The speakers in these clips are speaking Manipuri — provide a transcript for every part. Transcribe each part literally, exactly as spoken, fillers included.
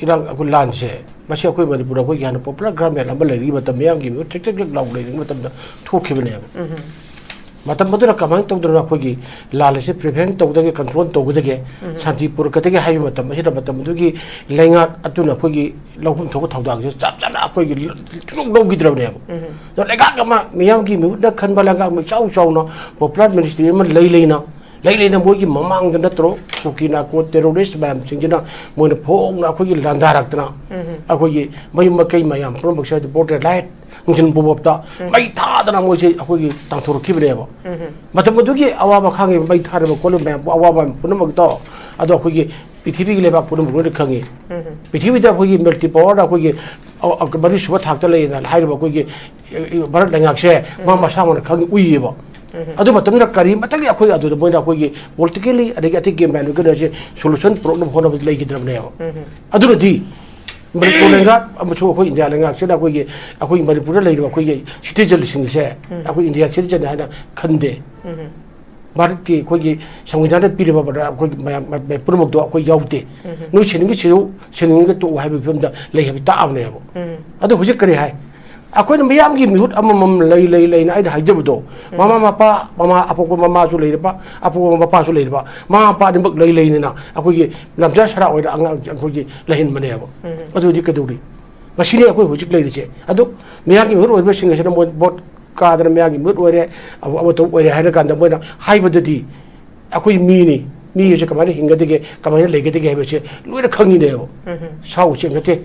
ꯏꯔꯥꯡ, ꯑꯩꯈꯣꯏ ꯂꯥꯟꯁꯦ, ꯃꯁꯤ ꯑꯩꯈꯣꯏ ꯃꯅꯤꯄꯨꯔꯗ ꯑꯩꯈꯣꯏꯒꯤ ꯍꯥꯟꯅ popular government ꯑꯃ ꯂꯩꯔꯤꯉꯩ ꯃꯇꯝ, ꯃꯤꯌꯥꯝꯒꯤ ꯃꯤꯍꯨꯠ ꯆꯦꯛ ꯆꯦꯛ ꯆꯦꯛ ꯂꯥꯎ ꯂꯩꯔꯤꯉꯩ ꯃꯇꯝꯗ ꯊꯣꯛꯈꯤꯕꯅꯦꯕ꯫ ꯃꯇꯝ ꯑꯗꯨꯅ ꯀꯃꯥꯏꯅ ꯇꯧꯗꯅ ꯑꯩꯈꯣꯏꯒꯤ ꯂꯥꯟ ꯑꯁꯤ prevent ꯇꯧꯒꯗꯒꯦ, control ꯇꯧꯒꯗꯒꯦ, ꯁꯥꯟꯇꯤ ꯄꯨꯔꯛꯀꯗꯒꯦ ꯍꯥꯏꯕ ꯃꯇꯝ ꯑꯁꯤꯗ, ꯃꯇꯝ ꯑꯗꯨꯒꯤ ꯂꯩꯉꯥꯛ ꯑꯗꯨꯅ ꯑꯩꯈꯣꯏꯒꯤ ꯂꯧꯐꯝ ꯊꯣꯛꯄ ꯊꯧꯗꯥꯡꯁꯦ ꯆꯞ ꯆꯥꯅ ꯑꯩꯈꯣꯏꯒꯤ ꯂ-, ꯁꯨꯡꯂꯧ ꯂꯧꯈꯤꯗ꯭ꯔꯕꯅꯦꯕ꯫ ꯑꯗꯣ ꯂꯩꯉꯥꯛ ꯑꯃ, ꯃꯤꯌꯥꯝꯒꯤ ꯃꯤꯍꯨꯠꯅ ꯈꯟꯕ ꯂꯩꯉꯥꯛ ꯑꯃ ꯏꯆꯥꯎ ꯆꯥꯎꯅ popular ministry ꯑꯃ ꯂꯩ ꯂꯩꯅ, ꯂꯩ ꯂꯩꯅ ꯃꯣꯏꯒꯤ ꯃꯃꯥꯡꯗ ꯅꯠꯇ꯭ꯔꯣ ꯀꯨꯀꯤ ꯅꯥꯀꯣ terrorist ꯃꯌꯥꯝꯁꯤꯡꯁꯤꯅ ꯃꯣꯏꯅ ꯐꯣꯡꯅ ꯑꯩꯈꯣꯏꯒꯤ ꯂꯥꯟꯗꯥꯔꯛꯇꯅ, ꯑꯩꯈꯣꯏꯒꯤ ꯃꯌꯨꯝ ꯃꯀꯩ ꯃꯌꯥꯝ ꯄꯨꯝꯅꯃꯛꯁꯦ border light ꯅꯨꯡꯊꯤꯟ ꯄꯨꯕꯞꯇ ꯃꯩ ꯊꯥꯗꯅ ꯃꯣꯏꯁꯦ ꯑꯩꯈꯣꯏꯒꯤ ꯇꯥꯟꯊꯣꯔꯛꯈꯤꯕꯅꯦꯕ꯫ ꯃꯇꯝ ꯑꯗꯨꯒꯤ ꯑꯋꯥꯕ ꯈꯥꯡꯉꯤꯕ, ꯃꯩ ꯊꯥꯔꯤꯕ ꯈꯣꯠꯂꯤꯕ ꯃꯌꯥꯝ, ꯑꯋꯥꯕ ꯃꯌꯥꯝ ꯄꯨꯝꯅꯃꯛꯇꯣ, ꯑꯗꯣ ꯑꯩꯈꯣꯏꯒꯤ ꯄ꯭ꯔꯤꯊꯤꯕꯤꯒꯤ ꯂꯩꯕꯥꯛ ꯄꯨꯝꯅꯃꯛ ꯂꯣꯏꯅ ꯈꯪꯉꯤ꯫ ꯄ꯭ꯔꯤꯊꯤꯕꯤꯗ ꯑꯩꯈꯣꯏꯒꯤ multi powerꯗ ꯑꯩꯈꯣꯏꯒꯤ, ꯑ, ꯑ, ꯃꯔꯤꯁꯨꯕ ꯊꯥꯛꯇ ꯂꯩꯅ ꯍꯥꯏꯔꯤꯕ ꯑꯩꯈꯣꯏꯒꯤ, ꯑ, ꯚꯥꯔꯠ ꯂꯩꯉꯥꯛꯁꯦ ꯃꯥ ꯃꯁꯥꯃꯛꯅ ꯈꯪꯉꯤ, ꯎꯏꯌꯦꯕ꯫ ꯑꯗꯨ ꯃꯇꯝꯗ ꯀꯔꯤꯃꯇꯒꯤ ꯑꯩꯈꯣꯏ ꯑꯗꯨꯗ ꯃꯣꯏꯅ ꯑꯩꯈꯣꯏꯒꯤ politically ꯑꯗꯒꯤ ꯑꯇꯩ ꯀꯩꯅꯣꯁꯦ solution ꯄꯨꯔꯛꯅꯕ ꯍꯣꯠꯅꯕ ꯂꯩꯈꯤꯗ꯭ꯔꯕꯅꯦꯕ꯫ ꯑꯗꯨꯅꯗꯤ ꯃꯅꯤꯄꯨꯔ ꯂꯩꯉꯥꯛ ꯑꯃꯁꯨꯡ ꯑꯩꯈꯣꯏ ꯏꯟꯗꯤꯌꯥ ꯂꯩꯉꯥꯛꯁꯤꯅ ꯑꯩꯈꯣꯏꯒꯤ, ꯑꯩꯈꯣꯏ ꯃꯅꯤꯄꯨꯔꯗ ꯂꯩꯔꯤꯕ ꯑꯩꯈꯣꯏꯒꯤ citizenꯁꯤꯡꯁꯦ ꯑꯩꯈꯣꯏ ꯏꯟꯗꯤꯌꯥ citizen ꯍꯥꯏꯅ ꯈꯟꯗꯦ꯫ ꯚꯥꯔꯠꯀꯤ ꯑꯩꯈꯣꯏꯒꯤ ꯁꯪꯕꯤꯙꯥꯟꯗ ꯄꯤꯔꯤꯕ ꯑꯩꯈꯣꯏꯒꯤ ꯃꯌꯥꯝ, ꯃꯌꯥꯝ ꯄꯨꯝꯅꯃꯛꯇꯣ ꯑꯩꯈꯣꯏ ꯌꯥꯎꯗꯦ꯫ ꯅꯣꯏ ꯁꯤꯅꯤꯡꯉꯤ ꯁꯤꯔꯨ, ꯁꯤꯅꯤꯡꯉꯒ ꯇꯣꯛꯎ ꯍꯥꯏꯕꯒꯤ ꯐꯤꯕꯝꯗ ꯂꯩ ꯍꯥꯏꯕ ꯇꯥꯛꯑꯕꯅꯦꯕ꯫ ꯑꯗꯣ ꯍꯧꯖꯤꯛ ꯀꯔꯤ ꯍꯥꯏ? ꯑꯩꯈꯣꯏꯅ ꯃꯤꯌꯥꯝꯒꯤ ꯃꯤꯍꯨꯠ ꯑꯃꯃꯝ ꯂꯩ, ꯂꯩ, ꯂꯩꯅ ꯑꯩꯅ ꯍꯥꯏꯖꯕꯗꯣ, ꯃꯃꯥ ꯃꯄꯥ, ꯃꯃꯥ ꯑꯄꯣꯛꯄ ꯃꯃꯥꯁꯨ ꯂꯩꯔꯕ, ꯑꯄꯣꯛꯄ ꯃꯄꯥꯁꯨ ꯂꯩꯔꯕ, ꯃꯃꯥ ꯃꯄꯥ ꯑꯅꯤꯃꯛ ꯂꯩ, ꯂꯩꯅꯤꯅ ꯑꯩꯈꯣꯏꯒꯤ ꯂꯝꯖꯥ ꯁꯔꯥ ꯑꯣꯏꯅ ꯑꯉꯥꯡ ꯑꯩꯈꯣꯏꯒꯤ ꯂꯩꯍꯟꯕꯅꯦꯕ꯫ ꯑꯗꯨꯗꯤ ꯀꯩꯗꯧꯔꯤ? ꯃꯁꯤꯅꯤ ꯑꯩꯈꯣꯏ ꯍꯧꯖꯤꯛ ꯂꯩꯔꯤꯁꯦ꯫ ꯑꯗꯣ ꯃꯤꯌꯥꯝꯒꯤ ꯃꯤꯍꯨꯠ ꯑꯣꯏꯕꯁꯤꯡ ꯑꯁꯤꯅ ꯃꯣꯏ ꯚꯣꯠ ꯀꯥꯗꯅ ꯃꯌꯥꯝꯒꯤ ꯃꯤꯍꯨꯠ ꯑꯣꯏꯔꯦ, ꯑꯃ-, ꯑꯃꯇ ꯑꯣꯏꯔꯦ ꯍꯥꯏꯔ ꯀꯥꯟꯗ ꯃꯣꯏꯅ ꯍꯥꯏꯕꯗꯗꯤ ꯑꯩꯈꯣꯏ ꯃꯤꯅꯤ, ꯃꯤ ꯑꯁꯤ ꯀꯃꯥꯏꯅ ꯍꯤꯡꯒꯗꯒꯦ, ꯀꯃꯥꯏꯅ ꯂꯩꯒꯗꯒꯦ ꯍꯥꯏꯕꯁꯦ ꯂꯣꯏꯅ ꯈꯪꯉꯤꯅꯦꯕ꯫ ꯁꯥ ꯎꯆꯦꯛ ꯅꯠꯇꯦ꯫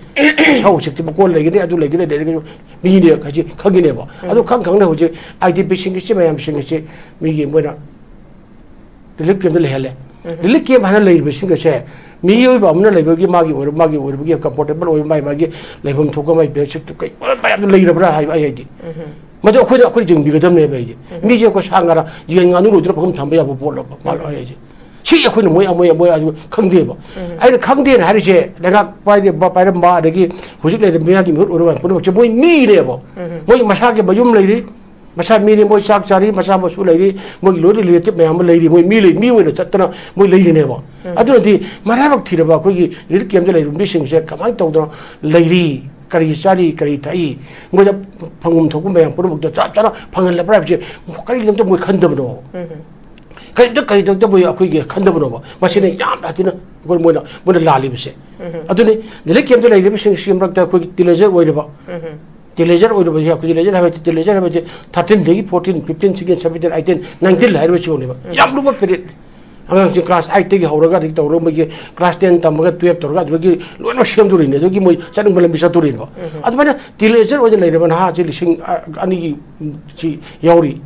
ꯁꯥ ꯎꯆꯦꯛꯇꯤ ꯃꯀꯣꯟ ꯂꯩꯒꯅꯤ, ꯑꯗꯨ ꯂꯩꯒꯅꯤ, ꯂꯩꯔꯒꯁꯨ ꯃꯤꯅꯦ ꯍꯥꯏꯁꯦ ꯈꯪꯉꯤꯅꯦꯕ꯫ ꯑꯗꯣ ꯈꯪ ꯈꯪꯅ ꯍꯧꯖꯤꯛ IDPꯁꯤꯡ ꯑꯁꯤ, ꯃꯌꯥꯝꯁꯤꯡ ꯑꯁꯤ ꯃꯤꯒꯤ ꯃꯣꯏꯅ relief campꯇ ꯂꯩꯍꯜꯂꯦ꯫ Relief camp ꯍꯥꯏꯅ ꯂꯩꯔꯤꯕꯁꯤꯡ ꯑꯁꯦ ꯃꯤꯑꯣꯏꯕ ꯑꯃꯅ ꯂꯩꯕꯒꯤ ꯃꯥꯒꯤ ꯑꯣꯏꯔ-, ꯃꯥꯒꯤ ꯑꯣꯏꯔꯕꯒꯤ comfortable ꯑꯣꯏꯕ ꯃꯥꯒꯤ, ꯃꯥꯒꯤ ꯂꯩꯐꯝ ꯊꯣꯛꯄ ꯃꯥꯒꯤ basic ꯀꯩ ꯃꯌꯥꯝꯗꯨ ꯂꯩꯔꯕ꯭ꯔꯥ ꯍꯥꯏꯕ ꯑꯩ ꯍꯥꯏꯗꯤ꯫ ꯃꯗꯨ ꯑꯩꯈꯣꯏꯅ, ꯑꯩꯈꯣꯏꯅ ꯌꯦꯡꯕꯤꯒꯗꯕꯅꯦꯕ ꯑꯩꯗꯤ꯫ ꯃꯤꯁꯦ ꯑꯩꯈꯣꯏ ꯁꯥ ꯉꯥ, ꯌꯦꯟ ꯉꯥꯅꯨ ꯂꯣꯏꯗꯅ ꯐꯐꯝ ꯊꯝꯕ ꯌꯥꯕ ꯄꯣꯠꯂꯕ ꯃꯥꯜꯂꯣ ꯑꯩ ꯍꯥꯏꯁꯦ꯫ ꯁꯤ ꯑꯩꯈꯣꯏꯅ ꯃꯣꯏ, ꯃꯣꯏ, ꯃꯣꯏ ꯑꯗꯨ ꯈꯪꯗꯦꯕ꯫ ꯑꯩꯅ ꯈꯪꯗꯦꯅ ꯍꯥꯏꯔꯤꯁꯦ ꯂꯩꯉꯥꯛ ꯄꯥꯏꯔꯤꯕ, ꯄꯥꯏꯔꯝꯕ ꯑꯗꯒꯤ ꯍꯧꯖꯤꯛ ꯂꯩꯔꯤꯕ ꯃꯤꯌꯥꯝꯒꯤ ꯃꯤꯍꯨꯠ ꯑꯣꯏꯔꯕ ꯄꯨꯝꯅꯃꯛꯁꯦ ꯃꯣꯏ ꯃꯤꯅꯦꯕ꯫ ꯃꯣꯏ ꯃꯁꯥꯒꯤ ꯃꯌꯨꯝ ꯂꯩꯔꯤ, ꯃꯁꯥ ꯃꯤꯅꯤ, ꯃꯣꯏ ꯆꯥꯛ ꯆꯥꯔꯤ, ꯃꯆꯥ ꯃꯁꯨ ꯂꯩꯔꯤ, ꯃꯣꯏꯒꯤ ꯂꯣꯏꯅ ꯔꯤꯂꯦꯇꯤꯚ ꯃꯌꯥꯝ ꯑꯃ ꯂꯩꯔꯤ, ꯃꯣꯏ ꯃꯤ ꯂꯩ, ꯃꯤ ꯑꯣꯏꯅ ꯆꯠꯇꯅ ꯃꯣꯏ ꯂꯩꯔꯤꯅꯦꯕ꯫ ꯑꯗꯨꯅꯗꯤ ꯃꯔꯥꯏꯕꯛ ꯊꯤꯔꯕ ꯑꯩꯈꯣꯏꯒꯤ ꯔꯤꯂꯤꯐ ꯀꯦꯝꯞꯇ ꯂꯩꯔꯤꯕ ꯃꯤꯁꯤꯡꯁꯦ ꯀꯃꯥꯏꯅ ꯇꯧꯗꯅ ꯂꯩꯔꯤ, ꯀꯔꯤ ꯆꯥꯔꯤ, ꯀꯔꯤ ꯊꯛꯏ, ꯃꯣꯏꯗ ꯐꯪꯐꯝ ꯊꯣꯛꯄ ꯃꯌꯥꯝ ꯄꯨꯝꯅꯃꯛꯇ ꯆꯞ ꯆꯥꯅ ꯐꯪꯍꯜꯂꯕ꯭ꯔꯥ ꯍꯥꯏꯕꯁꯦ ꯀꯔꯤꯒꯤꯗꯃꯛꯇ ꯃꯣꯏ ꯈꯟꯗꯕꯅꯣ? ꯀꯔꯤꯝꯇ, ꯀꯔꯤꯗꯃꯛꯇ ꯃꯣꯏ ꯑꯩꯈꯣꯏꯒꯤ ꯈꯟꯗꯕꯅꯣꯕ? ꯃꯁꯤꯅ ꯌꯥꯝꯅ ꯊꯤꯅ ꯑꯩꯈꯣꯏ ꯃꯣꯏꯅ, ꯃꯣꯏꯅ ꯂꯥꯜꯂꯤꯕꯁꯦ꯫ ꯑꯗꯨꯅꯤ ꯔꯤꯂꯤꯐ ꯀꯦꯝꯞꯇ ꯂꯩꯔꯤꯕꯁꯤꯡꯁꯤꯒꯤ ꯃꯔꯛꯇ ꯑꯩꯈꯣꯏꯒꯤ ꯇꯤꯅꯦꯖꯔ ꯑꯣꯏꯔꯤꯕ, ꯇꯤꯅꯦꯖꯔ ꯑꯣꯏꯔꯤꯕꯁꯦ, ꯑꯩꯈꯣꯏꯒꯤ ꯇꯤꯅꯦꯖꯔ ꯍꯥꯏꯕ, ꯇꯤꯅꯦꯖꯔ ꯍꯥꯏꯕꯁꯦ ꯊꯥꯔꯇꯤꯟꯗꯒꯤ fourteen, fifteen, sixteen, seventeen, eighteen, nineteen ꯍꯥꯏꯔꯤꯕꯁꯤꯐꯥꯎꯅꯦꯕ꯫ ꯌꯥꯝ ꯂꯨꯕ ꯄꯤꯔꯤꯌꯠ꯫ ꯑꯉꯥꯡꯁꯤꯡ ꯀ꯭ꯂꯥꯁ ꯑꯩꯠꯇꯒꯤ ꯍꯧꯔꯒ, ꯑꯗꯒꯤ ꯇꯧꯔꯒ ꯃꯣꯏꯒꯤ ꯀ꯭ꯂꯥꯁ ꯇꯦꯟ ꯇꯝꯃꯒ ꯇꯨꯌꯦꯜꯞ ꯇꯧꯔꯒ ꯑꯗꯨꯗꯒꯤ ꯂꯣꯏꯅꯃꯛ ꯁꯦꯝꯗꯣꯔꯤꯅꯦ꯫ ꯑꯗꯨꯒꯤ ꯃꯣꯏ ꯆꯠꯅꯤꯡꯕ ꯂꯝꯕꯤ ꯆꯠꯇꯣꯔꯤꯅꯦꯕ꯫ ꯑꯗꯨꯃꯥꯏꯅ ꯇꯤꯅꯦꯖꯔ ꯑꯣꯏꯅ ꯂꯩꯔꯕ ꯅꯍꯥꯁꯤ ꯂꯤꯁꯤꯡ, ꯑ, ꯑꯅꯤꯒꯤ ꯁꯤ ꯌꯥꯎꯔꯤ꯫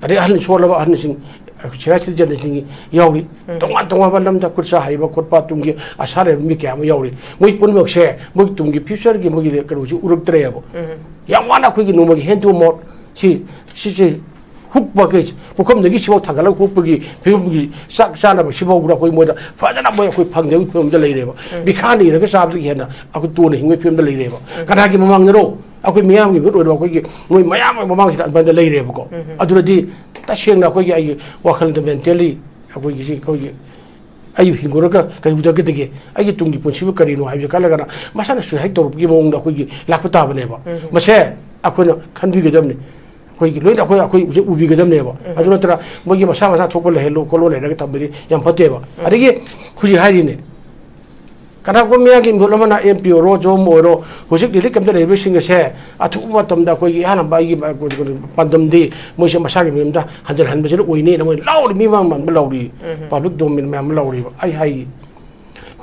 ꯑꯗꯩ ꯑꯍꯜ ꯁꯣꯜꯂꯕ ꯑꯍꯜꯁꯤꯡ, ꯁꯤꯅꯤꯌꯔ ꯁꯤꯇꯤꯖꯟꯁꯤꯡ ꯌꯥꯎꯔꯤ꯫ ꯇꯣꯉꯥꯟ ꯇꯣꯉꯥꯟꯕ ꯂꯝꯗ ꯈꯨꯠ ꯁꯥ ꯍꯩꯕ ꯈꯣꯠꯄ, ꯇꯨꯡꯒꯤ ꯑꯁꯥ ꯂꯩꯕ ꯃꯤ ꯀꯌꯥ ꯑꯃ ꯌꯥꯎꯔꯤ꯫ ꯃꯣꯏ ꯄꯨꯝꯅꯃꯛꯁꯦ ꯃꯣꯏ ꯇꯨꯡꯒꯤ ꯐ꯭ꯌꯨꯆꯔꯒꯤ ꯃꯣꯏꯒꯤ ꯀꯩꯅꯣꯁꯤ ꯎꯔꯛꯇ꯭ꯔꯦꯕ꯫ ꯌꯥꯝ ꯋꯥꯅ ꯑꯩꯈꯣꯏꯒꯤ ꯅꯣꯡꯃꯒꯤ hand to mouth ꯁꯤ, ꯁꯤꯁꯦ ꯍꯨꯛꯄ ꯀꯩ, ꯄꯨꯈꯝꯗꯒꯤ ꯁꯤꯐꯥꯎ ꯊꯥꯡꯒꯠꯂꯒ ꯍꯨꯛꯄꯒꯤ ꯐꯤꯕꯝꯒꯤ ꯆꯥꯛ ꯆꯥꯅꯕ ꯁꯤꯐꯥꯎꯗ ꯑꯩꯈꯣꯏ ꯃꯣꯏꯗ ꯐꯖꯅ ꯃꯣꯏ ꯑꯩꯈꯣꯏ ꯐꯪꯗꯕꯒꯤ ꯐꯤꯕꯝꯗ ꯂꯩꯔꯦꯕ꯫ ꯃꯤꯈꯥꯅ ꯏꯔꯒ ꯆꯥꯕꯗꯒꯤ ꯍꯦꯟꯅ ꯑꯩꯈꯣꯏ ꯇꯣꯟꯅ ꯍꯤꯡꯕꯒꯤ ꯐꯤꯕꯝꯗ ꯂꯩꯔꯦꯕ꯫ ꯀꯅꯥꯒꯤ ꯃꯃꯥꯡꯗꯅꯣ? ꯑꯩꯈꯣꯏ ꯃꯤꯌꯥꯝꯒꯤ ꯃꯤꯍꯨꯠ ꯑꯣꯏꯔꯕ ꯑꯩꯈꯣꯏꯒꯤ ꯃꯣꯏ ꯃꯌꯥꯝ ꯑꯃꯒꯤ ꯃꯃꯥꯡꯁꯤꯗ ꯑꯗꯨꯃꯥꯏꯅ ꯂꯩꯔꯦꯕꯀꯣ꯫ ꯑꯗꯨꯅꯗꯤ ꯇꯁꯦꯡꯅ ꯑꯩꯈꯣꯏꯒꯤ, ꯑꯩꯒꯤ ꯋꯥꯈꯜꯗ ꯃꯦꯟꯇꯦꯜꯂꯤ ꯑꯩꯈꯣꯏꯒꯤ ꯁꯤ, ꯑꯩꯈꯣꯏꯒꯤ ꯑꯩ ꯍꯤꯡꯉꯨꯔꯒ ꯀꯩꯗꯧꯒꯗꯒꯦ? ꯑꯩꯒꯤ ꯇꯨꯡꯒꯤ ꯄꯨꯟꯁꯤꯕꯨ ꯀꯔꯤꯅꯣ ꯍꯥꯏꯕꯁꯦ ꯈꯜꯂꯒꯅ ꯃꯁꯥꯅ ꯁꯨꯏꯁꯥꯏꯠ ꯇꯧꯔꯛꯄꯒꯤ ꯃꯑꯣꯡꯗ ꯑꯩꯈꯣꯏꯒꯤ ꯂꯥꯛꯄ ꯇꯥꯕꯅꯦꯕ꯫ ꯃꯁꯦ ꯑꯩꯈꯣꯏꯅ ꯈꯟꯕꯤꯒꯗꯕꯅꯤ꯫ ꯑꯩꯈꯣꯏꯒꯤ ꯂꯣꯏꯅ ꯑꯩꯈꯣꯏ, ꯑꯩꯈꯣꯏ ꯍꯧꯖꯤꯛ ꯎꯕꯤꯒꯗꯕꯅꯦꯕ꯫ ꯑꯗꯨ ꯅꯠꯇꯅ ꯃꯣꯏꯒꯤ ꯃꯁꯥ ꯃꯁꯥ ꯊꯣꯛꯄ ꯂꯩꯍꯜꯂꯣ ꯈꯣꯠꯂꯣ ꯂꯩꯔꯒ ꯊꯝꯕꯗꯤ ꯌꯥꯝ ꯐꯠꯇꯦꯕ꯫ ꯑꯗꯒꯤ ꯍꯧꯖꯤꯛ ꯍꯥꯏꯔꯤꯅꯦ, ꯀꯅꯥꯒꯨꯝꯕ ꯃꯌꯥꯝꯒꯤ ꯃꯤꯍꯨꯠ ꯑꯃꯅ ꯑꯦꯝ ꯄꯤ ꯑꯣꯏꯔꯣ, ꯖꯣꯝ ꯑꯣꯏꯔꯣ, ꯍꯧꯖꯤꯛ ꯔꯤꯂꯤꯐ ꯀꯦꯝꯞꯇ ꯂꯩꯔꯤꯕꯁꯤꯡ ꯑꯁꯦ ꯑꯊꯨꯕ ꯃꯇꯝꯗ ꯑꯩꯈꯣꯏꯒꯤ ꯑꯍꯥꯟꯕ ꯑꯩꯒꯤ ꯄꯥꯟꯗꯝꯗꯤ ꯃꯣꯏꯁꯦ ꯃꯁꯥꯒꯤ ꯃꯌꯨꯝꯗ ꯍꯟꯖꯤꯜꯍꯟꯕꯁꯤꯅ ꯑꯣꯏꯅꯦꯅ ꯃꯣꯏ ꯂꯥꯎꯔꯤ, ꯃꯤ ꯃꯥꯡ ꯃꯥꯟꯕ ꯂꯥꯎꯔꯤ, ꯄꯕ꯭ꯂꯤꯛ ꯗꯣꯃꯦꯟ ꯃꯌꯥꯝ ꯑꯃ ꯂꯥꯎꯔꯤꯕ꯫ ꯑꯩ ꯍꯥꯏꯒꯦ,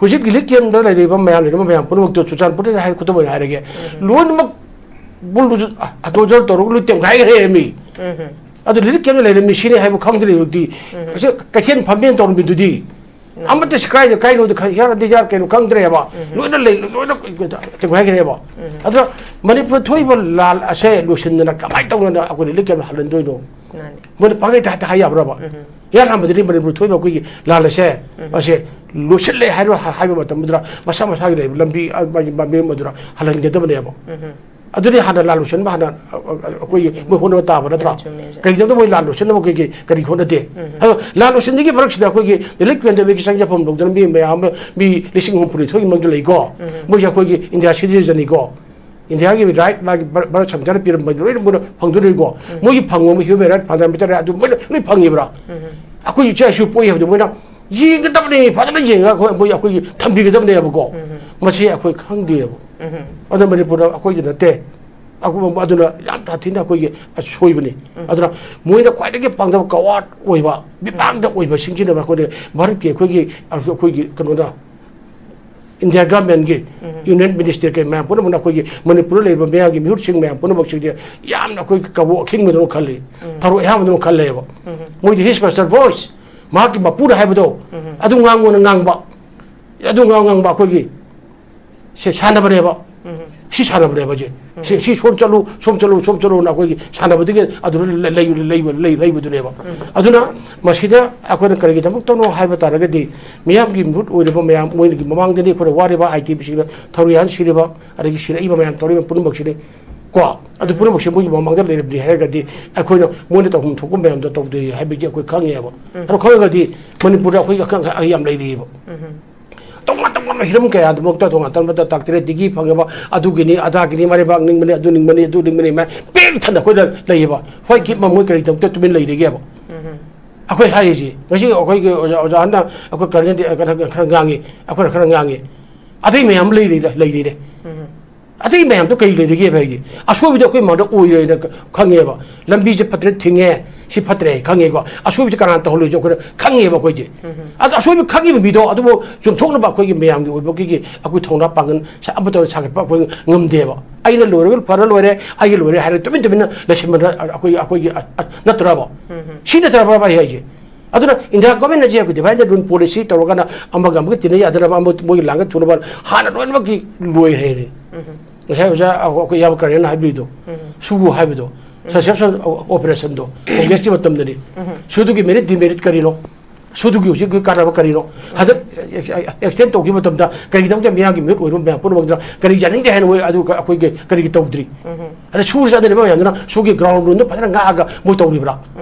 ꯍꯧꯖꯤꯛ ꯔꯤꯂꯤꯐ ꯀꯦꯝꯞꯇ ꯂꯩꯔꯤꯕ ꯃꯌꯥꯝ, ꯂꯩꯔꯤꯕ ꯃꯌꯥꯝ ꯄꯨꯝꯅꯃꯛꯇꯣ ꯆꯨꯔꯆꯥꯟꯄꯨꯔꯗ ꯍꯥꯏ, ꯈꯨꯗꯝ ꯑꯣꯏꯅ ꯍꯥꯏꯔꯒꯦ, ꯂꯣꯏꯅꯃꯛ ꯕꯨꯜꯗꯣꯖꯔ ꯇꯧꯔꯒ ꯂꯣꯏ ꯇꯦꯝꯈꯥꯏꯈ꯭ꯔꯦ ꯃꯤ꯫ ꯑꯗꯨ ꯔꯤꯂꯤꯐ ꯀꯦꯝꯞꯇ ꯂꯩꯔꯝꯃꯤ ꯁꯤꯅꯤ ꯍꯥꯏꯕ ꯈꯪꯗ꯭ꯔꯦ ꯍꯧꯖꯤꯛꯇꯤ꯫ ꯀꯩꯊꯦꯜ ꯐꯝꯃꯦꯅ ꯇꯧꯔꯝꯃꯤꯗꯨꯗꯤ ꯑꯃꯠꯇ ꯁꯤꯀꯥꯏꯗ ꯀꯥꯏꯅꯣꯗ ꯈ-, ꯌꯥꯔꯗꯤ ꯌꯥꯔ ꯀꯩꯅꯣ ꯈꯪꯗ꯭ꯔꯦꯕ꯫ ꯂꯣꯏꯅ ꯂꯩ, ꯂꯣꯏꯅ ꯇꯦꯝꯈꯥꯏꯈ꯭ꯔꯦꯕ꯫ ꯑꯗꯨꯅ ꯃꯅꯤꯄꯨꯔ ꯊꯣꯛꯏꯕ ꯂꯥꯜ ꯑꯁꯦ ꯂꯣꯏꯁꯤꯟꯗꯅ ꯀꯃꯥꯏꯅ ꯇꯧꯗꯅ ꯑꯩꯈꯣꯏ ꯔꯤꯂꯤꯐ ꯀꯦꯝꯞ ꯍꯜꯍꯟꯗꯣꯏꯅꯣ? ꯃꯥꯅꯤ꯫ ꯃꯣꯏꯅ ꯄꯪꯍꯥꯏ ꯇ-, ꯍꯥꯏ ꯌꯥꯕ꯭ꯔꯕ? ꯏꯍꯥꯟ ꯍꯥꯟꯕꯗꯗꯤ ꯃꯅꯤꯄꯨꯔ ꯊꯣꯛꯏꯕ ꯑꯩꯈꯣꯏꯒꯤ ꯂꯥꯜ ꯑꯁꯦ, ꯃꯁꯦ ꯂꯣꯏꯁꯤꯜꯂꯦ ꯍꯥꯏꯔꯣ-, ꯍꯥꯏꯕ ꯃꯇꯝꯗꯨꯗ ꯃꯁꯥ ꯃꯁꯥꯒꯤ ꯂꯩꯕ ꯂꯝꯕꯤ, ꯑ, ꯃꯥꯒꯤ ꯃꯥꯏꯀꯩ ꯑꯃꯗꯨꯗ ꯍꯜꯍꯟꯒꯗꯕꯅꯦꯕ꯫ ꯑꯗꯨꯗꯤ ꯍꯥꯟꯅ ꯂꯥꯜ ꯂꯣꯏꯁꯟꯕ ꯍꯥꯟꯅ, ꯑ, ꯑ, ꯑꯩꯈꯣꯏꯒꯤ ꯃꯣꯏ ꯍꯣꯠꯅꯕ ꯇꯥꯕ ꯅꯠꯇ꯭ꯔꯥ? ꯆꯨꯝꯃꯦ, ꯆꯨꯝꯃꯦ꯫ ꯀꯔꯤꯒꯤꯗꯃꯛꯇ ꯃꯣꯏ ꯂꯥꯜ ꯂꯣꯏꯁꯟꯅꯕ ꯀꯩ ꯀꯩ ꯀꯔꯤ ꯍꯣꯠꯅꯗꯦ? ꯑꯗꯣ ꯂꯥꯜ ꯂꯣꯏꯁꯟꯕꯒꯤ ꯃꯔꯛꯁꯤꯗ ꯑꯩꯈꯣꯏꯒꯤ ꯗꯦꯂꯤꯠ ꯀꯦꯟꯗ꯭ꯔꯒꯤ ꯆꯪꯖꯐꯝ ꯂꯧꯗꯅ ꯃꯤ ꯃꯌꯥꯝ ꯑꯃ, ꯃꯤ ꯂꯤꯁꯤꯡ ꯍꯨꯝꯐꯨꯅꯤꯊꯣꯏꯒꯤ ꯃꯅꯨꯡꯗ ꯂꯩꯀꯣ꯫ ꯃꯣꯏꯁꯦ ꯑꯩꯈꯣꯏꯒꯤ ꯏꯟꯗꯤꯌꯥ ꯁꯤꯇꯤꯖꯟꯅꯤꯀꯣ꯫ ꯏꯟꯗꯤꯌꯥꯒꯤ ꯔꯥꯏꯠ ꯃꯥꯒꯤ ꯚꯥꯔ-, ꯚꯥꯔꯠ ꯁꯪꯕꯤꯙꯥꯟꯅ ꯄꯤꯔꯝꯕ ꯂꯣꯏꯅ ꯃꯣꯏꯅ ꯐꯪꯗꯣꯏꯅꯤꯀꯣ꯫ ꯃꯣꯏꯒꯤ ꯐꯪꯕ ꯍ꯭ꯌꯨꯃꯦꯟ ꯔꯥꯏꯠ ꯐꯟꯗꯥꯃꯦꯟꯇꯦꯜ ꯔꯥꯏꯠ ꯑꯗꯨ ꯃꯣꯏꯅ ꯂꯣꯏ ꯐꯪꯉꯤꯕ꯭ꯔꯥ? ꯑꯩꯈꯣꯏ ꯏꯆꯥ ꯏꯁꯨ ꯄꯣꯛꯏ ꯍꯥꯏꯕꯗꯣ ꯃꯣꯏꯅ ꯌꯦꯡꯒꯗꯕꯅꯤ, ꯐꯖꯅ ꯌꯦꯡꯉꯒ ꯑꯩꯈꯣꯏ, ꯃꯣꯏ ꯑꯩꯈꯣꯏꯒꯤ ꯊꯝꯕꯤꯒꯗꯕꯅꯦꯕꯀꯣ꯫ ꯃꯁꯤ ꯑꯩꯈꯣꯏ ꯈꯪꯗꯦꯕ꯫ ꯑꯗꯨꯅ ꯃꯅꯤꯄꯨꯔꯗ ꯑꯩꯈꯣꯏꯗ ꯅꯠꯇꯦ꯫ ꯑꯗꯨꯅ ꯌꯥꯝ ꯁꯥꯊꯤꯅ ꯑꯩꯈꯣꯏꯒꯤ ꯑꯁꯣꯏꯕꯅꯤ꯫ ꯑꯗꯨꯅ ꯃꯣꯏꯅ ꯈ꯭ꯋꯥꯏꯗꯒꯤ ꯄꯥꯡꯒꯜ ꯀꯋꯥꯔꯗ ꯑꯣꯏꯕ, ꯃꯤꯃꯥꯡꯗ ꯑꯣꯏꯕꯁꯤꯡꯁꯤꯅ ꯑꯩꯈꯣꯏꯅ ꯚꯥꯔꯠꯀꯤ ꯑꯩꯈꯣꯏꯒꯤ, ꯑꯩꯈꯣꯏꯒꯤ ꯀꯩꯅꯣꯗ, ꯏꯟꯗꯤꯌꯥ ꯒꯚꯔꯟꯃꯦꯟꯒꯤ ꯌꯨꯅꯤꯌꯟ ꯃꯤꯅꯤꯁꯇꯔ ꯀꯩ ꯃꯌꯥꯝ ꯄꯨꯝꯅꯃꯛꯅ ꯑꯩꯈꯣꯏꯒꯤ ꯃꯅꯤꯄꯨꯔꯗ ꯂꯩꯔꯤꯕ ꯃꯌꯥꯝꯒꯤ ꯃꯤꯍꯨꯠꯁꯤꯡ ꯃꯌꯥꯝ ꯄꯨꯝꯅꯃꯛꯁꯤꯡꯁꯦ ꯌꯥꯝꯅ ꯑꯩꯈꯣꯏ ꯀꯕꯣꯛ ꯑꯈꯤꯡꯕꯗꯧꯅ ꯈꯜꯂꯤ, ꯊꯔꯣ ꯑꯍꯥꯟꯕꯗꯧꯅ ꯈꯜꯂꯦꯕ꯫ ꯃꯣꯏꯗꯤ his master voice, ꯃꯍꯥꯛꯀꯤ ꯃꯄꯨꯅ ꯍꯥꯏꯕꯗꯣ ꯑꯗꯨ ꯉꯥꯡꯉꯣꯅ ꯉꯥꯡꯕ, ꯑꯗꯨ ꯉꯥꯡ ꯉꯥꯡꯕ ꯑꯩꯈꯣꯏꯒꯤ ꯁꯦ ꯁꯥꯟꯅꯕꯅꯦꯕ꯫ ꯁꯤ ꯁꯥꯟꯅꯕꯅꯦꯕ ꯁꯦ꯫ ꯁꯤ, ꯁꯤ ꯁꯣꯝ ꯆꯠꯂꯨ, ꯁꯣꯝ ꯆꯠꯂꯨ, ꯁꯣꯝ ꯆꯠꯂꯨꯅ ꯑꯩꯈꯣꯏꯒꯤ ꯁꯥꯟꯅꯕꯗꯨꯒꯤ ꯑꯗꯨꯗ ꯂꯩ-, ꯂꯩ-, ꯂꯩ-, ꯂꯩ-, ꯂꯩꯕꯗꯨꯅꯦꯕ꯫ ꯑꯗꯨꯅ ꯃꯁꯤꯗ ꯑꯩꯈꯣꯏꯅ ꯀꯔꯤꯒꯤꯗꯃꯛꯇꯅꯣ ꯍꯥꯏꯕ ꯇꯥꯔꯒꯗꯤ ꯃꯤꯌꯥꯝꯒꯤ ꯃꯤꯍꯨꯠ ꯑꯣꯏꯔꯤꯕ ꯃꯌꯥꯝ ꯃꯣꯏꯒꯤ ꯃꯃꯥꯡꯗꯅꯤ ꯑꯩꯈꯣꯏꯅ ꯋꯥꯔꯤꯕ, ꯑꯥꯏ ꯇꯤ ꯕꯤ ꯁꯤꯅ ꯊꯧꯔꯤ ꯍꯥꯟ ꯁꯤꯔꯤꯕ, ꯑꯗꯒꯤ ꯁꯤꯔꯛꯏꯕ ꯃꯌꯥꯝ ꯇꯧꯔꯤꯕ ꯄꯨꯝꯅꯃꯛꯁꯤꯅꯤ ꯀꯣ꯫ ꯑꯗꯨ ꯄꯨꯝꯅꯃꯛꯁꯦ ꯃꯣꯏꯒꯤ ꯃꯃꯥꯡꯗ ꯂꯩꯔꯕꯅꯤ ꯍꯥꯏꯔꯒꯗꯤ ꯑꯩꯈꯣꯏꯅ ꯃꯣꯏꯅ ꯇꯧꯐꯝ ꯊꯣꯛꯄ ꯃꯌꯥꯝꯗꯣ ꯇꯧꯗꯦ ꯍꯥꯏꯕꯒꯤ ꯑꯩꯈꯣꯏ ꯈꯪꯉꯦꯕ꯫ ꯑꯗꯣ ꯈꯪꯉꯒꯗꯤ ꯃꯅꯤꯄꯨꯔꯗ ꯑꯩꯈꯣꯏꯒꯤ ꯑꯈꯪ ꯑꯍꯩ ꯌꯥꯝ ꯂꯩꯔꯤꯑꯕ꯫ ꯇꯣꯉꯥꯟ ꯇꯣꯉꯥꯟꯕ ꯍꯤꯔꯝ ꯀꯌꯥꯗꯃꯛꯇ ꯇꯣꯉꯥꯟ ꯇꯣꯉꯥꯟꯕ doctorate degree ꯐꯪꯉꯕ, ꯑꯗꯨꯒꯤꯅꯤ ꯑꯗꯥꯒꯤꯅꯤ, ꯃꯔꯩꯕꯥꯛ ꯅꯤꯡꯕꯅꯤ, ꯑꯗꯨ ꯅꯤꯡꯕꯅꯤ, ꯑꯗꯨ ꯅꯤꯡꯕꯅꯤ, ꯃꯌꯥꯝ ꯄꯤꯛ ꯊꯟꯅ ꯑꯩꯈꯣꯏꯗ ꯂꯩꯌꯦꯕ꯫ ꯍꯣꯏ, ꯀꯤꯞ ꯃꯃꯣꯏ ꯀꯔꯤꯗꯃꯛꯇ ꯇꯨꯃꯤꯟ ꯂꯩꯔꯤꯒꯦꯕ? ꯑꯩꯈꯣꯏ ꯍꯥꯏꯔꯤꯁꯤ ꯉꯁꯤ ꯑꯩꯈꯣꯏꯒꯤ ꯑꯣꯖꯥ, ꯑꯣꯖꯥ ꯍꯟꯅ ꯑꯩꯈꯣꯏ ꯀꯔꯅꯦꯜ ꯈꯔ, ꯈꯔ ꯉꯥꯡꯉꯤ, ꯑꯩꯈꯣꯏꯅ ꯈꯔ ꯉꯥꯡꯉꯤ, ꯑꯇꯩ ꯃꯌꯥꯝ ꯂꯩꯔꯤ, ꯂꯩꯔꯤꯅꯦ꯫ ꯑꯇꯩ ꯃꯌꯥꯝꯗꯣ ꯀꯔꯤ ꯂꯩꯔꯤꯒꯦꯕ ꯍꯥꯏꯗꯤ? ꯑꯁꯣꯏꯕꯗꯣ ꯑꯩꯈꯣꯏ ꯃꯥꯡꯗ ꯑꯣꯏꯔꯦꯅ ꯈꯪꯉꯦꯕ꯫ ꯂꯝꯕꯤꯁꯦ ꯐꯠꯇ꯭ꯔꯦ, ꯊꯤꯡꯉꯦ, ꯁꯤ ꯐꯠꯇ꯭ꯔꯦ ꯈꯪꯉꯦꯀꯣ꯫ ꯑꯁꯣꯏꯕꯁꯦ ꯀꯅꯥꯅ ꯇꯧꯍꯜꯂꯣꯏꯁꯦ ꯑꯩꯈꯣꯏꯅ ꯈꯪꯉꯦꯕ ꯑꯩꯈꯣꯏꯁꯦ꯫ ꯑꯗꯣ ꯑꯁꯣꯏꯕ ꯈꯪꯉꯤꯕ ꯃꯤꯗꯣ ꯑꯗꯨꯕꯨ ꯆꯨꯝꯊꯣꯛꯅꯕ ꯑꯩꯈꯣꯏꯒꯤ ꯃꯌꯥꯝꯒꯤ ꯑꯣꯏꯕꯒꯤ ꯑꯩꯈꯣꯏ ꯊꯧꯅꯥ ꯄꯥꯡꯒꯜ ꯁ-, ꯑꯃꯠꯇ ꯁꯥꯒꯠꯄ ꯑꯩꯈꯣꯏ ꯉꯝꯗꯦꯕ꯫ ꯑꯩꯅ ꯂꯣꯏꯔꯒ ꯐꯔ ꯂꯣꯏꯔꯦ, ꯑꯩꯒꯤ ꯂꯣꯏꯔꯦ ꯍꯥꯏꯔꯒ ꯇꯨꯃꯤꯟ ꯇꯨꯃꯤꯟꯅ ꯂꯩꯁꯤꯟꯕꯗ ꯑꯩꯈꯣꯏ, ꯑꯩꯈꯣꯏꯒꯤ, ꯑ, ꯑ, ꯅꯠꯇ꯭ꯔꯕ? ꯁꯤ ꯅꯠꯇ꯭ꯔꯕ ꯑꯩ ꯍꯥꯏꯁꯦ? ꯑꯗꯨꯅ ꯏꯟꯗꯤꯌꯥ ꯒꯣꯔꯃꯦꯟꯅ ꯍꯧꯖꯤꯛ divide and rule policy ꯇꯧꯔꯒꯅ ꯑꯃꯒ ꯑꯃꯒ ꯇꯤꯟꯅ ꯌꯥꯗꯅꯕ, ꯑꯃ ꯃꯣꯏꯒꯤ ꯂꯥꯡꯒ ꯊꯨꯅꯕ ꯍꯥꯟꯅ ꯂꯣꯏꯅꯃꯛꯀꯤ ꯂꯣꯏꯈ꯭ꯔꯦꯅꯦ꯫ ꯉꯁꯥꯏ ꯑꯣꯖꯥ ꯑꯩꯈꯣꯏ ꯏꯌꯥꯝꯕ ꯀꯔꯦꯟꯅ ꯍꯥꯏꯕꯤꯗꯣ, ꯁꯨꯒꯨ ꯍꯥꯏꯕꯗꯣ, ꯁꯁꯦꯞꯁꯟ ꯑꯣꯄꯔꯦꯁꯟꯗꯣ ꯀꯣꯡꯒ꯭ꯔꯦꯁꯀꯤ ꯃꯇꯝꯗꯅꯤ꯫ ꯁꯨꯗꯨꯒꯤ ꯃꯦꯔꯤꯠ ꯗꯤꯃꯦꯔꯤꯠ ꯀꯔꯤꯅꯣ? ꯁꯨꯗꯨꯒꯤ ꯍꯧꯖꯤꯛ ꯀꯥꯟꯅꯕ ꯀꯔꯤꯅꯣ? ꯍꯟꯗꯛ ꯑꯦꯛꯁꯇꯦꯟ ꯇꯧꯈꯤꯕ ꯃꯇꯝꯗ ꯀꯔꯤꯒꯤꯗꯃꯛꯇ ꯃꯤꯌꯥꯝꯒꯤ ꯃꯤꯍꯨꯠ ꯑꯣꯏꯔꯤꯕ ꯃꯌꯥꯝ ꯄꯨꯝꯅꯃꯛꯇ ꯀꯔꯤ ꯌꯥꯅꯤꯡꯗꯦ ꯍꯥꯏꯅ ꯃꯣꯏ ꯑꯗꯨ ꯑꯩꯈꯣꯏꯒꯤ ꯀꯔꯤꯒꯤ ꯇꯧꯗ꯭ꯔꯤ? ꯑꯗ ꯁꯨꯔ ꯆꯥꯗꯔꯤꯕ ꯃꯌꯥꯝꯗꯨꯅ ꯁꯨꯒꯤ ꯒ꯭ꯔꯥꯎꯟ ꯔꯨꯜꯗ ꯐꯖꯅ ꯉꯥꯛꯑꯒ ꯃꯣꯏ ꯇꯧꯔꯤꯕ꯭ꯔꯥ?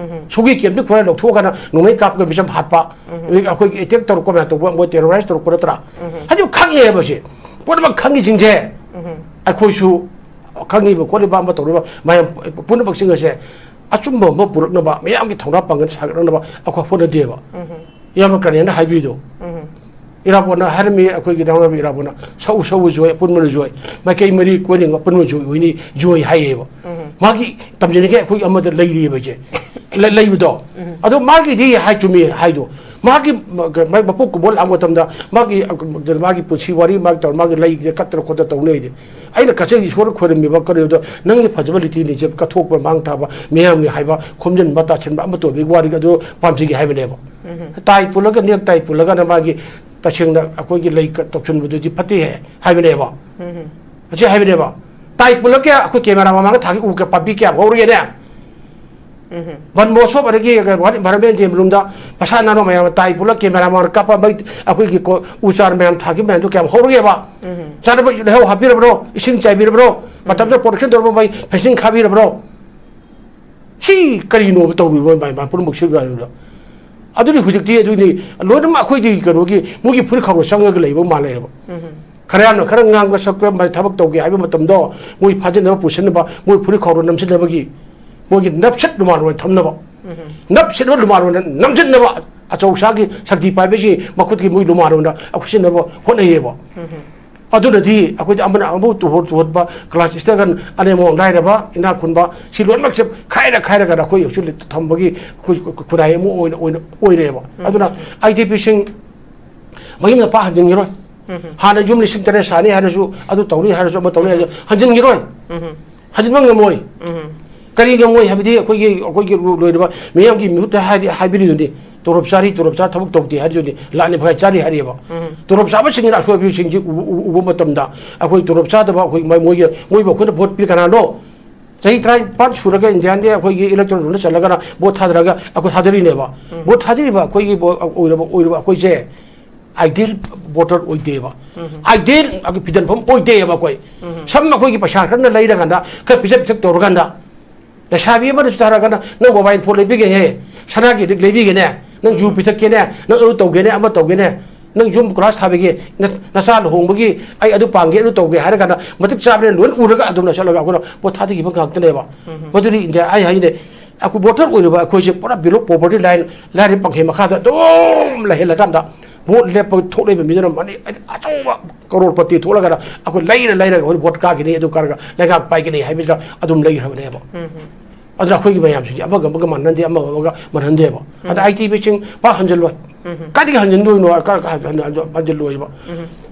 ꯁꯨꯒꯤ ꯀꯦꯝꯞꯇ ꯈꯔ ꯂꯧꯊꯣꯛꯑꯒꯅ ꯅꯣꯡꯃꯩ ꯀꯥꯞꯄꯒ ꯃꯤꯆꯝ ꯍꯥꯠꯄ, ꯑꯗꯒꯤ ꯑꯩꯈꯣꯏꯒꯤ ꯑꯦꯇꯦꯛ ꯇꯧꯔꯛꯄ ꯃꯌꯥꯝ ꯇꯧꯕ, ꯃꯣꯏ ꯇꯦꯔꯣꯔꯥꯏꯁ ꯇꯧꯔꯛꯄ ꯅꯠꯇ꯭ꯔꯥ? ꯍꯥꯏꯗꯤ ꯈꯪꯉꯦꯕ ꯁꯤ ꯄꯨꯝꯅꯃꯛ ꯈꯪꯉꯤꯁꯤꯡꯁꯦ꯫ ꯑꯩꯈꯣꯏꯁꯨ ꯈꯪꯉꯤꯕ ꯈꯣꯠꯂꯤꯕ ꯑꯃ ꯇꯧꯔꯤꯕ ꯃꯌꯥꯝ ꯄꯨꯝꯅꯃꯛꯁꯤꯡ ꯑꯁꯦ ꯑꯆꯨꯝꯕ ꯑꯃ ꯄꯨꯔꯛꯅꯕ, ꯃꯤꯌꯥꯝꯒꯤ ꯊꯧꯅꯥ ꯄꯥꯡꯒꯜ ꯁꯥꯒꯠꯅꯅꯕ ꯑꯩꯈꯣꯏ ꯍꯣꯠꯅꯗꯦꯕ꯫ ꯏꯌꯥꯝꯕ ꯀꯔꯅꯦꯜꯅ ꯍꯥꯏꯕꯤꯗꯣ, ꯏꯔꯥꯕꯣꯠꯅ ꯍꯥꯏꯔꯝꯃꯤ, ꯑꯩꯈꯣꯏꯒꯤ ꯅꯥꯎꯅꯕꯤ ꯏꯔꯥꯕꯣꯠꯅ, "ꯁꯛꯎ ꯁꯛꯎ ꯖꯣꯏ, ꯑꯄꯨꯟꯕꯅ ꯖꯣꯏ, ꯃꯥꯏꯀꯩ ꯃꯔꯤ ꯀꯣꯏꯅꯤꯡ ꯑꯄꯨꯟꯕ ꯖꯣꯏ ꯑꯣꯏꯅꯤ, ꯖꯣꯏ" ꯍꯥꯏꯌꯦꯕ꯫ ꯃꯥꯒꯤ ꯇꯝꯖꯅꯤꯡꯉꯥꯏ ꯑꯩꯈꯣꯏꯒꯤ ꯑꯃꯗ ꯂꯩꯔꯤꯑꯕ ꯏꯆꯦ꯫ ꯂꯩ-, ꯂꯩꯕꯗꯣ꯫ ꯑꯗꯣ ꯃꯥꯒꯤꯗꯤ ꯍꯥꯏ ꯆꯨꯝꯃꯤ ꯍꯥꯏꯗꯣ꯫ ꯃꯥꯒꯤ ꯃ-, ꯃ-, ꯃꯄꯣꯛ ꯀꯨꯝꯕ ꯂꯥꯛꯄ ꯃꯇꯝꯗ ꯃꯥꯒꯤ, ꯃꯥꯒꯤ ꯄꯨꯟꯁꯤ ꯋꯥꯔꯤ, ꯃꯥꯒꯤ ꯇꯧꯔ, ꯃꯥꯒꯤ ꯂꯩ ꯀꯠꯇꯅ ꯈꯣꯠꯇꯅ ꯇꯧꯅꯩꯗꯤ꯫ ꯑꯩꯅ ꯀꯠꯆꯔꯤ ꯏꯁꯣꯔ ꯈꯣꯏꯔꯝꯃꯤꯕ ꯀꯔꯤꯗꯣ, ꯅꯪꯒꯤ ꯐꯖꯕ ꯂꯤꯇꯤ ꯅꯤꯡꯁꯦ ꯀꯠꯊꯣꯛꯄ, ꯃꯥꯡ ꯊꯥꯕ, ꯃꯤꯌꯥꯝꯒꯤ ꯍꯥꯏꯕ, ꯈꯣꯝꯖꯤꯟꯕ, ꯇꯥꯁꯤꯟꯕ ꯑꯃ ꯇꯧꯕꯒꯤ ꯋꯥꯔꯤꯒ ꯑꯗꯨ ꯄꯥꯝꯖꯒꯦ ꯍꯥꯏꯕꯅꯦꯕ꯫ ꯇꯥꯏ ꯄꯨꯜꯂꯒ, ꯅꯦꯛ ꯇꯥꯏ ꯄꯨꯜꯂꯒꯅ ꯃꯥꯒꯤ ꯇꯁꯦꯡꯅ ꯑꯩꯈꯣꯏꯒꯤ ꯂꯩ ꯀ-, ꯇꯧꯁꯤꯟꯕꯗꯨꯗꯤ ꯐꯠꯇꯦ ꯍꯥꯏꯕꯅꯦꯕ꯫ ꯑꯁꯤ ꯍꯥꯏꯕꯅꯦꯕ꯫ ꯇꯥꯏ ꯄꯨꯜꯂꯒ ꯑꯩꯈꯣꯏ ꯀꯦꯃꯦꯔꯥ ꯃꯃꯥꯡꯗ ꯊꯥꯒꯤ ꯎ ꯀ-, ꯄꯥꯝꯕꯤ ꯀꯌꯥꯝ ꯍꯧꯔꯒꯦꯅꯦ? ꯕꯟ ꯃꯍꯣꯠꯁꯣꯞ ꯑꯗꯒꯤ ꯋꯥꯔꯜ ꯏꯟꯚꯥꯏꯔꯣꯟꯃꯦꯟ ꯗꯦ ꯃꯅꯨꯡꯗ ꯃꯁꯥ ꯅꯥꯟꯕ ꯃꯌꯥꯝ ꯇꯥꯏ ꯄꯨꯜꯂꯒ ꯀꯦꯃꯦꯔꯥ ꯃꯃꯥꯡꯗ ꯀꯥꯞꯄ ꯃꯩ, ꯑꯩꯈꯣꯏꯒꯤ ꯀꯣ-, ꯎ ꯆꯥꯔ ꯃꯌꯥꯝ ꯊꯥꯈꯤꯕ ꯃꯌꯥꯝꯗꯣ ꯀꯌꯥꯝ ꯍꯧꯔꯒꯦꯕ? ꯆꯥꯅꯕ ꯂꯩꯍꯥꯎ ꯍꯥꯞꯄꯤꯔꯕ꯭ꯔꯣ? ꯏꯁꯤꯡ ꯆꯥꯏꯕꯤꯔꯕ꯭ꯔꯣ? ꯃꯇꯝꯗ ꯄ꯭ꯔꯣꯇꯦꯛꯁꯟ ꯇꯧꯔꯕ ꯃꯩ ꯐꯦꯟꯁꯤꯡ ꯈꯥꯕꯤꯔꯕ꯭ꯔꯣ? ꯁꯤ ꯀꯔꯤꯅꯣꯕ ꯇꯧꯔꯤꯕ ꯃꯌꯥꯝ ꯄꯨꯝꯅꯃꯛꯁꯤ ꯀꯔꯤꯅꯣ? ꯑꯗꯨꯅꯤ ꯍꯧꯖꯤꯛꯇꯤ ꯑꯗꯨꯅꯤ ꯂꯣꯏꯅꯃꯛ ꯑꯩꯈꯣꯏꯗꯤ ꯀꯩꯅꯣꯒꯤ ꯃꯣꯏꯒꯤ ꯐꯨꯔꯤꯠ ꯈꯥꯎꯗ ꯆꯪꯉꯒ ꯂꯩꯕ ꯃꯥꯜꯂꯦꯕ꯫ ꯈꯔ ꯌꯥꯝꯅ ꯈꯔ ꯉꯥꯡꯕ ꯁꯛꯄ ꯃ-, ꯊꯕꯛ ꯇꯧꯒꯦ ꯍꯥꯏꯕ ꯃꯇꯝꯗꯣ ꯃꯣꯏ ꯐꯥꯖꯤꯟꯅꯕ ꯄꯨꯁꯤꯟꯅꯕ, ꯃꯣꯏ ꯐꯨꯔꯤꯠ ꯈꯥꯎꯗ ꯅꯝꯁꯤꯟꯅꯕꯒꯤ ꯃꯣꯏꯒꯤ ꯅꯞꯁꯤꯠ ꯂꯨꯃꯥꯟ ꯑꯣꯏꯅ ꯊꯝꯅꯕ, ꯅꯞꯁꯤꯠꯅꯕ ꯂꯨꯃꯥꯟ ꯑꯣꯏꯅ ꯅꯝꯁꯤꯟꯅꯕ ꯑꯆꯧ ꯑꯁꯥꯡꯒꯤ ꯁꯛꯇꯤ ꯄꯥꯏꯕꯁꯤ ꯃꯈꯨꯠꯀꯤ ꯃꯣꯏ ꯂꯨꯃꯥꯟ ꯑꯣꯏꯅ ꯑꯩꯈꯣꯏ ꯁꯤꯖꯤꯟꯅꯕ ꯍꯣꯠꯅꯩꯌꯦꯕ꯫ ꯑꯗꯨꯅꯗꯤ ꯑꯩꯈꯣꯏꯗꯤ ꯑꯃꯅ ꯑꯃꯕꯨ ꯇꯨꯍꯣꯠ ꯇꯨꯍꯣꯠꯄ, ꯀ꯭ꯂꯥꯁ ꯏꯁꯇꯒꯟ ꯑꯅꯦꯝꯕ ꯂꯥꯏꯔꯕ ꯏꯅꯥꯛ ꯈꯨꯟꯕ ꯁꯤ ꯂꯣꯏꯅꯃꯛꯁꯦ ꯈꯥꯏꯔ ꯈꯥꯏꯔꯒ ꯑꯩꯈꯣꯏ ꯍꯧꯖꯤꯛ ꯊꯝꯕꯒꯤ ꯑꯩꯈꯣꯏ ꯈꯨꯟꯅꯥꯏ ꯑꯃ ꯑꯣꯏꯅ, ꯑꯣꯏꯅ ꯑꯣꯏꯔꯦꯕ꯫ ꯑꯗꯨꯅ ꯑꯥꯏ ꯗꯤ ꯄꯤꯁꯤꯡ ꯃꯌꯨꯝ ꯃꯄꯥ ꯍꯟꯖꯤꯟꯈꯤꯔꯣꯏ꯫ ꯍꯥꯟꯅ ꯌꯨꯝ ꯂꯤꯁꯤꯡ ꯇꯔꯦꯠ ꯁꯥꯅꯤ ꯍꯥꯏꯔꯁꯨ, ꯑꯗꯨ ꯇꯧꯅꯤ ꯍꯥꯏꯔꯁꯨ, ꯑꯃ ꯇꯧꯅꯤ ꯍꯥꯏꯔꯁꯨ ꯍꯟꯖꯤꯟꯈꯤꯔꯣꯏ꯫ ꯍꯟꯖꯤꯟꯕ ꯉꯝꯃꯣꯏ꯫ ꯀꯔꯤ ꯉꯝꯃꯣꯏ ꯍꯥꯏꯕꯗꯤ ꯑꯩꯈꯣꯏꯒꯤ, ꯑꯩꯈꯣꯏꯒꯤ ꯂꯣꯏꯔꯕ ꯃꯤꯌꯥꯝꯒꯤ ꯃꯤꯍꯨꯠꯇ ꯍꯥꯏꯔꯤ-, ꯍꯥꯏꯕꯤꯔꯤꯗꯨꯅꯤ, ꯇꯣꯂꯣꯞ ꯆꯥꯔꯤ, ꯇꯣꯂꯣꯞ ꯆꯥ ꯊꯕꯛ ꯇꯧꯗꯦ ꯍꯥꯏꯔꯤꯗꯨꯅꯤ, ꯂꯥꯟꯅꯤ ꯐꯒꯥꯏ ꯆꯥꯔꯤ ꯍꯥꯏꯔꯤꯑꯕ꯫ ꯇꯣꯂꯣꯞ ꯆꯥꯕꯁꯤꯡꯒꯤꯅ ꯑꯁꯣꯏꯕꯁꯤꯡꯁꯤ ꯎꯕ, ꯎꯕ, ꯎꯕ ꯃꯇꯝꯗ ꯑꯩꯈꯣꯏ ꯇꯣꯂꯣꯞ ꯆꯥꯗꯕ ꯑꯩꯈꯣꯏ ꯃ-, ꯃꯣꯏꯒꯤ, ꯃꯣꯏꯕꯨ ꯑꯩꯈꯣꯏꯅ ꯚꯣꯠ ꯄꯤ ꯀꯅꯥꯅꯣ? ꯆꯍꯤ ꯇꯔꯥꯅꯤꯄꯥꯟ ꯁꯨꯔꯒ ꯏꯟꯗꯤꯌꯥꯟꯗꯤ ꯑꯩꯈꯣꯏꯒꯤ ꯏꯂꯦꯛꯇꯣꯔꯦꯜ ꯔꯣꯜꯗ ꯆꯠꯂꯒꯅ ꯚꯣꯠ ꯊꯥꯗꯔꯒ ꯑꯩꯈꯣꯏ ꯊꯥꯗꯔꯤꯅꯦꯕ꯫ ꯚꯣꯠ ꯊꯥꯗꯔꯤꯕ ꯑꯩꯈꯣꯏꯒꯤ ꯚꯣ-, ꯑꯣꯏꯔꯕ, ꯑꯣꯏꯔꯕ ꯑꯩꯈꯣꯏꯁꯦ ꯑꯥꯏꯗꯤꯌꯦꯜ ꯚꯣꯇꯔ ꯑꯣꯏꯗꯦꯕ꯫ ꯑꯥꯏꯗꯤꯌꯦꯜ ꯐꯤꯗꯟꯐꯝ ꯑꯣꯏꯗꯦꯕ ꯑꯩꯈꯣꯏ꯫ ꯁꯝꯅ ꯑꯩꯈꯣꯏꯒꯤ ꯄꯩꯁꯥ ꯈꯔꯅ ꯂꯩꯔꯀꯥꯟꯗ, ꯈꯔ ꯄꯤꯖ ꯄꯤꯊꯛ ꯇꯧꯔꯀꯥꯟꯗ, ꯂꯩꯁꯥꯕꯤ ꯑꯃꯅꯁꯨ ꯊꯥꯔꯛꯑꯒꯅ, "ꯅꯪ ꯃꯣꯕꯥꯏꯜ ꯐꯣꯟ ꯂꯩꯕꯤꯒꯦꯍꯦ, ꯁꯅꯥꯒꯤ ꯂꯤꯛ ꯂꯩꯕꯤꯒꯦꯅꯦ, ꯅꯪ ꯖꯨ ꯄꯤꯊꯛꯀꯦꯅꯦ, ꯅꯪ ꯑꯗꯨ ꯇꯧꯒꯦꯅꯦ, ꯑꯃ ꯇꯧꯒꯦꯅꯦ, ꯅꯪ ꯌꯨꯝ ꯀꯣꯏꯂꯥꯁ ꯊꯥꯕꯤꯒꯦ, ꯅ-, ꯅꯆꯥ ꯂꯨꯍꯣꯡꯕꯒꯤ ꯑꯩ ꯑꯗꯨ ꯄꯥꯡꯒꯦ, ꯑꯗꯨ ꯇꯧꯒꯦ" ꯍꯥꯏꯔ ꯀꯥꯟꯗ ꯃꯇꯤꯛ ꯆꯥꯕꯅꯦ ꯂꯣꯏꯅ ꯎꯔꯒ ꯑꯗꯨꯝꯅ ꯆꯠꯂꯒ ꯑꯩꯈꯣꯏꯅ ꯄꯣꯠ ꯊꯥꯗꯈꯤꯕ ꯉꯥꯛꯇꯅꯦꯕ꯫ ꯃꯗꯨꯗꯤ ꯏꯟꯗꯤꯌꯥ ꯑꯩ ꯍꯥꯏꯅꯦ, ꯑꯩꯈꯣꯏ ꯚꯣꯇꯔ ꯑꯣꯏꯔꯤꯕ ꯑꯩꯈꯣꯏꯁꯦ ꯄꯨꯔꯥ below poverty line, ꯂꯥꯏꯔꯕ ꯄꯪꯈꯩ ꯃꯈꯥꯗ ꯑꯗꯨꯝ ꯂꯩꯍꯜꯂꯀꯥꯟꯗ ꯚꯣꯠ ꯂꯦꯞꯄ ꯊꯣꯛꯂꯛꯏꯕ ꯃꯤꯗꯨꯅ ꯃꯅꯤ-, ꯍꯥꯏꯗꯤ ꯑꯆꯧꯕ ꯀꯔꯣꯔꯄꯇꯤ ꯊꯣꯛꯂꯒꯅ ꯑꯩꯈꯣꯏ ꯂꯩꯔ ꯂꯩꯔꯒ ꯑꯩꯈꯣꯏ ꯚꯣꯠ ꯀꯥꯈꯤꯅꯤ, ꯑꯗꯨ ꯀꯥꯔꯒ ꯂꯩꯉꯥꯛ ꯄꯥꯏꯒꯅꯤ ꯍꯥꯏꯕꯁꯤꯗ ꯑꯗꯨꯝ ꯂꯩꯈ꯭ꯔꯕꯅꯦꯕ꯫ ꯑꯗꯨꯅ ꯑꯩꯈꯣꯏꯒꯤ ꯃꯌꯥꯝꯁꯤꯡꯁꯦ ꯑꯃꯒ ꯑꯃꯒ ꯃꯥꯟꯅꯗꯦ, ꯑꯃꯒ ꯑꯃꯒ ꯃꯥꯟꯅꯗꯦꯕ꯫ ꯑꯗ ꯑꯥꯏ ꯇꯤ ꯕꯤꯁꯤꯡ ꯄꯥꯛ ꯍꯟꯖꯤꯜꯂꯣꯏ꯫ ꯀꯥꯏꯗꯒꯤ ꯍꯟꯖꯤꯟꯗꯣꯏꯅꯣ? ꯀ-, ꯀ-, ꯍꯟ-, ꯍꯟ-, ꯍꯟꯖꯤꯜꯂꯣꯏꯕ꯫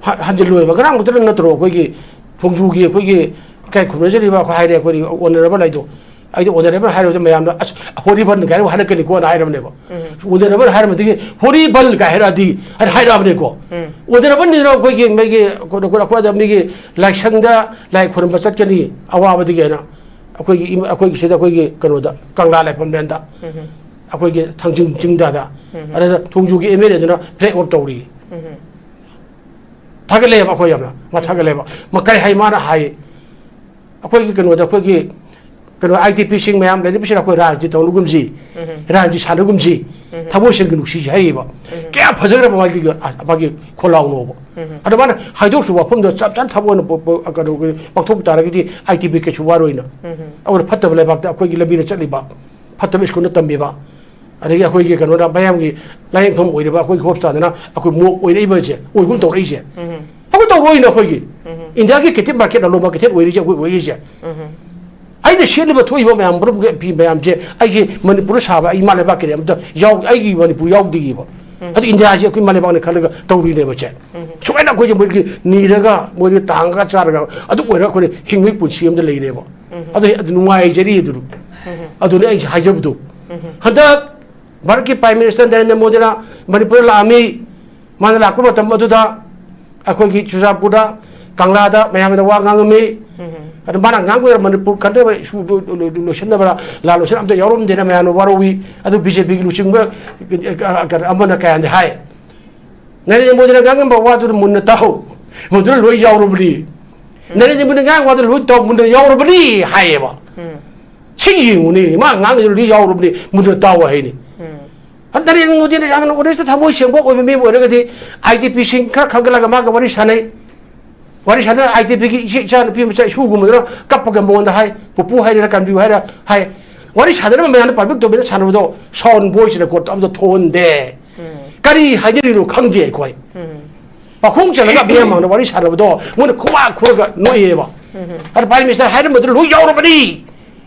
ꯍ-, ꯍꯟꯖꯤꯜꯂꯣꯏꯕ꯫ ꯉꯔꯥꯡ ꯈꯛꯇꯗ ꯅꯠꯇ꯭ꯔꯣ ꯑꯩꯈꯣꯏꯒꯤ ꯊꯣꯡꯖꯨꯒꯤ ꯑꯩꯈꯣꯏꯒꯤ ꯏꯀꯥꯏ ꯈꯨꯝꯅꯖꯔꯤꯕ ꯑꯩꯈꯣꯏ ꯍꯥꯏꯔꯦ, ꯑꯩꯈꯣꯏꯒꯤ ꯑꯣꯅꯔꯦꯕꯜ ꯍꯥꯏꯗꯣ꯫ ꯑꯩꯗꯤ ꯑꯣꯅꯔꯦꯕꯜ ꯍꯥꯏꯔꯨꯕꯗ ꯃꯌꯥꯝꯅ, "ꯑꯁ, ꯍꯣꯔꯤꯕꯜ" ꯀꯥꯏꯅ ꯍꯥꯏꯔꯛꯀꯅꯤꯀꯣꯅ ꯍꯥꯏꯔꯕꯅꯦꯕ꯫ ꯑꯣꯅꯔꯦꯕꯜ ꯍꯥꯏꯔꯝꯕꯗꯒꯤ "ꯍꯣꯔꯤꯕꯜ" ꯀꯥꯏ ꯍꯥꯏꯔꯛꯑꯗꯤ, ꯍꯥꯏ-, ꯍꯥꯏꯔꯛꯑꯕꯅꯦꯀꯣ꯫ ꯑꯣꯅꯔꯦꯕꯜ ꯅꯤꯅ ꯑꯩꯈꯣꯏꯒꯤ ꯃꯤꯒꯤ, ꯑꯩꯈꯣꯏ, ꯑꯩꯈꯣꯏ ꯑꯗ ꯃꯤꯒꯤ ꯂꯥꯏꯁꯪꯗ ꯂꯥꯏ ꯈꯨꯔꯨꯝꯕ ꯆꯠꯀꯅꯤ ꯑꯋꯥꯕꯗꯒꯤ ꯍꯥꯏꯅ꯫ ꯑꯩꯈꯣꯏꯒꯤ ꯏꯝ-, ꯑꯩꯈꯣꯏꯒꯤ ꯁꯤꯗ ꯑꯩꯈꯣꯏꯒꯤ ꯀꯩꯅꯣꯗ, ꯀꯪꯂꯥ ꯂꯥꯏꯐꯝꯂꯦꯟꯗ, ꯑꯩꯈꯣꯏꯒꯤ ꯊꯥꯡꯖꯤꯡ ꯆꯤꯡꯗꯗ꯫ ꯑꯗꯨꯗ ꯊꯣꯡꯖꯨꯒꯤ ꯑꯦꯝ ꯑꯦꯜ ꯑꯦꯗꯨꯅ ꯐ꯭ꯂꯦꯛ ꯑꯣꯐ ꯇꯧꯔꯤ꯫ ꯊꯥꯒꯠꯂꯛꯑꯦꯕ ꯑꯩꯈꯣꯏ ꯌꯥꯝꯅ꯫ ꯃꯥ ꯊꯥꯒꯠꯂꯦꯕ꯫ ꯃꯥ ꯀꯔꯤ ꯍꯥꯏ? ꯃꯥꯅ ꯍꯥꯏ, ꯑꯩꯈꯣꯏꯒꯤ ꯀꯩꯅꯣꯗ, ꯑꯩꯈꯣꯏꯒꯤ ꯀꯩꯅꯣ, ꯑꯥꯏ ꯗꯤ ꯄꯤꯁꯤꯡ ꯃꯌꯥꯝ ꯂꯩꯔꯤꯕꯁꯤꯅ ꯑꯩꯈꯣꯏ ꯔꯥꯖꯅꯤꯇꯤ ꯇꯧꯅꯒꯨꯝꯁꯤ, ꯔꯥꯖꯅꯤꯇꯤ ꯁꯥꯟꯅꯒꯨꯝꯁꯤ, ꯊꯃꯣꯏ ꯁꯦꯡꯅ ꯅꯨꯡꯁꯤꯁꯤ ꯍꯥꯏꯔꯤꯕ꯫ ꯀꯌꯥ ꯐꯖꯈ꯭ꯔꯕ ꯃꯥꯒꯤ, ꯃꯥꯒꯤ ꯈꯣꯜꯂꯥꯎꯅꯣꯕ꯫ ꯑꯗꯣ ꯃꯥꯅ ꯍꯥꯏꯗꯣꯛꯈꯤꯕ ꯋꯥꯐꯝꯗꯣ ꯆꯞ ꯆꯥꯅ ꯊꯕꯛ ꯑꯣꯏꯅ ꯄ-, ꯄ-, ꯀꯩꯅꯣ, ꯄꯥꯡꯊꯣꯛꯄ ꯇꯥꯔꯒꯗꯤ ꯑꯥꯏ ꯗꯤ ꯄꯤ ꯀꯩꯁꯨ ꯋꯥꯔꯣꯏꯅ꯫ ꯑꯗꯨꯅ ꯐꯠꯇꯕ ꯂꯩꯕꯥꯛꯇ ꯑꯩꯈꯣꯏꯒꯤ ꯂꯝꯕꯤꯗ ꯆꯠꯂꯤꯕ, ꯐꯠꯇꯕ ꯁ꯭ꯀꯨꯜꯗ ꯇꯝꯕꯤꯕ, ꯑꯗꯒꯤ ꯑꯩꯈꯣꯏꯒꯤ ꯀꯩꯅꯣꯗ ꯃꯌꯥꯝꯒꯤ ꯂꯥꯌꯦꯡꯐꯝ ꯑꯣꯏꯔꯤꯕ ꯑꯩꯈꯣꯏꯒꯤ ꯍꯣꯁꯄꯤꯇꯥꯜꯗꯅ ꯑꯩꯈꯣꯏ ꯃꯣꯞ ꯑꯣꯏꯔꯛꯏꯕꯁꯦ, ꯑꯣꯏꯒꯨꯝ ꯇꯧꯔꯛꯏꯁꯦ꯫ ꯑꯩꯈꯣꯏ ꯇꯧꯔꯛꯑꯣꯏꯅ ꯑꯩꯈꯣꯏꯒꯤ ꯏꯟꯗꯤꯌꯥꯒꯤ ꯀꯦꯇꯤꯞ ꯃꯥꯔꯀꯦꯠ, ꯂꯂꯣꯟ ꯃꯥꯔꯀꯦꯠ ꯑꯣꯏꯔꯤꯁꯦ ꯑꯩꯈꯣꯏ ꯑꯣꯏꯔꯤꯁꯦ꯫ ꯑꯩꯅ ꯁꯦꯠꯂꯤꯕ ꯊꯣꯛꯏꯕ ꯃꯌꯥꯝ, ꯃꯔꯨꯞ ꯐꯤ ꯃꯌꯥꯝꯁꯦ ꯑꯩꯒꯤ ꯃꯅꯤꯄꯨꯔꯗ ꯁꯥꯕ, ꯑꯩ ꯏꯃꯥ ꯂꯩꯕꯥꯛꯀꯤꯗꯤ ꯑꯝꯇ ꯌꯥꯎ-, ꯑꯩꯒꯤ ꯃꯅꯤꯄꯨꯔ ꯌꯥꯎꯗꯦꯕ꯫ ꯑꯗꯨ ꯏꯟꯗꯤꯌꯥꯁꯤ ꯑꯩꯈꯣꯏ ꯏꯃꯥ ꯂꯩꯕꯥꯛꯅꯤ ꯈꯜꯂꯒ ꯇꯧꯔꯤꯅꯦꯕ ꯁꯦ꯫ ꯁꯨꯃꯥꯏꯅ ꯑꯩꯈꯣꯏꯁꯦ ꯃꯣꯏꯒꯤ ꯅꯤꯔꯒ, ꯃꯣꯏꯒꯤ ꯇꯥꯡꯒ ꯆꯥꯔꯒ, ꯑꯗꯨ ꯑꯣꯏꯔꯒ ꯑꯩꯈꯣꯏꯅ ꯍꯤꯡꯕꯒꯤ ꯄꯨꯟꯁꯤ ꯑꯃꯗ ꯂꯩꯔꯦꯕ꯫ ꯑꯗꯨ, ꯑꯗꯨ ꯅꯨꯡꯉꯥꯏꯖꯔꯤ ꯑꯗꯨ꯫ ꯑꯗꯨꯅꯤ ꯑꯩꯁꯦ ꯍꯥꯏꯖꯕꯗꯣ꯫ ꯍꯟꯗꯛ ꯚꯥꯔꯠꯀꯤ ꯄ꯭ꯔꯥꯏꯝ ꯃꯤꯅꯤꯁꯇꯔ ꯅꯔꯦꯟꯗ꯭ꯔ ꯃꯣꯗꯤꯅ ꯃꯅꯤꯄꯨꯔꯗ ꯂꯥꯛꯑꯝꯃꯤ꯫ ꯃꯥꯅ ꯂꯥꯛꯄ ꯃꯇꯝ ꯑꯗꯨꯗ ꯑꯩꯈꯣꯏꯒꯤ ꯆꯨꯔꯆꯥꯟꯄꯨꯔꯗ ꯀꯪꯂꯥꯗ ꯃꯌꯥꯝꯅ ꯋꯥ ꯉꯥꯡꯉꯝꯃꯤ꯫ ꯎꯝ꯫ ꯑꯗꯨ ꯃꯥꯅ ꯉꯥꯡꯕ ꯃꯅꯤꯄꯨꯔ ꯀꯟꯅꯕ ꯏꯁꯨ ꯂꯣꯏ-, ꯂꯣꯏ-, ꯂꯣꯏꯁꯤꯟꯅꯕ ꯂꯥꯜ ꯂꯣꯏꯁꯤꯟ ꯑꯝꯇ ꯌꯥꯎꯔꯝꯗꯦꯅ ꯃꯌꯥꯝꯅ ꯋꯥꯔꯧꯏ꯫ ꯑꯗꯨ ꯕꯤ ꯖꯦ ꯄꯤꯒꯤ ꯂꯨꯆꯤꯡꯕ, ꯑ, ꯑꯃꯅ ꯀꯌꯥꯗꯤ ꯍꯥꯏ, "ꯅꯔꯦꯟꯗ꯭ꯔ ꯃꯣꯗꯤꯅ ꯉꯥꯡꯉꯝꯕ ꯋꯥꯗꯨ ꯃꯨꯟꯅ ꯇꯥꯎ, ꯃꯗꯨꯅ ꯂꯣꯏ ꯌꯥꯎꯔꯕꯅꯤ꯫ ꯅꯔꯦꯟꯗ꯭ꯔ ꯃꯣꯗꯤꯅ ꯉꯥꯡꯕ ꯋꯥꯗꯨ ꯂꯣꯏ ꯇꯥꯎ, ꯃꯨꯟꯅ ꯌꯥꯎꯔꯕꯅꯤ" ꯍꯥꯏꯌꯦꯕ꯫ ꯎꯝ꯫ ꯁꯤ ꯌꯦꯡꯉꯨꯅꯦ, ꯃꯥ ꯉꯥꯡꯉꯤꯗꯨ ꯂꯣꯏ ꯌꯥꯎꯔꯕꯅꯤ, ꯃꯨꯟꯅ ꯇꯥꯎ ꯍꯥꯏꯅꯤ꯫ ꯎꯝ꯫ ꯅꯔꯦꯟꯗ꯭ꯔ ꯃꯣꯗꯤꯅ ꯌꯥꯝꯅ ꯑꯣꯅꯦꯁꯇ ꯊꯃꯣꯏ ꯁꯦꯡꯕ ꯑꯣꯏꯕ ꯃꯤ ꯑꯣꯏꯔꯒꯗꯤ ꯑꯥꯏ ꯗꯤ ꯄꯤꯁꯤꯡ ꯈꯔ ꯈꯟꯒꯠꯂꯒ ꯃꯥꯒ ꯋꯥꯔꯤ ꯁꯥꯟꯅꯩ꯫ ꯋꯥꯔꯤ ꯁꯥꯟꯅ ꯑꯥꯏ ꯗꯤ ꯄꯤꯒꯤ ꯏꯆꯦ ꯏꯆꯥ ꯅꯨꯄꯤ ꯃꯆꯥ ꯏꯁꯨꯒꯨꯝꯕꯗꯨꯅ ꯀꯞꯄꯒ ꯃꯉꯣꯟꯗ ꯍꯥꯏ, "ꯄꯨꯄꯨ ꯍꯥꯏꯔꯤꯔꯥ ꯀꯟꯕꯤꯌꯨ ꯍꯥꯏꯔ?" ꯍꯥꯏ꯫ ꯋꯥꯔꯤ ꯁꯥꯟꯅꯔꯝꯕ ꯃꯌꯥꯝꯗ ꯄꯥꯕ꯭ꯂꯤꯛ ꯗꯣꯃꯦꯟꯗ ꯁꯥꯟꯅꯕꯗꯣ ꯁꯥꯎꯟ ꯚꯣꯏꯁ ꯔꯦꯀꯣꯔꯗ ꯑꯃꯗ ꯊꯣꯛꯍꯟꯗꯦ꯫ ꯎꯝ꯫ ꯀꯔꯤ ꯍꯥꯏꯅꯔꯤꯅꯣ ꯈꯪꯗꯦ ꯑꯩꯈꯣꯏ꯫ ꯎꯝ꯫ ꯃꯈꯣꯡ ꯆꯠꯂꯒ ꯃꯤꯌꯥꯝ ꯃꯥꯡꯗ ꯋꯥꯔꯤ ꯁꯥꯟꯅꯕꯗꯣ ꯃꯣꯏꯅ ꯈꯨꯕꯥꯛ ꯈꯨꯔꯒ ꯅꯣꯛꯑꯦꯕ꯫ ꯎꯝ꯫ ꯑꯗ ꯄ꯭ꯔꯥꯏꯝ ꯃꯤꯅꯤꯁꯇꯔ ꯍꯥꯏꯔꯝꯕꯗꯨ ꯂꯣꯏ ꯌꯥꯎꯔꯕꯅꯤ꯫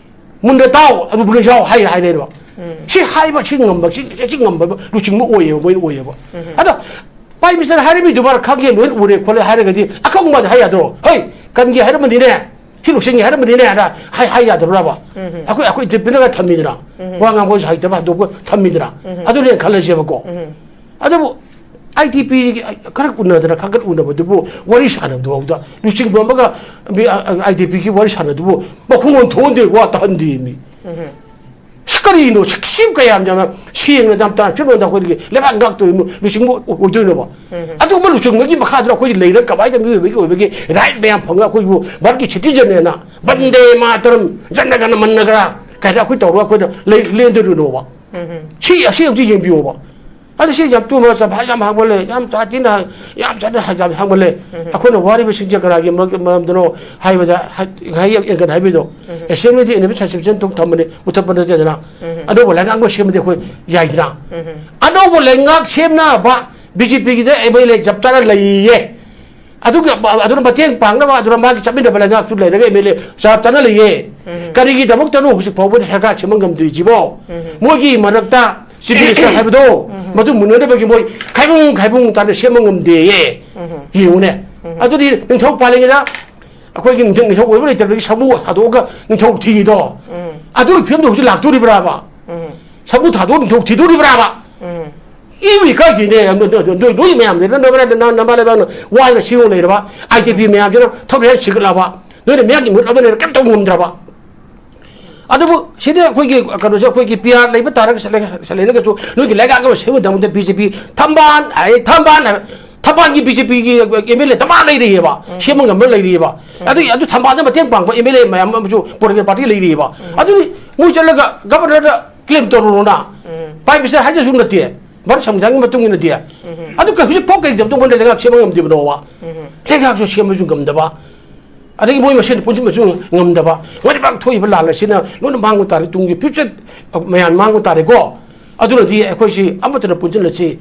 ꯃꯨꯟꯗ ꯇꯥꯎ, ꯑꯗꯨ ꯃꯨꯟꯗ ꯌꯥꯎ ꯍꯥꯏ ꯍꯥꯏꯔꯦꯕ꯫ ꯎꯝ꯫ ꯁꯤ ꯍꯥꯏꯕ, ꯁꯤ ꯉꯝꯕ, ꯁꯤ, ꯁꯤ ꯉꯝꯕ ꯂꯨꯆꯤꯡꯕ ꯑꯣꯏꯌꯦꯕ, ꯃꯣꯏꯅ ꯑꯣꯏꯌꯦꯕ꯫ ꯎꯝ꯫ ꯑꯗꯣ ꯄ꯭ꯔꯥꯏꯝ ꯃꯤꯅꯤꯁꯇꯔ ꯍꯥꯏꯔꯝꯃꯤꯗꯨ ꯃꯥꯅ ꯈꯪꯉꯦ, ꯂꯣꯏꯅ ꯎꯔꯦ ꯈꯣꯠꯂꯦ ꯍꯥꯏꯔꯒꯗꯤ ꯑꯈꯪꯕꯗ ꯍꯥꯏ ꯌꯥꯗ꯭ꯔꯣ? "ꯍꯣꯏ, ꯀꯟꯒꯦ ꯍꯥꯏꯔꯝꯕꯅꯤꯅꯦ, ꯁꯤ ꯂꯨꯆꯤꯡꯒꯦ ꯍꯥꯏꯔꯝꯕꯅꯤꯅꯦ" ꯍꯥꯏꯅ ꯍꯥꯏ, ꯍꯥꯏ ꯌꯥꯗꯕ꯭ꯔꯕ? ꯎꯝ꯫ ꯑꯩꯈꯣꯏ, ꯑꯩꯈꯣꯏ ꯏꯟꯇꯔꯄ꯭ꯔꯤꯅꯔꯒ ꯊꯝꯃꯤꯗꯅ, ꯎꯝ꯫ ꯋꯥ ꯉꯥꯡꯕꯁꯨ ꯍꯩꯇꯕ ꯍꯟꯗꯣꯛꯄ ꯊꯝꯃꯤꯗꯅ, ꯎꯝ꯫ ꯑꯗꯨꯅꯦ ꯈꯜꯂꯁꯦꯕꯀꯣ꯫ ꯎꯝ꯫ ꯑꯗꯨꯕꯨ ꯑꯥꯏ ꯗꯤ ꯄꯤ ꯈꯔ ꯎꯅꯗꯅ ꯈꯥꯒꯠ ꯎꯅꯕꯗꯨꯕꯨ ꯋꯥꯔꯤ ꯁꯥꯟꯅꯕꯗꯨꯐꯥꯎꯗ ꯂꯨꯆꯤꯡꯕ ꯑꯃꯒ ꯃꯤ, ꯑ, ꯑ, ꯑꯥꯏ ꯗꯤ ꯄꯤꯒꯤ ꯋꯥꯔꯤ ꯁꯥꯟꯅꯕꯗꯨꯕꯨ ꯃꯈꯣꯡ ꯊꯣꯛꯍꯟꯗꯦ, ꯋꯥ ꯇꯥꯍꯟꯗꯦ ꯃꯤ꯫ ꯎꯝ꯫ ꯁꯤ ꯀꯔꯤꯅꯣ? ꯁꯤ, ꯁꯤ ꯀꯌꯥꯝ ꯌꯥꯝꯅ ꯁꯦꯡꯅ ꯌꯥꯝ ꯇꯥꯟꯅ ꯐꯤꯕꯝꯗ ꯑꯩꯈꯣꯏꯒꯤ ꯂꯩꯕꯥꯛ ꯉꯥꯛꯇꯣꯏꯅꯣ, ꯂꯨꯆꯤꯡꯕ ꯑꯣꯏꯗꯣꯏꯅꯣꯕ? ꯎꯝ꯫ ꯑꯗꯨꯒꯨꯝꯕ ꯂꯨꯆꯤꯡꯕꯒꯤ ꯃꯈꯥꯗ ꯑꯩꯈꯣꯏꯒꯤ ꯂꯩꯔꯒ ꯀꯃꯥꯏꯅ ꯃꯤꯑꯣꯏꯕꯒꯤ ꯑꯣꯏꯕꯒꯤ ꯔꯥꯏꯠ ꯃꯌꯥꯝ ꯐꯪꯉꯒ ꯑꯩꯈꯣꯏꯕꯨ ꯚꯥꯔꯠꯀꯤ ꯁꯤꯇꯤꯖꯟꯅꯦꯅ ꯚꯟꯗꯦ ꯃꯥꯇꯔꯝ, ꯖꯅ ꯒꯅ ꯃꯟꯅ ꯒꯅ ꯀꯥꯏꯅ ꯑꯩꯈꯣꯏ ꯇꯧꯔꯒ ꯑꯩꯈꯣꯏꯅ ꯂꯩ-, ꯂꯦꯟꯗꯣꯔꯤꯅꯣꯕ? ꯎꯝ꯫ ꯁꯤ, ꯑꯁꯤ ꯑꯝꯇ ꯌꯦꯡꯕꯤꯌꯣꯕ꯫ ꯑꯗꯨ ꯁꯤ ꯌꯥꯝ ꯇꯨꯝꯕ ꯆꯠꯄ ꯌꯥꯝ ꯍꯥꯡꯃꯜꯂꯦ, ꯌꯥꯝ ꯆꯥꯇꯤꯅ ꯌꯥꯝ ꯆꯥꯇꯤꯅ ꯌꯥꯝ ꯍꯥꯡꯃꯜꯂꯦ꯫ ꯎꯝ꯫ ꯑꯩꯈꯣꯏꯅ ꯋꯥꯔꯤꯕꯁꯤꯡꯁꯦ ꯀꯅꯥꯒꯤ ꯃꯔꯝ-, ꯃꯔꯝꯗꯅꯣ ꯍꯥꯏꯕꯗ, ꯍꯥꯏ-, ꯉꯥꯏꯍꯥꯛ ꯌꯦꯡꯒꯅꯤ ꯍꯥꯏꯕꯤꯗꯣ꯫ ꯎꯝ꯫ ꯑꯦꯁꯦꯝꯕ꯭ꯂꯤꯗ ꯏꯟꯗꯤꯄꯦꯟꯗꯦꯟ ꯁꯕꯁꯇꯤꯇ꯭ꯌꯨꯁꯟ ꯊꯝꯕꯅꯤ, ꯃꯨꯊꯠꯄ ꯅꯠꯇꯦꯗꯅ꯫ ꯎꯝ꯫ ꯑꯅꯧꯕ ꯂꯩꯉꯥꯛ ꯑꯃ ꯁꯦꯝꯕꯗꯤ ꯑꯩꯈꯣꯏ ꯌꯥꯏꯗꯅ꯫ ꯎꯝ꯫ ꯑꯅꯧꯕ ꯂꯩꯉꯥꯛ ꯁꯦꯝꯅꯕ ꯕꯤ ꯖꯦ ꯄꯤꯒꯤꯗ ꯑꯦꯝ ꯑꯦꯜ ꯑꯦ ꯆꯞ ꯆꯥꯅ ꯂꯩꯌꯦ꯫ ꯑꯗꯨꯒꯤ, ꯑꯗꯨꯅ ꯃꯇꯦꯡ ꯄꯥꯡꯅꯕ, ꯑꯗꯨꯅ ꯃꯥꯒꯤ ꯆꯠꯃꯤꯟꯅꯕ ꯂꯩꯉꯥꯛꯁꯨ ꯂꯩꯔꯒ ꯑꯦꯝ ꯑꯦꯜ ꯑꯦ ꯆꯞ ꯆꯥꯅ ꯂꯩꯌꯦ꯫ ꯎꯝ꯫ ꯀꯔꯤꯒꯤꯗꯃꯛꯇꯅꯣ ꯍꯧꯖꯤꯛ ꯐꯥꯎꯕꯗ ꯁꯔꯀꯥꯔ ꯁꯦꯝꯕ ꯉꯝꯗ꯭ꯔꯤꯁꯤꯕꯣ? ꯎꯝ꯫ ꯃꯣꯏꯒꯤ ꯃꯔꯛꯇ ꯆꯤꯐ ꯃꯤꯅꯤꯁꯇꯔ ꯍꯥꯏꯕꯗꯣ, ꯎꯝ꯫ ꯃꯗꯨ ꯃꯨꯟꯅꯅꯕꯒꯤ ꯃꯣꯏ ꯈꯥꯏꯕꯨꯡ ꯈꯥꯏꯕꯨꯡ ꯇꯥꯅ ꯁꯦꯝꯕ ꯉꯝꯗꯦꯌꯦ꯫ ꯎꯝ꯫ ꯌꯦꯡꯉꯨꯅꯦ꯫ ꯎꯝ꯫ ꯑꯗꯨꯗꯤ ꯅꯤꯡꯊꯧ ꯄꯥꯜꯂꯤꯉꯩꯗ ꯑꯩꯈꯣꯏꯒꯤ ꯅꯤꯡꯊꯧ, ꯅꯤꯡꯊꯧ ꯑꯣꯏꯕ ꯂꯩꯇꯕꯒꯤ ꯁꯥꯃꯨ ꯊꯥꯗꯣꯛꯑꯒ ꯅꯤꯡꯊꯧ ꯊꯤꯔꯤꯗꯣ꯫ ꯎꯝ꯫ ꯑꯗꯨꯒꯤ ꯐꯤꯕꯝꯗꯣ ꯍꯧꯖꯤꯛ ꯂꯥꯛꯇꯣꯔꯤꯕ꯭ꯔꯥꯕ? ꯎꯝ꯫ ꯁꯥꯃꯨ ꯊꯥꯗꯣꯛꯑꯒ ꯅꯤꯡꯊꯧ ꯊꯤꯗꯣꯔꯤꯕ꯭ꯔꯥꯕ? ꯎꯝ꯫ ꯏꯕꯨ ꯏꯀꯥꯏꯗꯦꯅꯦ꯫ ꯅꯣꯏ, ꯅꯣꯏ, ꯅꯣꯏ, ꯅꯣꯏ ꯃꯌꯥꯝꯁꯤꯅ ꯅꯃꯥ ꯂꯩꯕꯥꯛꯅ, ꯅꯃꯥ ꯂꯩꯕꯥꯛꯅ ꯋꯥꯅ ꯁꯤꯌꯣꯡ ꯂꯩꯔꯕ, ꯑꯥꯏ ꯇꯤ ꯄꯤ ꯃꯌꯥꯝꯁꯤꯅ ꯊꯕꯛ ꯍꯦꯛ ꯁꯤꯒꯠꯂꯕ, ꯅꯣꯏꯅ ꯃꯌꯥꯝꯒꯤ ꯃꯍꯨꯠ ꯑꯃ ꯂꯩꯔ ꯀꯩꯝ ꯇꯧꯕ ꯉꯝꯗ꯭ꯔꯕ꯫ ꯑꯗꯨꯕꯨ ꯁꯤꯗ ꯑꯩꯈꯣꯏꯒꯤ ꯀꯩꯅꯣꯁꯦ, ꯑꯩꯈꯣꯏꯒꯤ ꯄꯤ ꯑꯥꯔ ꯂꯩꯕ ꯇꯥꯔꯒ ꯂꯩꯔꯒꯁꯨ ꯅꯣꯏꯒꯤ ꯂꯩꯉꯥꯛ ꯑꯃ ꯁꯦꯝꯒꯗꯕꯗ ꯕꯤ ꯖꯦ ꯄꯤ ꯊꯝꯕꯥꯜ ꯍꯥꯏ, ꯊꯝꯕꯥꯜ ꯍꯥꯏꯕ, ꯊꯝꯕꯥꯜꯒꯤ ꯕꯤ ꯖꯦ ꯄꯤꯒꯤ ꯑꯦꯝ ꯑꯦꯜ ꯑꯦ ꯊꯝꯕꯥꯜ ꯂꯩꯔꯤꯑꯕ, ꯎꯝ꯫ ꯁꯦꯝꯕ ꯉꯝꯕ ꯂꯩꯔꯤꯑꯕ꯫ ꯎꯝ꯫ ꯑꯗꯨ, ꯑꯗꯨ ꯊꯝꯕꯥꯜꯗ ꯃꯇꯦꯡ ꯄꯥꯡꯕ ꯑꯦꯝ ꯑꯦꯜ ꯑꯦ ꯃꯌꯥꯝ ꯑꯃꯁꯨ ꯄꯣꯂꯤꯇꯤꯀꯦꯜ ꯄꯥꯔꯇꯤ ꯂꯩꯔꯤꯑꯕ꯫ ꯎꯝ꯫ ꯑꯗꯨꯗꯤ ꯃꯣꯏ ꯆꯠꯂꯒ ꯒꯕꯔꯅꯔꯗ ꯀ꯭ꯂꯦꯝ ꯇꯧꯔꯨꯔꯣꯅ꯫ ꯎꯝ꯫ ꯄ꯭ꯔꯥꯏꯝ ꯃꯤꯅꯤꯁꯇꯔ ꯍꯥꯏꯖꯁꯨ ꯅꯠꯇꯦ, ꯚꯥꯔꯠ ꯁꯪꯕꯤꯙꯥꯟꯒꯤ ꯃꯇꯨꯡ ꯏꯟꯅꯗꯤ꯫ ꯎꯝ꯫ ꯑꯗꯨ ꯀ-, ꯍꯧꯖꯤꯛ ꯐꯥꯎ ꯀꯩꯒꯤꯗꯃꯛꯇ ꯃꯣꯏꯅ ꯂꯩꯉꯥꯛ ꯁꯦꯝꯕ ꯉꯝꯗ꯭ꯔꯤꯕꯅꯣꯕ? ꯎꯝ꯫ ꯂꯩꯉꯥꯛꯁꯨ ꯁꯦꯝꯕꯁꯨ ꯉꯝꯗꯕ, ꯑꯗꯒꯤ ꯃꯣꯏ ꯃꯁꯦꯟ ꯄꯨꯟꯁꯤꯟꯕꯁꯨ ꯉꯝꯗꯕ, ꯃꯣꯏ ꯂꯩꯕꯥꯛ ꯊꯣꯛꯏꯕ ꯂꯥꯟ ꯑꯁꯤꯅ ꯂꯣꯏꯅ ꯃꯥꯡꯕ ꯇꯥꯔꯦ, ꯇꯨꯡꯒꯤ ꯐ꯭ꯌꯨꯆꯔ ꯃꯌꯥꯝ ꯃꯥꯡꯕ ꯇꯥꯔꯦꯀꯣ꯫ ꯑꯗꯨꯅꯗꯤ ꯑꯩꯈꯣꯏꯁꯤ ꯑꯃꯠꯇꯅ ꯄꯨꯟꯁꯤꯜꯂꯁꯤ꯫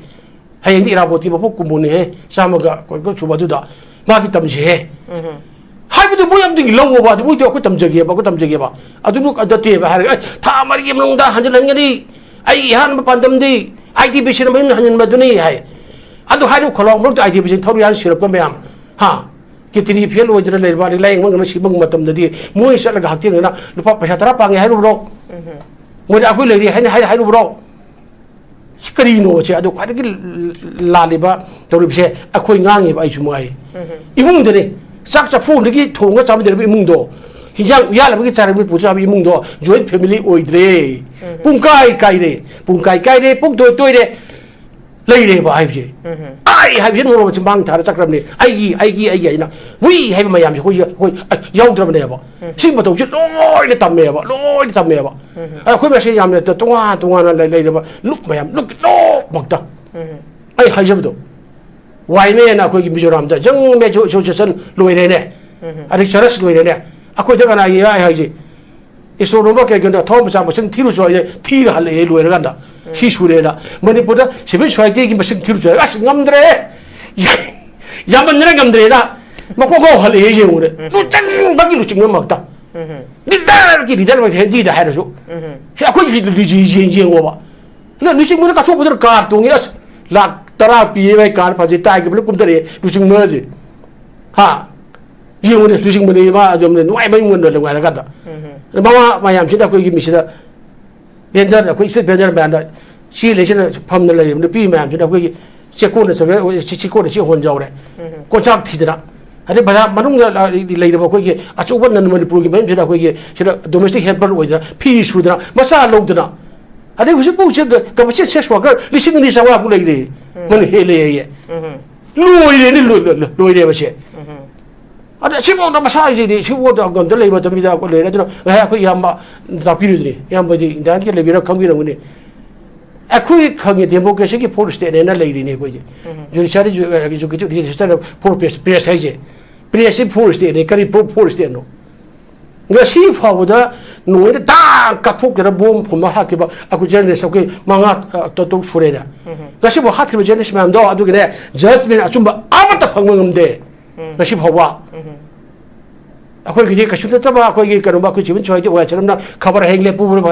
ꯍꯌꯦꯡꯗꯤ ꯏꯔꯥꯕꯣꯠꯀꯤ ꯃꯄꯣꯛ ꯀꯨꯝꯃꯣꯟꯅꯤꯍꯦ, ꯆꯥꯝꯃꯒ ꯀꯨꯟ ꯁꯨꯕ ꯑꯗꯨꯗ ꯃꯥꯒꯤ ꯇꯝꯁꯤꯍꯦ꯫ ꯎꯝ꯫ ꯍꯥꯏꯕꯗꯨ ꯃꯣꯏ ꯑꯝꯇꯪ ꯂꯧꯑꯣꯕ, ꯑꯗꯨ ꯃꯣꯏꯗꯤ ꯑꯩꯈꯣꯏ ꯇꯝꯖꯒꯦꯕ, ꯑꯩꯈꯣꯏ ꯇꯝꯖꯒꯦꯕ꯫ ꯑꯗꯨ ꯅꯠꯇꯦꯕ ꯍꯥꯏꯔꯒ, "ꯑꯩ ꯊꯥ ꯃꯔꯤꯒꯤ ꯃꯅꯨꯡꯗ ꯍꯟꯖꯤꯜꯍꯟꯒꯅꯤ, ꯑꯩꯒꯤ ꯑꯍꯥꯟꯕ ꯄꯥꯟꯗꯝꯗꯤ ꯑꯥꯏ ꯇꯤ ꯕꯤ ꯁꯤꯅ ꯃꯌꯨꯝꯗ ꯍꯟꯖꯤꯟꯕꯗꯨꯅꯤ" ꯍꯥꯏ꯫ ꯑꯗꯨ ꯍꯥꯏꯔꯤꯕ ꯈꯣꯜꯂꯥꯎ ꯃꯔꯛꯇ ꯑꯥꯏ ꯇꯤ ꯕꯤ ꯁꯤ ꯊꯧꯔꯤ ꯌꯥꯟ ꯁꯤꯔꯛꯄ ꯃꯌꯥꯝ, ꯍꯥ? ꯀꯤꯗꯅꯤ ꯐꯦꯜ ꯑꯣꯏꯗꯅ ꯂꯩꯔꯕ, ꯑꯗꯩ ꯂꯥꯏꯌꯦꯡꯕ ꯉꯝꯅ ꯁꯤꯕ ꯃꯇꯝꯗꯗꯤ ꯃꯣꯏ ꯆꯠꯂꯒ ꯍꯛꯊꯦꯡꯅꯅ ꯂꯨꯄꯥ ꯄꯩꯁꯥ ꯇꯔꯥ ꯄꯥꯡꯉꯦ ꯍꯥꯏꯔꯨꯕ꯭ꯔꯣ? ꯎꯝ꯫ ꯃꯣꯏꯅ ꯑꯩꯈꯣꯏ ꯂꯩꯔꯤ ꯍꯥꯏꯅ ꯍꯥꯏ-, ꯍꯥꯏꯔꯨꯕ꯭ꯔꯣ? ꯁꯤ ꯀꯔꯤꯅꯣ? ꯁꯦ ꯑꯗꯣ ꯈ꯭ꯋꯥꯏꯗꯒꯤ ꯂꯥꯜꯂꯤꯕ ꯇꯧꯔꯤꯕꯁꯦ ꯑꯩꯈꯣꯏ ꯉꯥꯡꯉꯤꯕ, ꯑꯩꯁꯨ ꯃꯉꯥꯏ꯫ ꯎꯝ꯫ ꯏꯃꯨꯡꯗꯅꯦ, ꯆꯥꯛ ꯆꯐꯨꯗꯒꯤ ꯊꯣꯡꯉ ꯆꯥꯃꯤꯟꯅꯔꯤꯕ ꯏꯃꯨꯡꯗꯣ, ꯍꯤꯟꯖꯥꯡ ꯌꯥꯜꯂꯕꯒꯤ ꯆꯥꯔꯤꯕ ꯄꯨ ꯆꯥꯕ ꯏꯃꯨꯡꯗꯣ ꯖꯣꯏꯟ ꯐꯦꯃꯤꯂꯤ ꯑꯣꯏꯗ꯭ꯔꯦ꯫ ꯎꯝ꯫ ꯄꯨꯡ ꯀꯥꯏ ꯀꯥꯏꯔꯦ, ꯄꯨꯡ ꯀꯥꯏ ꯀꯥꯏꯔꯦ, ꯄꯨꯡ ꯇꯣꯏ ꯇꯣꯏꯔꯦ꯫ ꯂꯩꯔꯦꯕ ꯍꯥꯏꯕꯁꯦ꯫ ꯎꯝ꯫ ꯑꯩ ꯍꯥꯏꯕꯁꯦ ꯅꯣꯡꯃ ꯆꯤꯟꯕꯥꯡ ꯊꯥꯔ ꯆꯠꯈ꯭ꯔꯕꯅꯤ꯫ ꯑꯩꯒꯤ, ꯑꯩꯒꯤ, ꯑꯩꯒꯤ ꯍꯥꯏꯅ ꯋꯤ ꯍꯥꯏꯕ ꯃꯌꯥꯝꯁꯦ ꯑꯩꯈꯣꯏ, ꯑꯩꯈꯣꯏ, ꯑ, ꯌꯥꯎꯗ꯭ꯔꯕꯅꯦꯕ꯫ ꯎꯝ꯫ ꯁꯤ ꯃꯇꯧꯁꯦ ꯂꯣꯏꯅ ꯇꯝꯃꯦꯕ, ꯂꯣꯏꯅ ꯇꯝꯃꯦꯕ꯫ ꯎꯝ꯫ ꯑꯩꯈꯣꯏ ꯃꯁꯦꯟ ꯌꯥꯝꯅ ꯇꯣꯉꯥꯟ ꯇꯣꯉꯥꯟꯅ ꯂꯩ-, ꯂꯩꯔꯕ ꯂꯨꯞ ꯃꯌꯥꯝ, ꯂꯨꯞꯀꯤ ꯂꯨꯞꯃꯛꯇ꯫ ꯎꯝ꯫ ꯑꯩ ꯍꯥꯏꯖꯕꯗꯣ, ꯋꯥꯏ ꯑꯦꯝ ꯑꯦꯅ ꯑꯩꯈꯣꯏꯒꯤ ꯃꯤꯖꯣꯔꯥꯝꯗ ꯌꯪ ꯃꯦꯟꯁ ꯑꯦꯁꯣꯁꯤꯌꯦꯁꯟ ꯂꯣꯏꯔꯦꯅꯦ꯫ ꯎꯝ꯫ ꯑꯗꯩ ꯆꯔꯁ ꯂꯣꯏꯔꯦꯅꯦ꯫ ꯑꯩꯈꯣꯏꯗ ꯀꯅꯥꯒꯤ ꯍꯥꯏ ꯍꯥꯏꯁꯦ? ꯏꯁꯣꯔ ꯅꯣꯡꯃ ꯀꯩꯒꯤꯅꯣ ꯊꯋꯥꯏ ꯃꯆꯥ ꯃꯁꯤꯡ ꯊꯤꯔꯨꯆꯣ ꯍꯥꯏꯁꯦ, ꯊꯤꯔ ꯍꯜꯂꯛꯑꯦ ꯂꯣꯏꯔꯀꯥꯟꯗ꯫ ꯎꯝ꯫ ꯁꯤ ꯁꯨꯔꯦꯅ꯫ ꯃꯅꯤꯄꯨꯔꯗ ꯁꯤꯚꯤꯜ ꯁꯣꯁꯥꯏꯇꯤꯒꯤ ꯃꯁꯤꯡ ꯊꯤꯔꯨꯆꯣ ꯍꯥꯏ, ꯑꯁ, ꯉꯝꯗ꯭ꯔꯦ꯫ ꯌꯥꯝꯃꯟꯗꯅ ꯉꯝꯗ꯭ꯔꯦꯅ꯫ ꯃꯀꯣꯛ ꯉꯥꯎ ꯍꯜꯂꯛꯑꯦ ꯌꯦꯡꯉꯨꯅꯦ꯫ ꯎꯝ꯫ ꯂꯨꯆꯤꯡꯕꯒꯤ ꯂꯨꯆꯤꯡꯕ ꯃꯛꯇ꯫ ꯎꯝ꯫ ꯂꯤꯗꯔꯒꯤ ꯂꯤꯗꯔ ꯃꯛ ꯍꯦꯟꯗꯤꯗ ꯍꯥꯏꯔꯁꯨ꯫ ꯎꯝ꯫ ꯁꯤ ꯑꯩꯈꯣꯏꯒꯤ ꯂꯨ-, ꯂꯨ-, ꯌꯦꯡ-, ꯌꯦꯡꯉꯣꯕ꯫ ꯂꯨ-, ꯂꯨꯆꯤꯡꯕꯅ ꯀꯠꯊꯣꯛꯄꯗꯨꯅ ꯀꯥꯔ ꯇꯣꯡꯉꯤ, ꯑꯁ, ꯂꯥꯛ ꯇꯔꯥ ꯄꯤꯌꯦ ꯚꯥꯏ, ꯀꯥꯔ ꯐꯖꯩ, ꯇꯥꯏꯒ ꯄꯨꯂꯞ ꯀꯨꯝꯊꯔꯛꯑꯦ ꯂꯨꯆꯤꯡꯕꯁꯦ꯫ ꯍꯥ? ꯌꯦꯡꯉꯨꯅꯦ, ꯂꯨꯆꯤꯡꯕꯅꯦ ꯃꯥ ꯑꯗꯨꯝ ꯅꯨꯡꯉꯥꯏꯕ ꯏꯃꯨꯡꯗ ꯅꯨꯡꯉꯥꯏꯔꯀꯥꯟꯗ꯫ ꯎꯝ꯫ ꯃꯃꯥ ꯃꯌꯥꯝꯁꯤꯅ ꯑꯩꯈꯣꯏꯒꯤ ꯃꯤꯁꯤꯗ ꯚꯦꯟꯗꯔ, ꯑꯩꯈꯣꯏ ꯁ꯭ꯇ꯭ꯔꯤꯠ ꯚꯦꯟꯗꯔ ꯃꯌꯥꯝꯅ ꯆꯦꯜꯂꯤꯁꯤꯅ ꯐꯝꯅ ꯂꯩꯔꯤꯕ ꯅꯨꯄꯤ ꯃꯌꯥꯝꯁꯤꯅ ꯑꯩꯈꯣꯏꯒꯤ ꯆꯦꯛꯀꯣꯟꯅ ꯆꯪꯉ-, ꯆꯦꯛꯀꯣꯟꯅ ꯆꯦꯛ ꯍꯣꯟꯖꯍꯧꯔꯦ꯫ ꯀꯣꯟꯆꯥꯛ ꯊꯤꯗꯅ꯫ ꯑꯗꯩ ꯕꯖꯥꯔ ꯃꯅꯨꯡꯗ ꯂꯩꯔꯤꯕ ꯑꯩꯈꯣꯏꯒꯤ ꯑꯆꯧꯕ ꯅꯟ ꯃꯅꯤꯄꯨꯔꯒꯤ ꯃꯌꯥꯝꯁꯤꯗ ꯑꯩꯈꯣꯏꯒꯤ ꯁꯤꯗ domestic helper ꯑꯣꯏꯗꯅ, ꯐꯤ ꯁꯨꯗꯅ, ꯃꯆꯥ ꯂꯧꯗꯅ꯫ ꯑꯗꯩ ꯍꯧꯖꯤꯛꯐꯥꯎ ꯁꯦ ꯀꯃꯔꯁꯤꯌꯦꯜ ꯁꯦꯛꯁ ꯋꯥꯔꯀꯔ ꯂꯤꯁꯤꯡ ꯑꯅꯤ ꯆꯥꯝꯃꯉꯥ ꯐꯥꯎ ꯂꯩꯔꯦ꯫ ꯃꯅꯤ ꯍꯦꯜꯂꯦ ꯍꯥꯏꯌꯦ꯫ ꯂꯣꯏꯔꯦꯅꯦ, ꯂꯣꯏ-, ꯂꯣꯏ-, ꯂꯣꯏꯔꯦꯕ ꯁꯦ꯫ ꯑꯗ ꯁꯤꯐꯥꯎꯗ ꯃꯁꯥꯁꯤꯗꯤ ꯁꯤꯐꯥꯎꯗ ꯑꯝꯇ ꯂꯩꯕ ꯃꯇꯝꯁꯤꯗ ꯑꯩꯈꯣꯏ ꯂꯩꯔꯦ꯫ ꯑꯗꯨꯅ ꯉꯁꯥꯏ ꯑꯩꯈꯣꯏ ꯏꯌꯥꯝꯕ ꯇꯥꯛꯄꯤꯔꯤꯗꯨꯅꯤ, ꯏꯌꯥꯝꯕꯗꯤ ꯏꯟꯗꯤꯌꯥꯟꯒꯤ ꯂꯩꯕꯤꯔ ꯈꯪꯕꯤꯔꯝꯒꯅꯤ꯫ ꯑꯩꯈꯣꯏ ꯈꯪꯉꯦ, ꯗꯦꯃꯣꯀ꯭ꯔꯦꯁꯤꯒꯤ ꯐꯣꯔ ꯁ꯭ꯇꯦꯠꯅꯦꯅ ꯂꯩꯔꯤꯅꯦ ꯑꯩꯈꯣꯏꯁꯦ꯫ Judiciary, executive, legislative, four press, press ꯍꯥꯏꯁꯦ꯫ ꯄ꯭ꯔꯦꯁꯁꯤ ꯐꯣꯔ ꯁ꯭ꯇꯦꯠꯅꯦ꯫ ꯀꯔꯤ ꯐꯣ-, ꯐꯣꯔ ꯁ꯭ꯇꯦꯠꯅꯣ? ꯉꯁꯤ ꯐꯥꯎꯕꯗ ꯅꯣꯡꯃꯩꯅ ꯗꯥꯡ ꯀꯥꯞꯊꯣꯛꯇꯅ ꯕꯣꯝ ꯐꯨꯝꯕ ꯍꯥꯠꯈꯤꯕ ꯑꯩꯈꯣꯏ ꯖꯔꯅꯦꯂꯤꯁ ꯑꯩꯈꯣꯏ ꯃꯉꯥ, ꯑ, ꯇꯔꯨꯛ ꯁꯨꯔꯦꯅꯦ꯫ ꯉꯁꯤꯐꯥꯎ ꯍꯥꯠꯈꯤꯕ ꯖꯔꯅꯦꯂꯤꯁ ꯃꯌꯥꯝꯗꯣ ꯑꯗꯨꯒꯤꯅꯦ, ꯖꯁꯃꯦꯟ ꯑꯆꯨꯝꯕ ꯑꯃꯠꯇ ꯐꯪꯕ ꯉꯝꯗꯦ ꯉꯁꯤ ꯐꯥꯎꯕ꯫ ꯑꯩꯈꯣꯏꯒꯤꯗꯤ ꯀꯩꯁꯨ ꯅꯠꯇꯕ ꯑꯩꯈꯣꯏꯒꯤ ꯀꯩꯅꯣ, ꯑꯩꯈꯣꯏ ꯁꯤꯚꯤꯜ ꯁꯣꯁꯥꯏꯇꯤ ꯑꯣꯏꯔꯁꯅꯨ, ꯈꯕꯔ ꯍꯌꯦꯡ ꯂꯦꯞꯄꯨ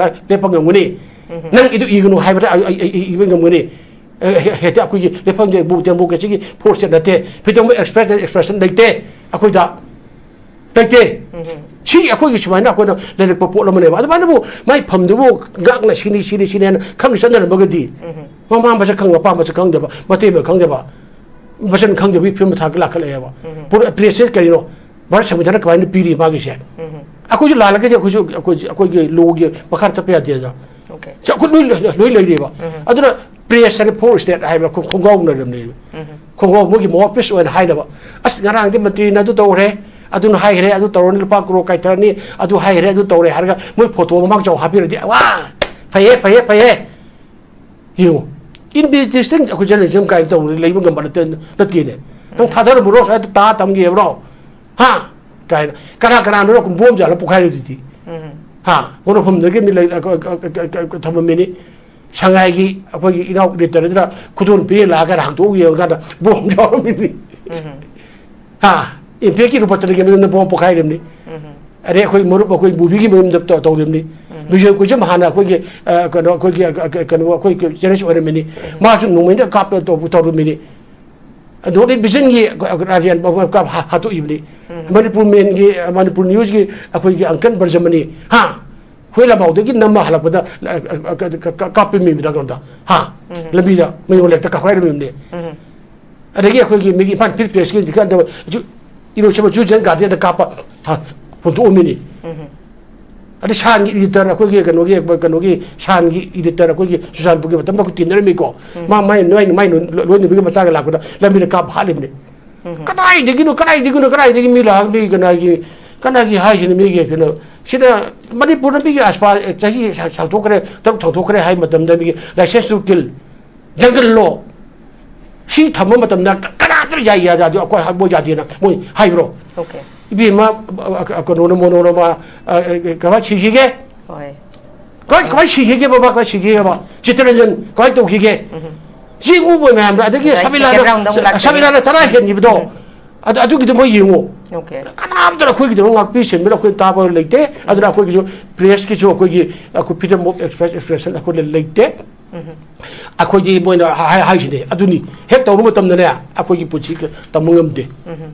ꯂꯦꯞꯄ ꯉꯝꯒꯅꯤ꯫ ꯅꯪ ꯏꯗꯨ ꯏꯒꯅꯨ ꯍꯥꯏꯕꯗ ꯑꯩ, ꯑꯩ, ꯑꯩ ꯏꯕ ꯉꯝꯒꯅꯤ꯫ ꯑꯦ, ꯍꯦ-, ꯍꯦꯛꯇ ꯑꯩꯈꯣꯏꯒꯤ ꯂꯦꯞꯐꯝꯁꯦ ꯗꯦꯃꯣꯀ꯭ꯔꯦꯁꯤꯒꯤ ꯐꯣꯔꯁ ꯅꯠꯇꯦ꯫ Freedom of expression, expression ꯂꯩꯇꯦ ꯑꯩꯈꯣꯏꯗ꯫ ꯂꯩꯇꯦ꯫ ꯁꯤ ꯑꯩꯈꯣꯏꯒꯤ ꯁꯨꯃꯥꯏꯅ ꯑꯩꯈꯣꯏꯅ ꯂꯩꯔꯛꯄ ꯄꯣꯠ ꯑꯃꯅꯦꯕ꯫ ꯑꯗꯨꯃꯥꯏꯅꯕꯨ ꯃꯥꯏ ꯐꯝꯗꯨꯕꯨ ꯉꯥꯛꯅ ꯁꯤꯅꯤ, ꯁꯤꯅꯤ, ꯁꯤꯅꯤ ꯍꯥꯏꯅ ꯈꯪꯅ ꯆꯠꯅꯔꯝꯃꯒꯗꯤ, ꯃꯃꯥ ꯃꯁꯛ ꯈꯪꯕ, ꯃꯄꯥ ꯃꯁꯛ ꯈꯪꯗꯕ, ꯃꯇꯩ ꯃꯒꯨꯟ ꯈꯪꯗꯕ, ꯃꯆꯟ ꯈꯪꯗꯕꯒꯤ ꯐꯤꯕꯝ ꯊꯥꯛ ꯂꯥꯛꯈꯠꯂꯛꯑꯦꯕ꯫ ꯄꯨꯔꯥ ꯄ꯭ꯔꯦꯁꯁꯦ ꯀꯔꯤꯅꯣ? ꯚꯥꯔꯠ ꯁꯪꯕꯤꯙꯥꯟꯅ ꯀꯃꯥꯏꯅ ꯄꯤꯔꯤ ꯃꯥꯒꯤꯁꯦ? ꯑꯩꯈꯣꯏꯁꯨ ꯂꯥꯜꯂꯒꯗꯤ ꯑꯩꯈꯣꯏꯁꯨ, ꯑꯩꯈꯣꯏꯁꯨ, ꯑꯩꯈꯣꯏꯒꯤ ꯂꯣꯒꯤ ꯃꯈꯥꯗ ꯆꯠꯄ ꯌꯥꯗꯦꯗꯅ꯫ ꯁꯤ ꯑꯩꯈꯣꯏ ꯂꯣꯏ, ꯂꯣꯏ ꯂꯩꯔꯤꯕ꯫ ꯑꯗꯨꯅ ꯄ꯭ꯔꯦꯁ ꯍꯥꯏꯅ ꯐꯣꯔ ꯁ꯭ꯇꯦꯠ ꯍꯥꯏꯕ ꯈꯣꯡ-, ꯈꯣꯡꯒꯥꯎꯅꯔꯕꯅꯦꯕ꯫ ꯈꯣꯡꯒꯥꯎ ꯃꯣꯏꯒꯤ ꯃꯥꯎꯠꯄꯤꯁ ꯑꯣꯏꯅ ꯍꯥꯏꯅꯕ꯫ ꯑꯁ, ꯉꯔꯥꯡꯗꯤ ꯃꯟꯇ꯭ꯔꯤꯅ ꯑꯗꯨ ꯇꯧꯈ꯭ꯔꯦ, ꯑꯗꯨꯅ ꯍꯥꯏꯈ꯭ꯔꯦ, ꯑꯗꯨ ꯇꯧꯔꯅꯤ, ꯂꯨꯄꯥ ꯀ꯭ꯔꯣꯔ ꯀꯥꯏꯊꯔꯅꯤ, ꯑꯗꯨ ꯍꯥꯏꯈ꯭ꯔꯦ, ꯑꯗꯨ ꯇꯧꯔꯦ ꯍꯥꯏꯔꯒ ꯃꯣꯏ ꯐꯣꯇꯣ ꯃꯃꯥꯡ ꯆꯥꯎ ꯍꯥꯞꯄꯤꯔꯗꯤ, ꯋꯥ! ꯐꯩꯌꯦ, ꯐꯩꯌꯦ, ꯐꯩꯌꯦ꯫ ꯌꯦꯡꯉꯨ, ꯏꯟꯚꯦꯁꯇꯤꯒꯦꯁꯟ ꯑꯩꯈꯣꯏ ꯖꯔꯅꯦꯂꯤꯖꯝ ꯀꯥꯏꯅ ꯇꯧꯕꯗ ꯂꯩꯕ ꯉꯝꯕ ꯅꯠꯇꯦ, ꯅꯠꯇꯦꯅꯦ꯫ ꯅꯪ ꯊꯥꯗꯔꯝꯕ꯭ꯔꯣ? ꯁ꯭ꯋꯥꯏꯗ ꯇꯥ ꯊꯝꯒꯦꯕ꯭ꯔꯣ? ꯍꯥ? ꯀꯥꯏꯅ꯫ ꯀꯅꯥ ꯀꯅꯥꯅꯣ ꯕꯣꯝ ꯖꯥꯠꯂ ꯄꯣꯈꯥꯏꯔꯤꯗꯨꯗꯤ? ꯍꯥ? ꯀꯣꯟꯅꯐꯝꯗꯒꯤ ꯃꯤ ꯂꯩ-, ꯑ, ꯑ, ꯑ, ꯑ, ꯑ, ꯊꯝꯃꯝꯃꯤꯅꯤ꯫ ꯁꯉꯥꯏꯒꯤ ꯑꯩꯈꯣꯏꯒꯤ ꯏꯅꯥꯎ ꯂꯤꯇꯔꯗꯨꯅ ꯈꯨꯗꯣꯜ ꯄꯤꯔꯦ ꯂꯥꯛꯑꯒ ꯍꯥꯡꯗꯣꯛꯎ ꯌꯦꯡꯉꯀꯥꯟꯗ ꯕꯣꯝ ꯌꯥꯎꯔꯝꯃꯤꯅꯤ꯫ ꯍꯥ? ꯏꯝꯄꯦꯛꯀꯤ ꯂꯨꯄꯥ ꯆꯅꯤꯒꯤ ꯃꯅꯨꯡꯗ ꯕꯣꯝ ꯄꯣꯈꯥꯏꯔꯤꯕꯅꯤ꯫ ꯑꯗꯩ ꯑꯩꯈꯣꯏ ꯃꯔꯨꯞ ꯑꯩꯈꯣꯏ ꯃꯨꯚꯤꯒꯤ ꯃꯌꯨꯝꯗ ꯇꯧ-, ꯇꯧꯔꯤꯕꯅꯤ꯫ ꯕꯤꯖꯣꯏ ꯀꯣꯏꯖꯝ ꯍꯥꯟꯅ ꯑꯩꯈꯣꯏꯒꯤ, ꯑ, ꯀꯩꯅꯣ, ꯑꯩꯈꯣꯏꯒꯤ, ꯑ, ꯀ-, ꯀꯩꯅꯣ, ꯑꯩꯈꯣꯏ ꯖꯔꯅꯦꯂꯤꯁ ꯑꯣꯏꯔꯝꯃꯤꯅꯤ꯫ ꯃꯥꯁꯨ ꯅꯣꯡꯃꯩꯅ ꯀꯥꯞꯄ ꯇꯧ-, ꯇꯧꯔꯝꯃꯤꯅꯤ꯫ ꯅꯣꯔꯠ ꯏꯁ ꯚꯤꯖꯟꯒꯤ ꯔꯥꯖꯦꯟ ꯍꯥ-, ꯍꯥꯠꯇꯣꯛꯏꯕꯅꯤ꯫ ꯃꯅꯤꯄꯨꯔ ꯃꯦꯟꯒꯤ, ꯃꯅꯤꯄꯨꯔ ꯅ꯭ꯌꯨꯁꯀꯤ ꯑꯩꯈꯣꯏꯒꯤ ꯑꯪꯀꯜ ꯕꯔꯖꯃꯅꯤ, ꯍꯥ? ꯑꯩꯈꯣꯏ ꯂꯝꯕꯥꯎꯗꯒꯤ ꯅꯝꯃ ꯍꯜꯂꯛꯄꯗ, ꯑ, ꯑ, ꯑ, ꯀ-, ꯀ-, ꯀꯥꯞꯄ ꯃꯤꯃꯤꯗ ꯀꯩꯅꯣꯗ, ꯍꯥ? ꯎꯝ꯫ ꯂꯝꯕꯤꯗ ꯃꯌꯣꯟ ꯂꯩꯔꯛꯇ ꯀꯥꯞꯈꯥꯏꯔꯝꯃꯤꯕꯅꯦ꯫ ꯎꯝ꯫ ꯑꯗꯒꯤ ꯑꯩꯈꯣꯏꯒꯤ ꯃꯤꯒꯤ ꯏꯝꯐꯥꯜ ꯐꯤꯜ ꯄ꯭ꯔꯦꯁꯀꯤ ꯍꯧꯖꯤꯛꯀꯥꯟꯗ ꯏꯔꯣꯏꯁꯦꯝꯕ ꯖꯨ ꯖꯦꯟ ꯒꯥꯔꯗꯦꯟꯗ ꯀꯥꯞꯄ, ꯍꯥ, ꯍꯨꯟꯗꯣꯛꯑꯝꯃꯤꯅꯤ꯫ ꯎꯝ꯫ ꯑꯗꯩ ꯁꯥꯟꯒꯤ ꯏꯗꯤꯇꯔ ꯑꯩꯈꯣꯏꯒꯤ ꯀꯩꯅꯣꯒꯤ, ꯀꯩꯅꯣꯒꯤ ꯁꯥꯟꯒꯤ ꯏꯗꯤꯇꯔ ꯑꯩꯈꯣꯏꯒꯤ ꯆꯨꯔꯆꯥꯟꯄꯨꯔꯒꯤ ꯃꯇꯝꯗ ꯑꯩꯈꯣꯏ ꯇꯤꯟꯅꯔꯝꯃꯤꯀꯣ꯫ ꯎꯝ꯫ ꯃꯥ ꯃꯥꯏ, ꯃꯥꯏ, ꯃꯥꯏ ꯂꯣꯏꯅꯕꯤꯒꯤ ꯃꯆꯥꯒ ꯂꯥꯛꯄꯗ ꯂꯝꯕꯤꯗ ꯀꯥꯞ ꯍꯥꯠꯂꯤꯕꯅꯤ꯫ ꯎꯝ꯫ ꯀꯗꯥꯏꯗꯒꯤꯅꯣ, ꯀꯗꯥꯏꯗꯒꯤꯅꯣ, ꯀꯗꯥꯏꯗꯒꯤ ꯃꯤ ꯂꯥꯛꯑꯒ ꯃꯤ ꯀꯅꯥꯒꯤ, ꯀꯅꯥꯒꯤ ꯍꯥꯏꯁꯤꯅ ꯃꯤꯒꯤ ꯀꯩꯅꯣ, ꯁꯤꯗ ꯃꯅꯤꯄꯨꯔꯗ ꯃꯤꯒꯤ ꯑꯁꯄꯥ ꯆꯍꯤ ꯁꯥꯡꯊꯣꯛꯈ꯭ꯔꯦ, ꯇꯔꯨꯛ ꯁꯥꯡꯊꯣꯛꯈ꯭ꯔꯦ ꯍꯥꯏ ꯃꯇꯝꯗ ꯃꯤꯒꯤ license to kill, ꯖꯪꯒꯜ ꯂꯣ꯫ ꯁꯤ ꯊꯝꯕ ꯃꯇꯝꯗ ꯀ-, ꯀꯅꯥꯝꯇꯅ ꯌꯥꯏ, ꯌꯥꯗꯦ, ꯑꯗꯨ ꯑꯩꯈꯣꯏ ꯍꯥꯏ-, ꯃꯣꯏ ꯌꯥꯗꯦꯅ ꯃꯣꯏ ꯍꯥꯏꯕ꯭ꯔꯣ? Okay꯫ ꯏꯕꯦꯝꯃ, ꯑ, ꯑ, ꯀꯩꯅꯣꯅ, ꯃꯣꯅꯣꯔꯃꯥ, ꯑ, ꯑ, ꯀꯃꯥꯏꯅ ꯁꯤꯈꯤꯒꯦ? ꯍꯣꯏ꯫ ꯀꯃꯥꯏ, ꯀꯃꯥꯏ ꯁꯤꯈꯤꯒꯦ ꯕꯕꯥ? ꯀꯃꯥꯏ ꯁꯤꯈꯤꯒꯦꯕ? ꯆꯤꯇꯔꯟꯖꯟ ꯀꯃꯥꯏꯅ ꯇꯧꯈꯤꯒꯦ? ꯎꯝ꯫ ꯁꯤ ꯎꯕ ꯃꯌꯥꯝꯗꯣ, ꯑꯗꯒꯤ ꯑꯗꯨꯗ ꯑꯩ ꯁꯃꯤꯂꯥꯅ, second round ꯑꯃꯨꯛ ꯂꯥꯛꯀꯅꯤ꯫ ꯁꯃꯤꯂꯥꯅ ꯆꯔꯥ ꯍꯦꯟꯈꯤꯕꯗꯣ, ꯎꯝ꯫ ꯑꯗꯨ, ꯑꯗꯨꯒꯤꯗꯣ ꯃꯣꯏ ꯌꯦꯡꯉꯣ꯫ Okay꯫ ꯀꯅꯥꯝꯇꯅ ꯑꯩꯈꯣꯏꯒꯤꯗꯃꯛ ꯉꯥꯛꯄꯤ ꯁꯦꯟꯕꯤꯅ ꯑꯩꯈꯣꯏ ꯇꯥꯕ ꯂꯩꯇꯦ꯫ ꯑꯗꯨꯅ ꯑꯩꯈꯣꯏꯒꯤꯁꯨ press ꯀꯤꯁꯨ ꯑꯩꯈꯣꯏꯒꯤ, ꯑꯩꯈꯣꯏ freedom of express-, expression ꯑꯩꯈꯣꯏꯗ ꯂꯩꯇꯦ꯫ ꯎꯝ꯫ ꯑꯩꯈꯣꯏꯗꯤ ꯃꯣꯏꯅ ꯍꯥꯏ-, ꯍꯥꯏꯁꯤꯅꯦ꯫ ꯑꯗꯨꯅꯤ, ꯍꯦꯛ ꯇꯧꯔꯨ ꯃꯇꯝꯗꯅꯦ, ꯑꯩꯈꯣꯏꯒꯤ ꯄꯨꯟꯁꯤ ꯇꯝꯕ ꯉꯝꯗꯦ꯫ ꯎꯝ꯫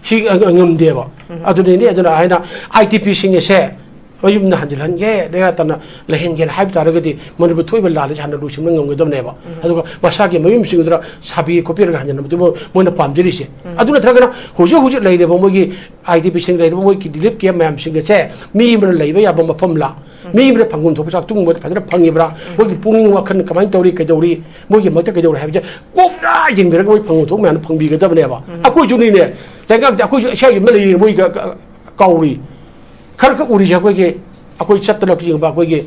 ꯁꯤ ꯉ-, ꯉ-, ꯉꯝꯗꯦꯕ꯫ ꯎꯝ꯫ ꯑꯗꯨꯅꯤꯅꯦ, ꯑꯗꯨꯅ ꯑꯩꯅ I D P ꯁꯤꯡ ꯑꯁꯦ ꯃꯌꯨꯝꯗ ꯍꯟꯖꯤꯜꯍꯟꯒꯦ, ꯂꯩꯔꯥ ꯇꯝꯅ ꯂꯩꯍꯟꯒꯦꯅ ꯍꯥꯏꯕ ꯇꯥꯔꯒꯗꯤ ꯃꯅꯤꯄꯨꯔ ꯊꯣꯛꯏꯕ ꯂꯥꯟ ꯑꯁꯤ ꯍꯥꯟꯅ ꯂꯣꯏꯁꯤꯟꯕ ꯉꯝꯒꯗꯕꯅꯦꯕ꯫ ꯎꯝ꯫ ꯑꯗꯨꯒ ꯃꯁꯥꯒꯤ ꯃꯌꯨꯝꯁꯤꯡꯗꯨꯗ ꯁꯥꯕꯤ ꯈꯣꯠꯄꯤꯔꯒ ꯍꯟꯖꯤꯟꯕꯗꯨ ꯃꯣꯏ-, ꯃꯣꯏꯅ ꯄꯥꯝꯖꯔꯤꯁꯦ꯫ ꯎꯝ꯫ ꯑꯗꯨ ꯅꯠꯇ꯭ꯔꯒꯅ ꯍꯧꯖꯤꯛ ꯍꯧꯖꯤꯛ ꯂꯩꯔꯤꯕ ꯃꯣꯏꯒꯤ I D P ꯁꯤꯡ ꯂꯩꯔꯤꯕ ꯃꯣꯏꯒꯤ relief camp ꯃꯌꯥꯝꯁꯤꯡ ꯑꯁꯦ ꯃꯤ ꯑꯃꯅ ꯂꯩꯕ ꯌꯥꯕ ꯃꯐꯝꯂ, ꯎꯝ꯫ ꯃꯤ ꯑꯃꯅ ꯐꯪꯐꯝ ꯊꯣꯛꯄ ꯆꯥꯛ ꯇꯨꯡꯕ ꯐꯖꯅ ꯐꯪꯉꯤꯕ꯭ꯔꯥ, ꯎꯝ꯫ ꯃꯣꯏꯒꯤ ꯄꯨꯛꯅꯤꯡ ꯋꯥꯈꯜ ꯀꯃꯥꯏꯅ ꯇꯧꯔꯤ, ꯀꯩꯗꯧꯔꯤ, ꯃꯣꯏꯒꯤ ꯃꯛꯇ ꯀꯩꯗꯧꯔꯤ ꯍꯥꯏꯕꯁꯦ ꯀꯨꯞꯅ ꯌꯦꯡꯕꯤꯔꯒ ꯃꯣꯏ ꯐꯪꯐꯝ ꯊꯣꯛꯄ ꯃꯌꯥꯝꯗꯣ ꯐꯪꯕꯤꯒꯗꯕꯅꯦꯕ꯫ ꯎꯝ꯫ ꯑꯩꯈꯣꯏꯁꯨꯅꯤꯅꯦ, ꯂꯩꯉꯥꯛꯇ ꯑꯩꯈꯣꯏꯁꯨ ꯏꯁꯥꯒꯤ ꯌꯨꯝꯗ ꯂꯩꯔꯤꯕ ꯃꯣꯏ ꯀ-, ꯀ-, ꯀꯥꯎꯔꯤ꯫ ꯈꯔ ꯈꯛ ꯎꯔꯤꯁꯦ ꯑꯩꯈꯣꯏꯒꯤ, ꯑꯩꯈꯣꯏ ꯆꯠꯇꯅ ꯌꯦꯡꯕ ꯑꯩꯈꯣꯏꯒꯤ,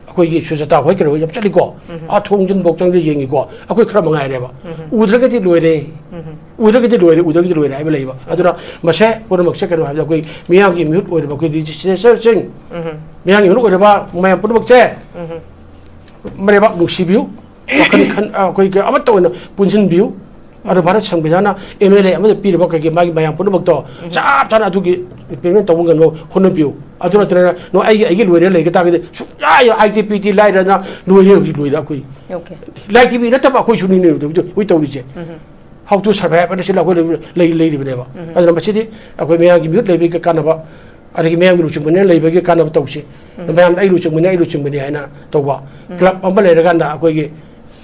ꯑꯩꯈꯣꯏꯒꯤ ꯁꯨꯖꯥꯇꯥ ꯍꯣꯏ ꯀꯩꯅꯣ ꯍꯣꯏ ꯌꯥꯝ ꯆꯠꯂꯤꯀꯣ꯫ ꯎꯝ꯫ ꯑꯥ ꯊꯣꯡꯖꯤꯟꯐꯧ ꯆꯪꯗ ꯌꯦꯡꯉꯤꯀꯣ꯫ ꯑꯩꯈꯣꯏ ꯈꯔ ꯃꯉꯥꯏꯔꯦꯕ꯫ ꯎꯝ꯫ ꯎꯗ꯭ꯔꯒꯗꯤ ꯂꯣꯏꯔꯦ꯫ ꯎꯝ꯫ ꯎꯗ꯭ꯔꯒꯗꯤ ꯂꯣꯏꯔꯦ, ꯎꯗ꯭ꯔꯒꯗꯤ ꯂꯣꯏꯔꯦ ꯍꯥꯏꯕ ꯂꯩꯕ꯫ ꯑꯗꯨꯅ ꯃꯁꯦ ꯄꯨꯝꯅꯃꯛꯁꯦ ꯀꯩꯅꯣ ꯍꯥꯏꯕꯗ ꯑꯩꯈꯣꯏ ꯃꯤꯌꯥꯝꯒꯤ ꯃꯤꯍꯨꯠ ꯑꯣꯏꯔꯤꯕ ꯑꯩꯈꯣꯏ legislatorꯁꯤꯡ, ꯎꯝ꯫ ꯃꯤꯌꯥꯝꯒꯤ ꯃꯤꯍꯨꯠ ꯑꯣꯏꯔꯤꯕ ꯃꯌꯥꯝ ꯄꯨꯝꯅꯃꯛꯁꯦ ꯎꯝ꯫ ꯃꯔꯩꯕꯥꯛ ꯅꯨꯡꯁꯤꯕꯤꯌꯨ, ꯋꯥꯈꯜ ꯈꯟ-, ꯑ, ꯑꯩꯈꯣꯏꯒꯤ ꯑꯃꯠꯇ ꯑꯣꯏꯅ ꯄꯨꯟꯁꯤꯟꯕꯤꯌꯨ꯫ ꯑꯗꯣ ꯚꯥꯔꯠ ꯁꯪꯕꯤꯙꯥꯟꯅ M L A ꯑꯃꯗ ꯄꯤꯔꯤꯕ ꯀꯩꯒꯤ ꯃꯥꯒꯤ ꯃꯌꯥꯝ ꯄꯨꯝꯅꯃꯛꯇꯣ ꯎꯝ꯫ ꯆꯞ ꯆꯥꯅ ꯑꯗꯨꯒꯤ implement ꯇꯧꯕ ꯉꯝꯅꯕ ꯍꯣꯠꯅꯕꯤꯌꯨ꯫ ꯑꯗꯨ ꯅꯠꯇ꯭ꯔꯒꯅ ꯅꯣ ꯑꯩꯒꯤ, ꯑꯩꯒꯤ ꯂꯣꯏꯔꯦ ꯂꯩꯒ ꯇꯥꯔꯒꯗꯤ ꯁꯨꯡꯌꯥ ꯌꯥꯔꯣꯏ꯫ I T P T ꯂꯥꯏꯔꯅ ꯂꯣꯏꯔꯦ, ꯍꯧꯖꯤꯛ ꯂꯣꯏꯔꯦ ꯑꯩꯈꯣꯏ꯫ Okay꯫ ꯂꯥꯏ ꯇꯤꯚꯤ ꯅꯠꯇꯕ ꯑꯩꯈꯣꯏꯁꯨꯅꯤꯅꯦ ꯍꯧꯖꯤꯛ, ꯍꯧꯖꯤꯛ ꯇꯧꯔꯤꯁꯦ꯫ ꯎꯝ꯫ How to survive ꯍꯥꯏꯅ ꯁꯤꯗ ꯑꯩꯈꯣꯏ ꯂꯩ-, ꯂꯩ-, ꯂꯩꯔꯤꯕꯅꯦꯕ꯫ ꯎꯝ꯫ ꯑꯗꯨꯅ ꯃꯁꯤꯗꯤ ꯑꯩꯈꯣꯏ ꯃꯌꯥꯝꯒꯤ ꯃꯤꯍꯨꯠ ꯂꯩꯕꯒꯤ ꯀꯥꯟꯅꯕ ꯑꯗꯒꯤ ꯃꯌꯥꯝꯒꯤ ꯂꯨꯆꯤꯡꯕꯅꯤꯅ ꯂꯩꯕꯒꯤ ꯀꯥꯟꯅꯕ ꯇꯧꯁꯤ꯫ ꯃꯌꯥꯝꯅ ꯑꯩ ꯂꯨꯆꯤꯡꯕꯅꯤ, ꯑꯩ ꯂꯨꯆꯤꯡꯕꯅꯤ ꯍꯥꯏꯅ ꯇꯧꯕ꯫ ꯀ꯭ꯂꯕ ꯑꯃ ꯂꯩꯔꯀꯥꯟꯗ ꯑꯩꯈꯣꯏꯒꯤ,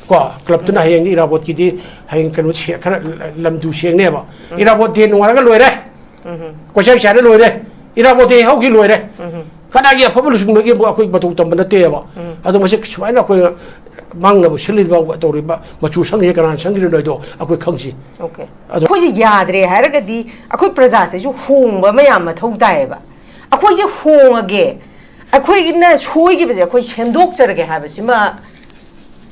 ꯀꯣ, ꯀ꯭ꯂꯕꯇꯨꯅ ꯍꯌꯦꯡ ꯏꯔꯥꯕꯣꯠꯀꯤꯗꯤ ꯍꯌꯦꯡ ꯀꯩꯅꯣ ꯁꯦ-, ꯈꯔ ꯂꯝꯗꯨ ꯁꯦꯡꯅꯦꯕ꯫ ꯏꯔꯥꯕꯣꯠ ꯗꯦ ꯅꯣꯡꯉꯥꯜꯂꯒ ꯂꯣꯏꯔꯦ꯫ ꯀꯣꯏꯆꯥꯏ ꯆꯥꯏꯔ ꯂꯣꯏꯔꯦ꯫ ꯏꯔꯥꯕꯣꯠ ꯗꯦ ꯍꯧꯈꯤ ꯂꯣꯏꯔꯦ꯫ ꯀꯅꯥꯒꯤ ꯑꯐꯕ ꯂꯨꯆꯤꯡꯕꯒꯤ ꯑꯃꯨꯛ ꯑꯩꯈꯣꯏ ꯃꯇꯧ ꯇꯝꯕ ꯅꯠꯇꯦꯕ꯫ ꯑꯗꯣ ꯃꯁꯤ ꯁꯨꯃꯥꯏꯅ ꯑꯩꯈꯣꯏ ꯃꯥꯡꯅꯕ ꯁꯤꯜꯂꯤꯕ ꯇꯧꯔꯤꯕ ꯃꯆꯨ ꯁꯪꯉꯤꯁꯦ ꯀꯅꯥꯅ ꯁꯪꯈꯤꯗꯣꯏꯅꯣ ꯍꯥꯏꯗꯣ ꯑꯩꯈꯣꯏ ꯈꯪꯁꯤ꯫ ꯑꯣꯀꯦ꯫ ꯑꯗꯣ ꯑꯩꯈꯣꯏꯁꯦ ꯌꯥꯗ꯭ꯔꯦ ꯍꯥꯏꯔꯒꯗꯤ ꯑꯩꯈꯣꯏ ꯄ꯭ꯔꯖꯥꯁꯤꯁꯨ ꯍꯣꯡꯕ ꯑꯃ ꯌꯥꯝ ꯃꯊꯧ ꯇꯥꯏꯌꯦꯕ꯫ ꯑꯩꯈꯣꯏꯁꯦ ꯍꯣꯡꯉꯒꯦ, ꯑꯩꯈꯣꯏꯅ ꯁꯣꯏꯈꯤꯕꯁꯦ ꯑꯩꯈꯣꯏ ꯁꯦꯝꯗꯣꯛꯆꯔꯒꯦ ꯍꯥꯏꯕꯁꯤꯃ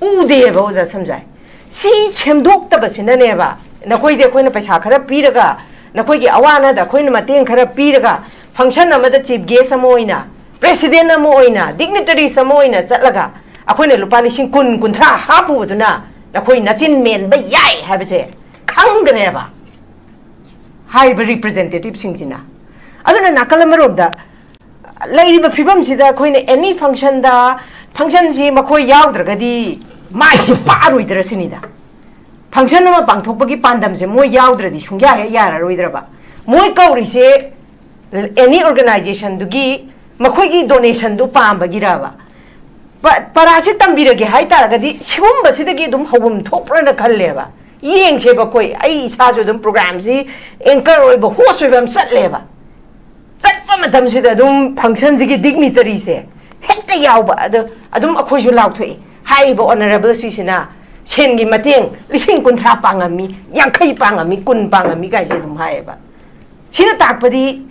ꯎꯗꯦꯕ, ꯑꯣꯖꯥ ꯁꯝꯖꯥꯏ꯫ ꯁꯤ ꯁꯦꯝꯗꯣꯛꯇꯕꯁꯤꯅꯅꯦꯕ, ꯅꯈꯣꯏꯗꯤ ꯑꯩꯈꯣꯏꯅ ꯄꯩꯁꯥ ꯈꯔ ꯄꯤꯔꯒ, ꯅꯈꯣꯏꯒꯤ ꯑꯋꯥ ꯑꯅꯥꯗ ꯑꯩꯈꯣꯏꯅ ꯃꯇꯦꯡ ꯈꯔ ꯄꯤꯔꯒ, function ꯑꯃꯗ chief guest ꯑꯃ ꯑꯣꯏꯅ, president ꯑꯃ ꯑꯣꯏꯅ, dignitaries ꯑꯃ ꯑꯣꯏꯅ ꯆꯠꯂꯒ ꯑꯩꯈꯣꯏꯅ ꯂꯨꯄꯥ ꯂꯤꯁꯤꯡ ꯀꯨꯟ, ꯀꯨꯟꯊ꯭ꯔꯥ ꯍꯥꯞꯄꯨꯕꯗꯨꯅ ꯅꯈꯣꯏ ꯅꯆꯤꯟ ꯃꯦꯟꯕ ꯌꯥꯏ ꯍꯥꯏꯕꯁꯦ ꯈꯪꯒꯅꯦꯕ ꯍꯥꯏꯔꯤꯕ representativeꯁꯤꯡꯁꯤꯅ꯫ ꯑꯗꯨꯅ ꯅꯥꯀꯜ ꯑꯃꯔꯣꯝꯗ ꯂꯩꯔꯤꯕ ꯐꯤꯕꯝꯁꯤꯗ ꯑꯩꯈꯣꯏꯅ any functionꯗ, functionꯁꯤ ꯃꯈꯣꯏ ꯌꯥꯎꯗ꯭ꯔꯒꯗꯤ ꯃꯥꯏꯁꯤ ꯄꯥꯛꯑꯔꯣꯏꯗ꯭ꯔ ꯁꯤꯅꯤꯗ꯫ Function ꯑꯃ ꯄꯥꯡꯊꯣꯛꯄꯒꯤ ꯄꯥꯟꯗꯝꯁꯦ ꯃꯣꯏ ꯌꯥꯎꯗ꯭ꯔꯗꯤ ꯁꯨꯡꯌꯥ ꯍꯦꯛ ꯌꯥꯔꯔꯣꯏꯗ꯭ꯔꯕ? ꯃꯣꯏ ꯀꯧꯔꯤꯁꯦ any organizationꯗꯨꯒꯤ ꯃꯈꯣꯏꯒꯤ donationꯗꯨ ꯄꯥꯝꯕꯒꯤꯔꯕ? ꯄ-, ꯄꯔꯥꯁꯤ ꯇꯝꯕꯤꯔꯒꯦ ꯍꯥꯏꯇꯥꯔꯒꯗꯤ ꯁꯤꯒꯨꯝꯕꯁꯤꯗꯒꯤ ꯑꯗꯨꯝ ꯍꯧꯐꯝ ꯊꯣꯛꯄ꯭ꯔꯅ ꯈꯜꯂꯦꯕ꯫ ꯌꯦꯡꯁꯦꯕ ꯑꯩꯈꯣꯏ, ꯑꯩ ꯏꯁꯥꯁꯨ ꯑꯗꯨꯝ programꯁꯤ anchor ꯑꯣꯏꯕ, host ꯑꯣꯏꯕ ꯑꯃ ꯆꯠꯂꯦꯕ꯫ ꯆꯠꯄ ꯃꯇꯝꯁꯤꯗ ꯑꯗꯨꯝ functionꯁꯤꯒꯤ dignitaryꯁꯦ ꯍꯦꯛꯇ ꯌꯥꯎꯕ꯫ ꯑꯗꯣ ꯑꯗꯨꯝ ꯑꯩꯈꯣꯏꯁꯨ ꯂꯥꯎꯊꯣꯛꯏ, ꯍꯥꯏꯔꯤꯕ honourable ꯁꯤꯁꯤꯅ ꯁꯦꯟꯒꯤ ꯃꯇꯦꯡ ꯂꯤꯁꯤꯡ ꯀꯨꯟꯊ꯭ꯔꯥ ꯄꯥꯡꯉꯝꯃꯤ, ꯌꯥꯡꯈꯩ ꯄꯥꯡꯉꯝꯃꯤ, ꯀꯨꯟ ꯄꯥꯡꯉꯝꯃꯤ ꯀꯥꯏꯁꯦ ꯑꯗꯨꯝ ꯍꯥꯏꯌꯦꯕ꯫ ꯁꯤꯅ ꯇꯥꯛꯄꯗꯤ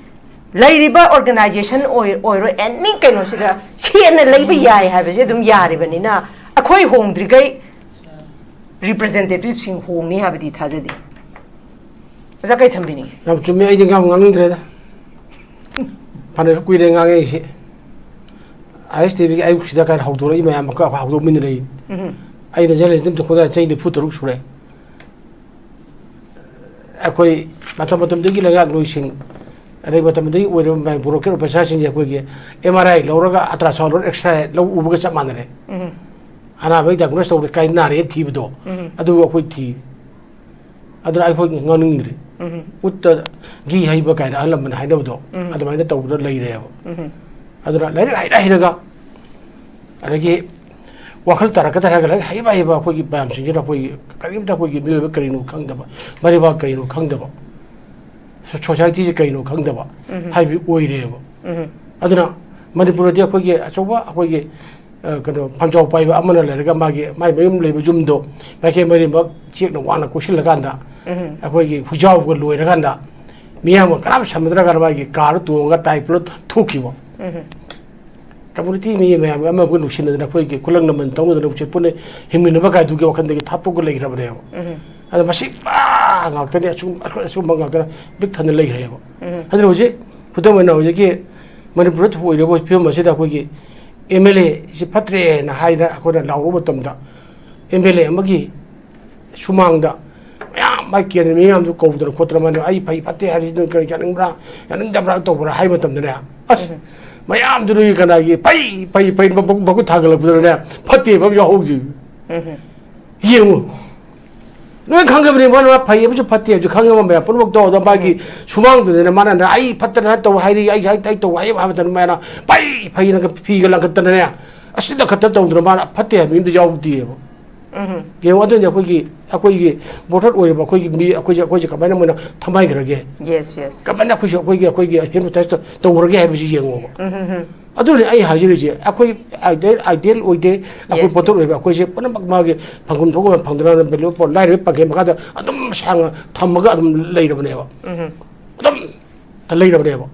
ꯂꯩꯔꯤꯕ organization ꯑꯣꯏ-, ꯑꯣꯏꯔꯣ, any ꯀꯩꯅꯣꯁꯤꯗ ꯁꯦꯟꯅ ꯂꯩꯕ ꯌꯥꯏ ꯍꯥꯏꯕꯁꯦ ꯑꯗꯨꯝ ꯌꯥꯔꯤꯕꯅꯤꯅ ꯑꯩꯈꯣꯏ ꯍꯣꯡꯗ꯭ꯔꯤꯈꯩ representativeꯁꯤꯡ ꯍꯣꯡꯅꯤ ꯍꯥꯏꯕꯗꯤ ꯊꯥꯖꯗꯦ꯫ ꯑꯣꯖꯥ, ꯀꯩ ꯊꯝꯕꯤꯅꯤꯡꯉꯤ? ꯌꯥꯝ ꯆꯨꯝꯃꯦ, ꯑꯩꯗꯤ ꯉꯥꯡꯕꯨ ꯉꯥꯡꯅꯤꯡꯗ꯭ꯔꯦꯗ꯫ ꯐꯅꯁꯨ ꯀꯨꯏꯔꯦ ꯉꯥꯡꯉꯛꯏꯁꯤ꯫ ISTVꯒꯤ ꯑꯌꯨꯛꯁꯤꯗ ꯀꯥꯏꯅ ꯍꯧꯗꯣꯔꯛꯏ ꯃꯌꯥꯝ ꯑꯃ ꯑꯩꯈꯣꯏ ꯍꯧꯗꯣꯛꯃꯤꯟꯅꯔꯛꯏ꯫ ꯎꯝ꯫ ꯑꯩꯅ journalism ꯇꯝꯊꯣꯛꯄꯗ ꯆꯍꯤ ꯅꯤꯐꯨ ꯇꯔꯨꯛ ꯁꯨꯔꯦ꯫ ꯑꯩꯈꯣꯏ ꯃꯇꯝ ꯃꯇꯝꯗꯨꯒꯤ ꯂꯩꯉꯥꯛꯂꯣꯏꯁꯤꯡ, ꯑꯗꯩ ꯃꯇꯝꯗꯨꯒꯤ ꯑꯣꯏꯔꯤꯕ ꯃꯌꯥꯝ bureaucrat officerꯁꯤꯡꯁꯦ ꯑꯩꯈꯣꯏꯒꯤ MRI ꯂꯧꯔꯒ ultrasound ꯂꯧꯔꯒ X-ray ꯂꯧ ꯎꯕꯒ ꯆꯞ ꯃꯥꯟꯅꯔꯦ꯫ ꯎꯝ꯫ ꯑꯅꯥꯕꯒꯤ diagnose ꯇꯧꯕꯗ ꯀꯥꯏ ꯅꯥꯔꯦꯅ ꯊꯤꯕꯗꯣ, ꯎꯝ꯫ ꯑꯗꯨ ꯑꯩꯈꯣꯏ ꯊꯤ꯫ ꯑꯗꯨꯅ ꯑꯩꯈꯣꯏ ꯉꯥꯡꯅꯤꯡꯗ꯭ꯔꯤ꯫ ꯎꯠꯇ ꯘꯤ ꯍꯩꯕ ꯀꯥꯏꯅ ꯑꯍꯜ ꯂꯃꯟ ꯍꯥꯏꯅꯕꯗꯣ, ꯑꯗꯨꯃꯥꯏꯅ ꯇꯧꯕꯗ ꯂꯩꯔꯦꯕ꯫ ꯑꯗꯨꯅ ꯂꯥꯏꯔꯤꯛ ꯍꯩꯔ ꯍꯩꯔꯒ, ꯑꯗꯒꯤ ꯋꯥꯈꯜ ꯇꯥꯔꯛꯀꯗ꯭ꯔꯥ ꯍꯥꯏꯔꯒ, ꯂꯥꯏꯔꯤꯛ ꯍꯩꯕ ꯍꯩꯕ ꯑꯩꯈꯣꯏꯒꯤ ꯃꯌꯥꯝꯁꯤꯡꯁꯤꯅ ꯑꯩꯈꯣꯏꯒꯤ ꯀꯔꯤꯝꯇ, ꯑꯩꯈꯣꯏꯒꯤ ꯃꯤꯑꯣꯏꯕ ꯀꯔꯤꯅꯣ ꯈꯪꯗꯕ, ꯃꯔꯩꯕꯥꯛ ꯀꯔꯤꯅꯣ ꯈꯪꯗꯕ, ꯁꯣ-, ꯁꯣꯁꯥꯏꯇꯤꯁꯦ ꯀꯔꯤꯅꯣ ꯈꯪꯗꯕ ꯍꯥꯏꯕꯗꯨ ꯑꯣꯏꯔꯦꯕ꯫ ꯑꯗꯨꯅ ꯃꯅꯤꯄꯨꯔꯗꯤ ꯑꯩꯈꯣꯏꯒꯤ ꯑꯆꯧꯕ, ꯑꯩꯈꯣꯏꯒꯤ, ꯑ, ꯀꯩꯅꯣ, ꯐꯝꯖꯥꯎ ꯄꯥꯏꯕ ꯑꯃꯅ ꯂꯩꯔꯒ, ꯃꯥꯒꯤ, ꯃꯥꯏ ꯃꯌꯨꯝ ꯂꯩꯕ ꯌꯨꯝꯗꯣ ꯃꯥꯏꯀꯩ ꯃꯔꯤꯃꯛ ꯆꯦꯛꯅ ꯋꯥꯡꯅ ꯀꯣꯏꯁꯤꯜꯂꯀꯥꯟꯗ, ꯑꯩꯈꯣꯏꯒꯤ ꯍꯨꯏꯖꯥꯎꯒ ꯂꯣꯏꯔꯀꯥꯟꯗ, ꯃꯤꯌꯥꯝꯒ ꯀꯅꯥꯝ ꯁꯝꯅꯗ꯭ꯔꯀꯥꯟꯗ ꯃꯥꯒꯤ ꯀꯥꯔꯗ ꯇꯣꯡꯉꯒ ꯇꯥꯏ ꯄꯨꯂꯞ ꯊꯣꯛꯈꯤꯕ꯫ ꯀꯝꯃꯨꯅꯤꯇꯤ ꯃꯤ ꯃꯌꯥꯝ ꯑꯃꯒ ꯅꯨꯡꯁꯤꯅꯗꯅ, ꯑꯩꯈꯣꯏꯒꯤ ꯈꯨꯂꯪ ꯂꯃꯟ ꯇꯧꯅꯗꯅ ꯎꯆꯦꯠ ꯄꯨꯟꯅ ꯍꯤꯡꯃꯤꯟꯅꯕ ꯀꯥꯏꯗꯨꯒꯤ ꯋꯥꯈꯜꯗꯒꯤ ꯊꯥꯞꯇꯣꯛꯑꯒ ꯂꯩꯈ꯭ꯔꯕꯅꯦꯕ꯫ ꯑꯗꯣ ꯃꯁꯤ ꯄꯨꯔꯥ ꯉꯥꯛꯇꯅꯤ, ꯑꯁꯨꯝ-, ꯑꯁꯨꯝꯕ ꯉꯥꯛꯇꯅ ꯄꯤꯛ ꯊꯟꯅ ꯂꯩꯈ꯭ꯔꯦꯕ꯫ ꯑꯗꯨꯅ ꯍꯧꯖꯤꯛ ꯈꯨꯗꯝ ꯑꯣꯏꯅ ꯍꯧꯖꯤꯛꯀꯤ ꯃꯅꯤꯄꯨꯔꯗ ꯊꯣꯛꯏꯕ ꯐꯤꯕꯝ ꯑꯁꯤꯗ ꯑꯩꯈꯣꯏꯒꯤ ꯑꯦꯝ ꯑꯦꯜ ꯑꯦꯁꯤ ꯐꯠꯇ꯭ꯔꯦꯅ ꯍꯥꯏꯅ ꯑꯩꯈꯣꯏꯅ ꯂꯥꯎꯔꯨꯕ ꯃꯇꯝꯗ, ꯑꯦꯝ ꯑꯦꯜ ꯑꯦ ꯑꯃꯒꯤ ꯁꯨꯃꯥꯡꯗ ꯃꯌꯥꯝ ꯃꯥꯏ ꯀꯦꯟꯗ꯭ꯔ ꯃꯤꯌꯥꯝꯗꯨ ꯀꯧꯗꯅ ꯈꯣꯠꯇꯅ, ꯃꯥꯅ "ꯑꯩ ꯐꯩ ꯐꯠꯇꯦ ꯍꯥꯏꯔꯤꯁꯤ ꯅꯣꯏ ꯀꯔꯤ ꯌꯥꯅꯤꯡꯕ꯭ꯔꯥ, ꯌꯥꯅꯤꯡꯗꯕ꯭ꯔꯥ?" ꯇꯧꯕ꯭ꯔꯥ ꯍꯥꯏꯕ ꯃꯇꯝꯗꯅꯦ, ꯑꯁ, ꯃꯌꯥꯝꯗꯨꯅ ꯀꯅꯥꯒꯤ ꯐꯩ, ꯐꯩ, ꯐꯩ ꯃꯈꯨꯠ ꯊꯥꯡꯒꯠꯂꯛꯄꯗꯅꯦ, ꯐꯠꯇꯦꯕ ꯑꯃ ꯌꯥꯎꯍꯧꯗꯦ꯫ ꯌꯦꯡꯉꯨ, ꯂꯣꯏ ꯈꯪꯉꯕꯅꯤ, ꯃꯥꯅ ꯃꯥ ꯐꯩ ꯑꯃꯁꯨ ꯐꯠꯇꯦ ꯍꯥꯏꯕꯁꯨ ꯈꯪꯉꯕ ꯃꯌꯥꯝ ꯄꯨꯝꯅꯃꯛꯇꯣ꯫ ꯑꯗ ꯃꯥꯒꯤ ꯁꯨꯃꯥꯡꯗꯨꯗꯅꯦ, ꯃꯥꯅ "ꯑꯩ ꯐꯠꯇꯅ ꯇꯧ ꯍꯥꯏꯔꯤ, ꯑꯩ ꯁꯨꯃꯥꯏꯅ ꯑꯩ ꯇꯧ ꯍꯥꯏ" ꯍꯥꯏꯕ ꯃꯇꯝꯗ ꯃꯥꯅ ꯐꯩ ꯐꯩꯅ ꯐꯤꯒ ꯂꯪꯈꯠꯇꯅꯅꯦ, ꯑꯁꯤ ꯂꯪꯈꯠꯇꯅ ꯇꯧꯗꯅ ꯃꯥꯅ ꯐꯠꯇꯦ ꯍꯥꯏꯕ ꯃꯤ ꯑꯝꯇ ꯌꯥꯎꯗꯦꯕ꯫ ꯌꯦꯡꯉꯣ, ꯑꯗꯨꯅꯤ ꯑꯩꯈꯣꯏꯒꯤ, ꯑꯩꯈꯣꯏꯒꯤ ꯚꯣꯇꯔ ꯑꯣꯏꯔꯤꯕ ꯑꯩꯈꯣꯏꯒꯤ ꯃꯤ, ꯑꯩꯈꯣꯏꯁꯦ, ꯑꯩꯈꯣꯏꯁꯦ ꯀꯃꯥꯏꯅ ꯃꯣꯏꯅ ꯊꯝꯍꯥꯏꯈ꯭ꯔꯒꯦ? Yes, yes. ꯀꯃꯥꯏꯅ ꯑꯩꯈꯣꯏꯁꯦ, ꯑꯩꯈꯣꯏꯒꯤ, ꯑꯩꯈꯣꯏꯒꯤ ꯍꯤꯞꯅꯣꯇꯥꯏꯁ ꯇꯧꯈ꯭ꯔꯒꯦ ꯍꯥꯏꯕꯁꯤ ꯌꯦꯡꯉꯣꯕ꯫ ꯑꯗꯨꯅꯤ ꯑꯩ ꯍꯥꯏꯖꯔꯤꯁꯦ, ꯑꯩꯈꯣꯏ ꯑꯥꯏꯗꯤꯌꯦꯜ, ꯑꯥꯏꯗꯤꯌꯦꯜ ꯑꯣꯏꯗꯦ, ꯑꯩꯈꯣꯏ ꯌꯦꯁ, ꯚꯣꯇꯔ ꯌꯦꯁ꯫ ꯑꯣꯏꯕ ꯑꯩꯈꯣꯏꯁꯦ ꯄꯨꯝꯅꯃꯛ ꯃꯥꯒꯤ ꯐꯪꯐꯝ ꯊꯣꯛꯄ ꯐꯪꯗꯅ ꯂꯥꯏꯔꯕ ꯄꯥꯡꯒꯦ ꯃꯈꯥꯗ ꯑꯗꯨꯝ ꯁꯥꯡꯅ ꯊꯝꯃꯒ ꯑꯗꯨꯝ ꯂꯩꯔꯕꯅꯦꯕ꯫ ꯑꯗꯨꯝ ꯂꯩꯔꯕꯅꯦꯕ꯫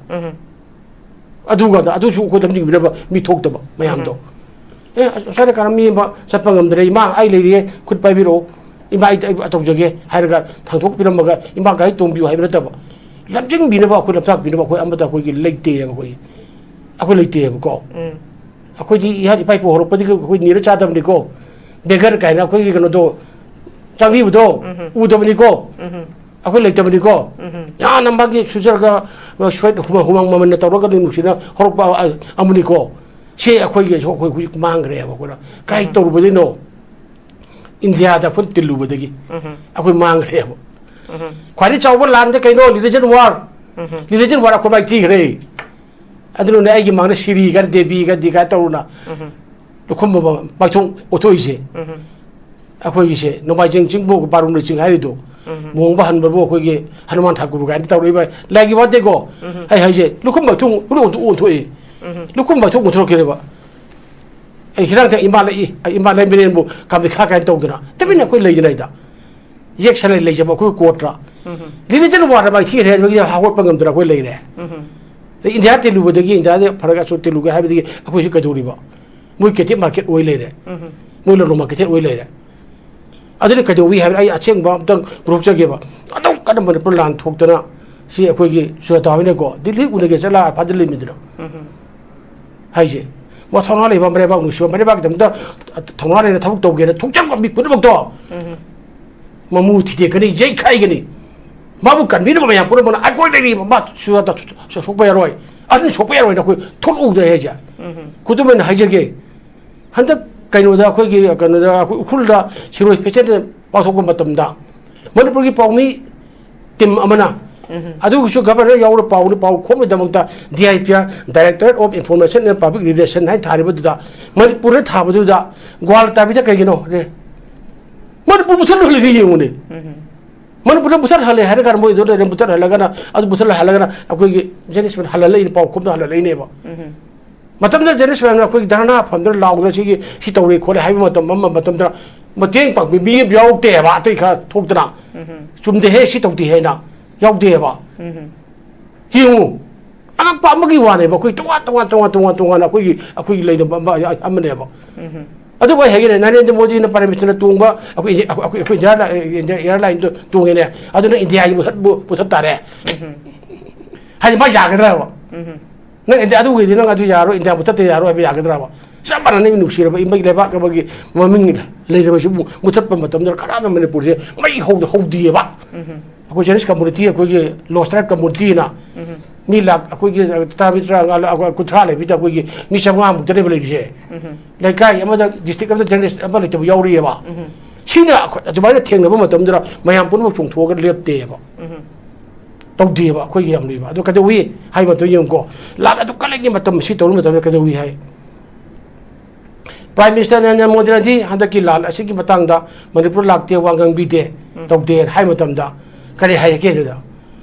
ꯑꯗꯨꯒ ꯑꯗꯨꯁꯨ ꯑꯩꯈꯣꯏꯗ ꯂꯝꯖꯤꯡꯕꯤꯅꯕ ꯃꯤ ꯊꯣꯛꯇꯕ ꯃꯌꯥꯝꯗꯣ꯫ "ꯑꯦ, ꯑꯁ-, ꯑꯁ꯭ꯋꯥꯏꯗ ꯀꯅꯥ ꯃꯤ ꯑꯃ ꯆꯠꯄ ꯉꯝꯗ꯭ꯔꯦ, ꯏꯃꯥ ꯑꯩ ꯂꯩꯔꯤꯌꯦ, ꯈꯨꯠ ꯄꯥꯏꯕꯤꯔꯛꯑꯣ, ꯏꯃꯥ ꯑꯩ, ꯑꯩ ꯇꯧꯖꯒꯦ" ꯍꯥꯏꯔꯒ ꯊꯥꯡꯗꯣꯛꯄꯤꯔꯝꯃꯒ "ꯏꯃꯥ ꯒꯥꯔꯤ ꯇꯣꯡꯕꯤꯌꯨ" ꯍꯥꯏꯕ ꯅꯠꯇꯕ, ꯂꯝꯖꯤꯡꯕꯤꯅꯕ, ꯑꯩꯈꯣꯏ ꯂꯝꯇꯥꯛꯄꯤꯅꯕ ꯑꯩꯈꯣꯏ ꯑꯃꯠꯇ ꯑꯩꯈꯣꯏꯒꯤ ꯂꯩꯇꯦꯕ꯫ ꯑꯩꯈꯣꯏ, ꯑꯩꯈꯣꯏ ꯂꯩꯇꯦꯕꯀꯣ꯫ ꯑꯩꯈꯣꯏꯗꯤ ꯏꯍꯥ ꯏꯄꯥ ꯏꯄꯨ ꯍꯧꯔꯛꯄꯗꯒꯤ ꯑꯩꯈꯣꯏ ꯅꯤꯔ ꯆꯥꯗꯕꯅꯤꯀꯣ꯫ ꯕꯦꯒꯔ ꯀꯥꯏꯅ ꯑꯩꯈꯣꯏꯒꯤ ꯀꯩꯅꯣꯗꯣ, ꯆꯪꯕꯤꯕꯗꯣ ꯎꯗꯕꯅꯤꯀꯣ꯫ ꯑꯩꯈꯣꯏ ꯂꯩꯇꯕꯅꯤꯀꯣ꯫ ꯌꯥꯝꯅ ꯃꯥꯒꯤ ꯁꯨꯖꯔꯒ, ꯁ꯭ꯋꯦꯠ ꯍꯨꯃꯥꯡ, ꯍꯨꯃꯥꯡ ꯃꯃꯜꯅ ꯇꯧꯔꯒ ꯅꯨꯡ ꯅꯨꯡꯁꯤꯅ ꯍꯧꯔꯛꯄ ꯑ-, ꯑꯃꯅꯤꯀꯣ꯫ ꯁꯤ ꯑꯩꯈꯣꯏꯒꯤ, ꯑꯩꯈꯣꯏ ꯍꯧꯖꯤꯛ ꯃꯥꯡꯈ꯭ꯔꯦꯕ꯫ ꯑꯩꯈꯣꯏꯅ ꯀꯥꯏ ꯇꯧꯔꯨꯕꯗꯩꯅꯣ? ꯏꯟꯗꯤꯌꯥꯗ ꯑꯩꯈꯣꯏꯅ ꯇꯤꯜꯂꯨꯕꯗꯒꯤ ꯑꯩꯈꯣꯏ ꯃꯥꯡꯈ꯭ꯔꯦꯕ꯫ ꯈ꯭ꯋꯥꯏꯗꯒꯤ ꯆꯥꯎꯕ ꯂꯥꯟꯗꯤ ꯀꯩꯅꯣ? Religion war. ꯔꯤꯂꯤꯖꯟ ꯋꯥꯔ ꯑꯩꯈꯣꯏ ꯃꯥꯏꯊꯤꯈ꯭ꯔꯦ꯫ ꯑꯗꯨꯅꯅꯦ ꯑꯩꯒꯤ ꯃꯥꯡꯗ ꯁꯤꯔꯤꯒ ꯗꯦꯕꯤꯒ ꯗꯤꯒ ꯇꯧꯔꯨꯅ ꯂꯨꯈꯨꯝꯕ ꯃꯥꯏꯊꯣꯡ ꯎꯠꯊꯣꯛꯏꯁꯦ꯫ ꯑꯩꯈꯣꯏꯒꯤꯁꯦ ꯅꯣꯡꯃꯥꯏꯖꯤꯡ ꯆꯤꯡꯕꯨ ꯕꯥꯔꯨꯅꯤ ꯆꯤꯡ ꯍꯥꯏꯔꯤꯗꯣ, ꯂꯨꯍꯣꯡꯕ ꯍꯟꯕꯕꯨ ꯑꯩꯈꯣꯏꯒꯤ ꯍꯅꯨꯃꯥꯟ ꯊꯥꯀꯨꯔ ꯀꯥꯏꯅ ꯇꯧꯔꯛꯏꯕ ꯂꯥꯏꯒꯤ ꯋꯥꯇꯦꯀꯣ꯫ ꯑꯩ ꯍꯥꯏꯁꯦ ꯂꯨꯈꯨꯝ ꯃꯥꯏꯊꯣꯡ ꯎꯠ-, ꯎꯠ-, ꯎꯠꯊꯣꯛꯏ꯫ ꯂꯨꯈꯨꯝ ꯃꯥꯏꯊꯣꯡ ꯎꯠꯊꯣꯔꯛꯈꯤꯅꯦꯕ꯫ ꯑꯩ ꯍꯤꯔꯥꯡꯊꯥꯡ ꯏꯃꯥ ꯂꯩ, ꯏꯃꯥ ꯂꯩꯃꯔꯦꯟꯕꯨ ꯀꯥꯃꯤꯈꯥ ꯀꯥꯏꯅ ꯇꯧꯗꯅ ꯇꯨꯃꯤꯟꯅ ꯑꯩꯈꯣꯏ ꯂꯩꯗꯅ ꯍꯥꯏꯗ꯫ ꯌꯦꯛꯁꯜꯂ ꯂꯩꯖꯕ ꯑꯩꯈꯣꯏ ꯀꯣꯔꯠꯇ꯫ ꯔꯤꯂꯤꯖꯟ ꯋꯥꯔꯗ ꯃꯥꯏꯊꯤꯈ꯭ꯔꯦ ꯍꯥꯏꯕꯒꯤ ꯍꯧꯒꯠꯄ ꯉꯝꯗꯅ ꯑꯩꯈꯣꯏ ꯂꯩꯔꯦ꯫ ꯑꯗꯩ ꯏꯟꯗꯤꯌꯥ ꯇꯤꯜꯂꯨꯕꯗꯒꯤ ꯏꯟꯗꯤꯌꯥꯗ ꯐꯔꯒ ꯑꯁꯣꯝ ꯇꯤꯜꯂꯨꯒꯦ ꯍꯥꯏꯕꯗꯒꯤ ꯑꯩꯈꯣꯏꯁꯨ ꯀꯩꯗꯧꯔꯤꯕ? ꯃꯣꯏ ꯀꯦꯇꯤꯞ ꯃꯥꯔꯀꯦꯠ ꯑꯣꯏ ꯂꯩꯔꯦ꯫ ꯃꯣꯏ ꯂꯂꯣꯟ ꯃꯥꯔꯀꯦꯠ ꯑꯣꯏ ꯂꯩꯔꯦ꯫ ꯑꯗꯨꯅ ꯀꯩꯗꯧꯏ ꯍꯥꯏꯕꯗ ꯑꯩ ꯑꯁꯦꯡꯕ ꯑꯝꯇꯪ ꯄꯨꯊꯣꯛꯆꯒꯦꯕ꯫ ꯑꯗꯨꯛ ꯀꯟꯅ ꯃꯅꯤꯄꯨꯔ ꯂꯥꯟ ꯊꯣꯛꯇꯅ ꯁꯤ ꯑꯩꯈꯣꯏꯒꯤ ꯁꯨꯖꯥꯇꯥ ꯍꯣꯏꯅꯀꯣ ꯗꯤꯜꯂꯤ ꯎꯅꯒꯦ ꯆꯠꯂ ꯐꯥꯖꯤꯜꯂꯤꯃꯤꯗꯅ꯫ ꯍꯥꯏꯁꯦ꯫ ꯃꯥ ꯊꯧꯅꯥ ꯂꯩꯕ ꯃꯔꯩꯕꯥꯛ ꯅꯨꯡꯁꯤꯕ ꯃꯔꯩꯕꯥꯛꯀꯤꯗꯃꯛꯇ ꯊꯧꯅꯥ ꯂꯩꯅ ꯊꯕꯛ ꯇꯧꯒꯦꯅ ꯊꯣꯛꯆꯔꯛꯄ ꯃꯤ ꯄꯨꯝꯅꯃꯛꯇꯣ ꯃꯃꯨ ꯊꯤꯗꯦꯛꯀꯅꯤ, ꯌꯩꯈꯥꯏꯒꯅꯤ꯫ ꯃꯥꯕꯨ ꯀꯟꯕꯤꯅꯕ ꯃꯌꯥꯝ ꯄꯨꯝꯅꯃꯛꯅ ꯑꯩꯈꯣꯏ ꯂꯩꯔꯤ, ꯃꯥ ꯁꯨꯖꯥꯇꯥ ꯁꯣꯛꯄ ꯌꯥꯔꯣꯏ, ꯑꯗꯨꯅ ꯁꯣꯛꯄ ꯌꯥꯔꯣꯏꯅ ꯑꯩꯈꯣꯏ ꯊꯣꯛꯂꯛꯎꯗ꯭ꯔꯦ ꯍꯥꯏꯁꯦ꯫ ꯈꯨꯗꯝ ꯑꯣꯏꯅ ꯍꯥꯏꯖꯒꯦ, ꯍꯟꯗꯛ ꯀꯩꯅꯣꯗ ꯑꯩꯈꯣꯏꯒꯤ, ꯀꯩꯅꯣꯗ ꯑꯩꯈꯣꯏ ꯎꯈ꯭ꯔꯨꯜꯗ ꯁꯤꯔꯣꯏ ꯐꯦꯁꯇꯤꯚꯦꯜ ꯄꯥꯡꯊꯣꯛꯄ ꯃꯇꯝꯗ ꯃꯅꯤꯄꯨꯔꯒꯤ ꯄꯥꯎꯃꯤ ꯇꯤꯝ ꯑꯃꯅ, ꯑꯗꯨꯒꯤꯁꯨ ꯒꯚꯔꯅꯔ ꯌꯥꯎꯅ ꯄꯥꯎꯅ ꯄꯥꯎ ꯈꯣꯝꯕꯒꯤꯗꯃꯛꯇ D I P R, Directorate of Information and Public Relation ꯍꯥꯏꯅ ꯊꯥꯔꯤꯕꯗꯨꯗ, ꯃꯅꯤꯄꯨꯔꯗ ꯊꯥꯕꯗꯨꯗ ꯒ꯭ꯋꯥꯜ ꯇꯥꯕꯤꯗ ꯀꯩꯒꯤꯅꯣ? ꯔꯦ, ꯃꯅꯤꯄꯨꯔ ꯃꯨꯊꯠ ꯂꯣꯏꯔꯦ ꯌꯦꯡꯉꯨꯅꯦ꯫ ꯃꯅꯤꯄꯨꯔꯗ ꯃꯨꯊꯠ ꯍꯜꯂꯦ ꯍꯥꯏꯔ ꯀꯥꯟꯗ ꯃꯣꯏꯗꯣ ꯂꯩꯔꯦ, ꯃꯨꯊꯠ ꯍꯜꯂꯒꯅ, ꯑꯗꯨ ꯃꯨꯊꯠ ꯍꯜꯂꯒꯅ ꯑꯩꯈꯣꯏꯒꯤ ꯖꯦꯅꯤꯁꯃꯦꯟ ꯍꯜꯍꯜꯂꯛꯏꯅꯦ, ꯄꯥꯎ ꯈꯣꯝꯗ ꯍꯜꯍꯜꯂꯛꯏꯅꯦꯕ꯫ ꯃꯇꯝꯗꯨꯗ ꯖꯦꯅꯤꯁꯃꯦꯟꯅ ꯑꯩꯈꯣꯏꯒꯤ ꯙꯔꯅꯥ ꯐꯝꯗꯨꯅ ꯂꯥꯎꯗꯅ ꯁꯤꯒꯤ ꯁꯤ ꯇꯧꯔꯦ ꯈꯣꯠꯂꯦ ꯍꯥꯏꯕ ꯃꯇꯝ ꯑꯃ ꯃꯇꯝꯗ ꯃꯇꯦꯡ ꯄꯥꯡꯕꯤ ꯃꯤ ꯑꯃ ꯌꯥꯎꯔꯛꯇꯦꯕ, ꯑꯇꯩ ꯈꯔ ꯊꯣꯛꯇꯅ꯫ ꯆꯨꯝꯗꯦꯍꯦ, ꯁꯤ ꯇꯧꯗꯦ ꯍꯥꯏꯅ ꯌꯥꯎꯗꯦꯕ꯫ ꯌꯦꯡꯉꯨ, ꯑꯉꯛꯄ ꯑꯃꯒꯤ ꯋꯥꯅꯦꯕ, ꯑꯩꯈꯣꯏ ꯇꯣꯉꯥꯟ ꯇꯣꯉꯥꯟ ꯇꯣꯉꯥꯟ ꯇꯣꯉꯥꯟ ꯇꯣꯉꯥꯟ ꯇꯣꯉꯥꯟꯅ ꯑꯩꯈꯣꯏꯒꯤ ꯑꯩꯈꯣꯏꯒꯤ ꯂꯩꯅꯕ ꯑꯃ, ꯑꯃꯅꯦꯕ꯫ ꯑꯗꯨꯕꯨ ꯑꯩ ꯍꯥꯏꯒꯦꯅꯦ, ꯅꯔꯦꯟꯗ꯭ꯔ ꯃꯣꯗꯤꯅ ꯄ꯭ꯔꯥꯏꯝ ꯃꯤꯅꯤꯁꯇꯔꯅ ꯇꯣꯡꯕ ꯑꯩꯈꯣꯏ ꯏꯟꯗꯤꯌꯥ, ꯑꯩꯈꯣꯏ, ꯑꯩꯈꯣꯏ ꯏꯟꯗꯤꯌꯥ, ꯏꯟꯗꯤꯌꯥ ꯑꯦꯌꯥꯔꯂꯥꯏꯟꯗꯣ ꯇꯣꯡꯉꯦꯅꯦ, ꯑꯗꯨꯅ ꯏꯟꯗꯤꯌꯥꯒꯤ ꯃꯨꯊꯠ-, ꯃꯨ-, ꯃꯨꯊꯠ ꯇꯥꯔꯦ꯫ ꯍꯥꯏꯗꯤ ꯃꯥ ꯌꯥꯒꯗ꯭ꯔꯕ? ꯅꯪ ꯏꯟꯗꯤꯌꯥ ꯑꯗꯨꯒꯤꯗꯤ ꯅꯪ ꯑꯗꯨ ꯌꯥꯔꯣꯏ, ꯏꯟꯗꯤꯌꯥ ꯃꯨꯊꯠꯇ ꯌꯥꯔꯣꯏ ꯍꯥꯏꯕ ꯌꯥꯒꯗ꯭ꯔꯕ? ꯆꯞ ꯃꯥꯟꯅꯅ ꯅꯨꯡꯁꯤꯔꯕ ꯏꯃꯩ ꯂꯩꯕꯥꯛ ꯑꯃꯒꯤ ꯃꯃꯤꯡ ꯂꯩꯔꯕꯁꯤꯕꯨ ꯃꯨꯊꯠꯄ ꯃꯇꯝꯗ ꯀꯅꯥꯅ ꯃꯅꯤꯄꯨꯔꯁꯦ ꯃꯩ ꯍꯧꯗ ꯍꯧꯗꯦꯕ꯫ ꯑꯩꯈꯣꯏ ꯖꯦꯅꯤꯁ ꯀꯝꯃꯨꯅꯤꯇꯤ, ꯑꯩꯈꯣꯏꯒꯤ ꯂꯣꯁ ꯇ꯭ꯔꯥꯏꯕ ꯀꯝꯃꯨꯅꯤꯇꯤꯅ ꯃꯤ ꯂꯥꯛ ꯑꯩꯈꯣꯏꯒꯤ ꯇꯔꯥ ꯃꯤ ꯇꯔꯥꯃꯉꯥ, ꯀꯨꯟꯊ꯭ꯔꯥ ꯂꯩꯕꯤꯗ ꯑꯩꯈꯣꯏꯒꯤ ꯃꯤ ꯆꯥꯝꯃꯉꯥ ꯃꯨꯛꯇꯅꯦꯕ ꯂꯩꯔꯤꯁꯦ꯫ ꯂꯩꯀꯥꯏ ꯑꯃꯗ, ꯗꯤꯁꯇ꯭ꯔꯤꯛ ꯑꯃꯗ ꯖꯦꯅꯤꯁ ꯑꯃ ꯂꯩꯇꯕ ꯌꯥꯎꯔꯤꯑꯕ꯫ ꯁꯤꯅ ꯑꯩꯈꯣꯏ ꯑꯗꯨꯃꯥꯏꯅ ꯊꯦꯡꯅꯕ ꯃꯇꯝꯗꯨꯗ ꯃꯌꯥꯝ ꯄꯨꯝꯅꯃꯛ ꯆꯣꯡꯊꯣꯛꯑꯒ ꯂꯦꯞꯇꯦꯕ꯫ ꯇꯧꯗꯦꯕ ꯑꯩꯈꯣꯏꯒꯤ ꯌꯥꯝ ꯂꯨꯏꯕ꯫ ꯑꯗꯣ ꯀꯩꯗꯧꯏ ꯍꯥꯏꯕ ꯃꯇꯝꯗ ꯌꯦꯡꯉꯨꯀꯣ, ꯂꯥꯟ ꯑꯗꯨ ꯀꯜꯂꯤꯉꯩ ꯃꯇꯝ, ꯁꯤ ꯇꯧꯔꯤ ꯃꯇꯝꯗ ꯀꯩꯗꯧꯏ ꯍꯥꯏ? ꯄ꯭ꯔꯥꯏꯝ ꯃꯤꯅꯤꯁꯇꯔ ꯅꯔꯦꯟꯗ꯭ꯔ ꯃꯣꯗꯤꯅꯗꯤ ꯍꯟꯗꯛꯀꯤ ꯂꯥꯟ ꯑꯁꯤꯒꯤ ꯃꯇꯥꯡꯗ ꯃꯅꯤꯄꯨꯔ ꯂꯥꯛꯇꯦ, ꯋꯥ ꯉꯥꯡꯕꯤꯗꯦ, ꯇꯧꯗꯦ ꯍꯥꯏ ꯃꯇꯝꯗ ꯀꯔꯤ ꯍꯥꯏꯔꯛꯀꯦ ꯑꯗꯨꯗ?